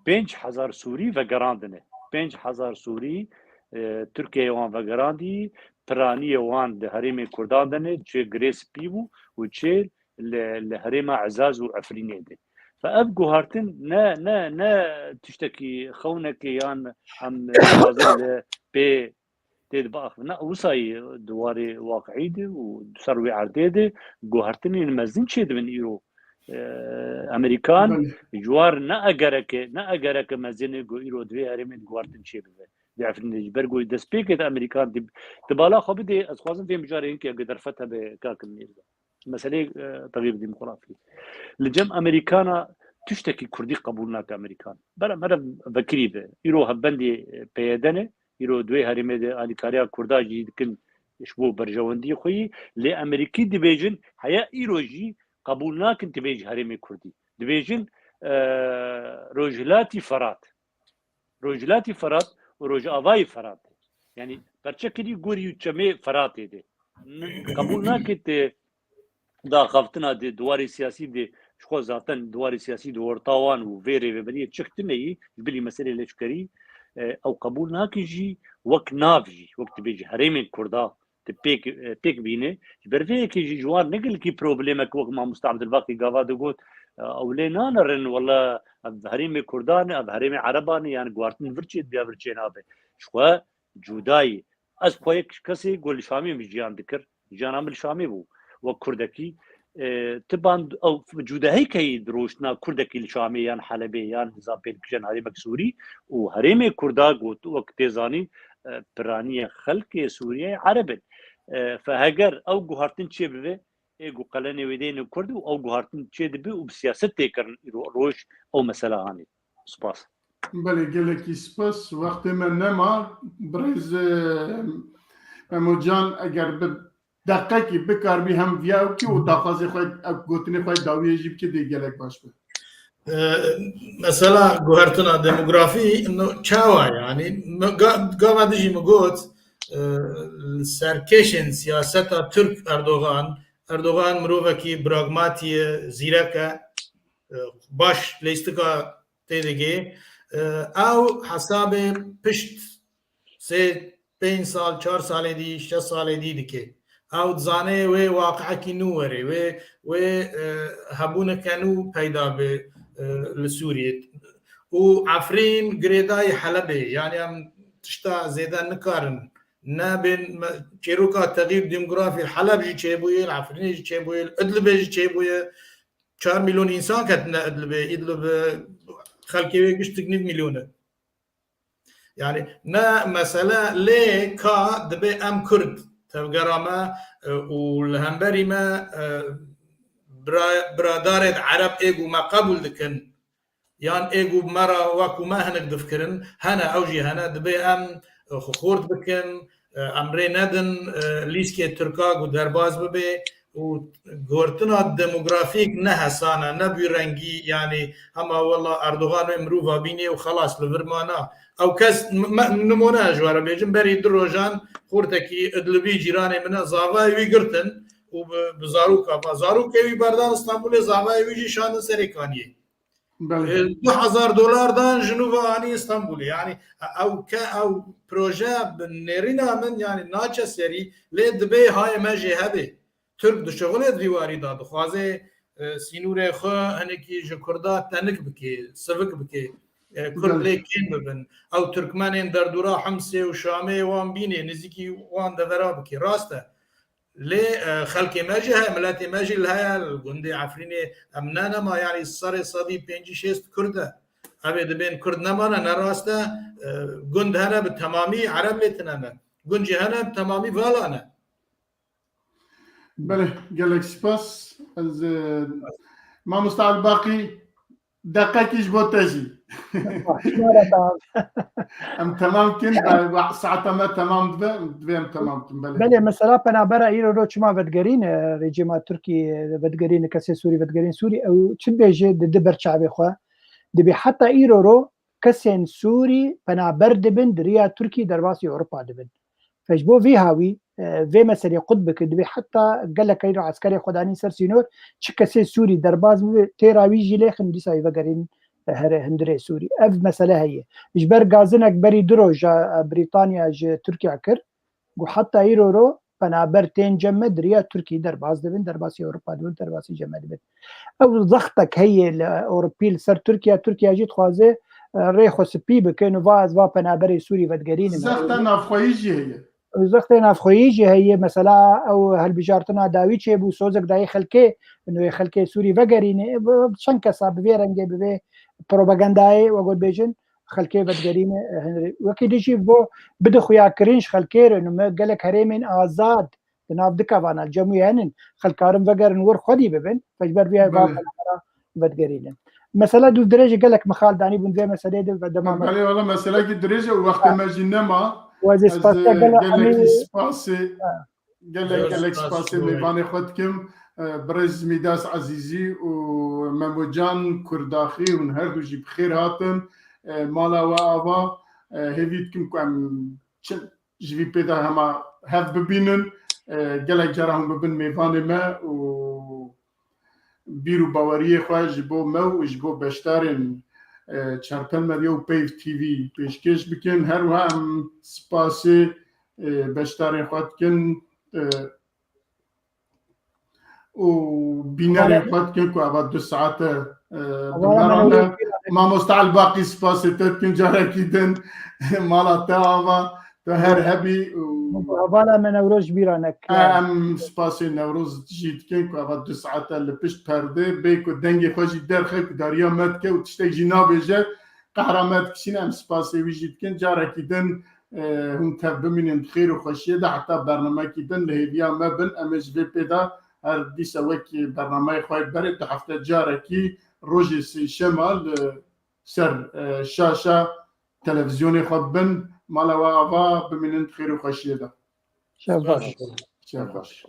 pênc hezar Sûrî vegerandine. Pênc hezar Sûrî, e, Tirkiyeyê wan vegerandî, piraniyê wan di herêmê Kurdan de ne, çi Girê Spî bû û çi li, li herêma Ezaz û Efrînê de. Fe ev guhartin ne, ne, ne tiştekî xewnekê yan em dixwazin li pê tê de biaxivin. Ne, wisayî di warê waqiî de û ser wê erdê de guhartinên mezin çêdibin îro. E, Amerîkan Belê. ji war ne egereke, ne egereke mezin e ku îro divê herêmên guhartin çêbibe. Di Efrînê ji ber ku destpêkê de Amerîkan di, di bala xwe bidê, ez xwazim vê mijarê hinkê ege derfet hebe kakim Mîrza. Meselê, e, tevî demografî. Li cem Amerîkana tiştekî Kurdî qebûl nake Amerîkan. Bere mere vekirî be. Îro hevbendê, e, P Y D ne, îro di wê herêmê de alîkariya Kurda jî dikin ji bo berjewendiyê xwe yî. Lê Amerîkî dibêjin, heya îro jî qebûl nakin tu bê ji herêmê Kurdî. Dibêjin, e, Rojhilatî Ferat. Rojhilatî Ferat û Rojavayê Ferat. Yanî perçekirî gorî û çemê Feratê de. N-, qebûl nake te daxaftina de, di warê siyasî de, ji xwe zaten di warê siyasî de orta wan û vê rêveberiyê çik tune yî, ji bilî meselê leşkerî, e, ew qebûl nake jî wek nav jî, wek tu bêjî herêmên Kurda, tu pêk, e, pêk bîne. Ji ber vê yekê jî ji wan ne gelekî problemek wek Mamoste Abdulbaqî gava digot, e, ew lê nanerin, wela ev herêmê Kurdan e, ev herêmê Ereban e, yan guhartin vir çê dibe, vir çê nabe. Ji xwe cudayî. Ez xwe yek kesê ku li Şamê min jiyan dikir, jiyana min li Şamê bû. Wek Kurdekî, e, ti ban ew cudahî keyî di roştina Kurdekî li Şamê yan Helebê yan nizam pê dikişen herêmek Sûrî û herêmê Kurda got, wek tê zanîn, e, piraniye xelkê Sûriyeyê Ereb in. E, fe heger ew guhartin çê bibe, ê ku qelenê wê deyne Kurd û ew guhartin çê dibe û bi siyaset tê kirin îro roj ew mesela hanê. Spas. Belê, gelekî spas. Wextê me nema. Birêz, e, Memo Can, eger bi deqekî bikaribî hem viya ew kî û daxwazê xwe, ew gotinê xwe dawiyê jî bikî, dê gelek baş be. E, mesela guhertina demografî, no, çawa yani? No, ga-, gava dijî min got, e, serkêşên siyaseta Tirk Erdogan, Erdogan mirovekî pragmatî ye, zîrek e, e, baş lêstika tê digê. E, ew hesabê pişt sê, pênc sal, çar salê dî, şeş salê dî dike. Ew dizane wê waqiekî nû were, wê, wê, e, hebûneke nû peyda be, e, li Sûriyê. Û Efrîn girêdayî Helebê, yani em tişta zêde nikarin. Nebên me-, çêroka texîr demografî Heleb jî çêbûye, li Efrînê jî çêbûye, li Idlibê jî çêbûye. Çar milyon însan ketine Idlibê. Idlib, e, xelkê wê giştik nîv milyon e. Yani ne mesele lê ka dibe em Kurd tevgera me, e, û li hemberî me, e, bira-, biradarên Ereb ê ku me qebûl dikin, yan ê ku me re wek ku me hinek difikirin, hene, ew jî hene, dibe em, e, xwe xort bikin, e, em rê nedin, e, lîstikê Tirka ku derbas bibe, û gotina demografîk ne hesan e, ne bi wî rengî, yanî hema wela Erdogan wê mirova bînê û xelas li vir mana. Ew kes, me, nimûne ji we re bêjim, berî du rojan xortekî Idlibî cîranê min e, zavayê wî girtin û bi, bi zaroka, zarokê wî berdan Stenbolê, zavayê wî jî şandin Serêkaniyê. Belê. E, du hezar dolar dan ji nû ve anî Stenbolê. Yanî, e, ew ke, ew proje bi nêrîna min, yanî naçe serî, lê dibê hayê me jê hebe. Tirk dişixulê di vî warî de, dixwaze, e, sînorê xwe hinekî ji Kurda tenik bike, sivik bike. E, Kurd Belê. lê kêm bibin. Ew Tirkmenên derdora Himsê û Şamê wan bînê, nizîkî wan devera bike. Rast e. Lê, e, xelkê me jî heye, miletê me jî li heye, li gundê Efrînê em ne nema, yanî serê sedî pêncî şêst Kurd e. Ev ê dibên Kurd nemane, ne rast e. E, gund hene bi temamî Ereb lê tine ne. Gund jî hene bi temamî vala ne. Belê, gelek spas. Ez, e, Mamosta Elbaqî, deqekî ji bo te jî. Şima re da. Em temam kin, e, saeta me temam dibe, divê em temam kin, belê. Belê, mesela penabera îro ro çima vedigerîn, e, rejîma Tirkî, e, vedigerîn, kesê Sûrî vedigerîn Sûrî, ew çi dibêje di, di ber çavê xwe? Dibê heta îro ro kesên Sûrî penaber dibin, di riya Tirkî derbasî Ewropa dibin. Fe ji bo vî hawî, e, vê meselê qut bike, divê heta gelek îro eskerê xwe danîn ser sînor, çi kesê Sûrî derbas bibe, têra wî jî lêxin, dîsa wî vegerîn, e, here hundirê Sûrî. Ev mesele heye. Ji ber gazinek berî du roja, e, Brîtanya ji Tirkiye kir, got heta îro ro penaber tên cem me di riya Tirkî derbas dibin, derbasî Ewropa dibin, derbasî cem me dibin. Ew zextek heye li Ewropî li ser Tirkiye, Tirkiye jî dixwaze, e, rê xwe spî bike, û va ez va penaberê Sûrî vedigerînim. Zexta navxweyî jî heye. Zextê navxweyî jî heye, mesela ew hilbijartina dawî çêbû, sozek dayê xelkê, û wê xelkê Sûrî vegerîne. Bi, bi çend kesa bi vê rengê, bi vê propagandayê, we got bêjin, xelkê vedigerîne, e, hinrê. Wekî dî jî bo bide xuyakirin ji xelkê re, û me gelek herêmên azad di nav dikevana, li cem wî henin, xelk karin vegerin wir xwedî bibin, pejber vî va Belê. Vedigerînin. Mesela dû dirêj e, gelek mixal danî bûn vê meseleyê de ve dema me. Belê, wala meselekî dirêj e û wextê me jî nema. Wezê Ez, spasiya e, gelo gelekî Emî. Spasê, Ha. gelek, Zor gelek spas spasê ji bo wê. Mêvanê xwe dikim. E, birêz Mîdas Ezîzî û Memocan Kurdaxî, hûn her du jî bi xêr hatin. E, mala we ava, e, hêvî dikim ku em çi ji vî pê de hema hev bibînin. E, gelek cara hûn bibin mêvanê me û bîr û baweriyê xwe ji bo me û ji bo beşdarên, e, Çerpel Medya û Peyv T V pêşkêş bikin. Her wiha em spasê, e, beşdarên xwe dikin, e, û bînerên Hevala xwe dikin ku eva du saete, e, Hevala bi me re ne. Mamosta Elbaqî, spasê te dikin carekî din. Mala te ava. Tu her hebî û Hevala me Newroz ji bîra neke. Em spasê Newroz jî dikin ku eva du saete li pişt perdê bê ku dengê xwe jî derxe ku dariya me dike û tiştek jî nabêje. Qehra me dikişîne, em spasê wî jî dikin. Carekî din, e, hûn tev bimînin di xêr û xweşiyê de, heta bernamekî din li hêviya me bin. Em ê ji vê pê de her dîsa wekî bernameyê xwe berê du hefte carekî rojê sêşema li ser, e, şaşa televîzyonê xwe bin. Mala we ava, bimînin di xêr û xweşiyê de. Şev baş. Şev baş.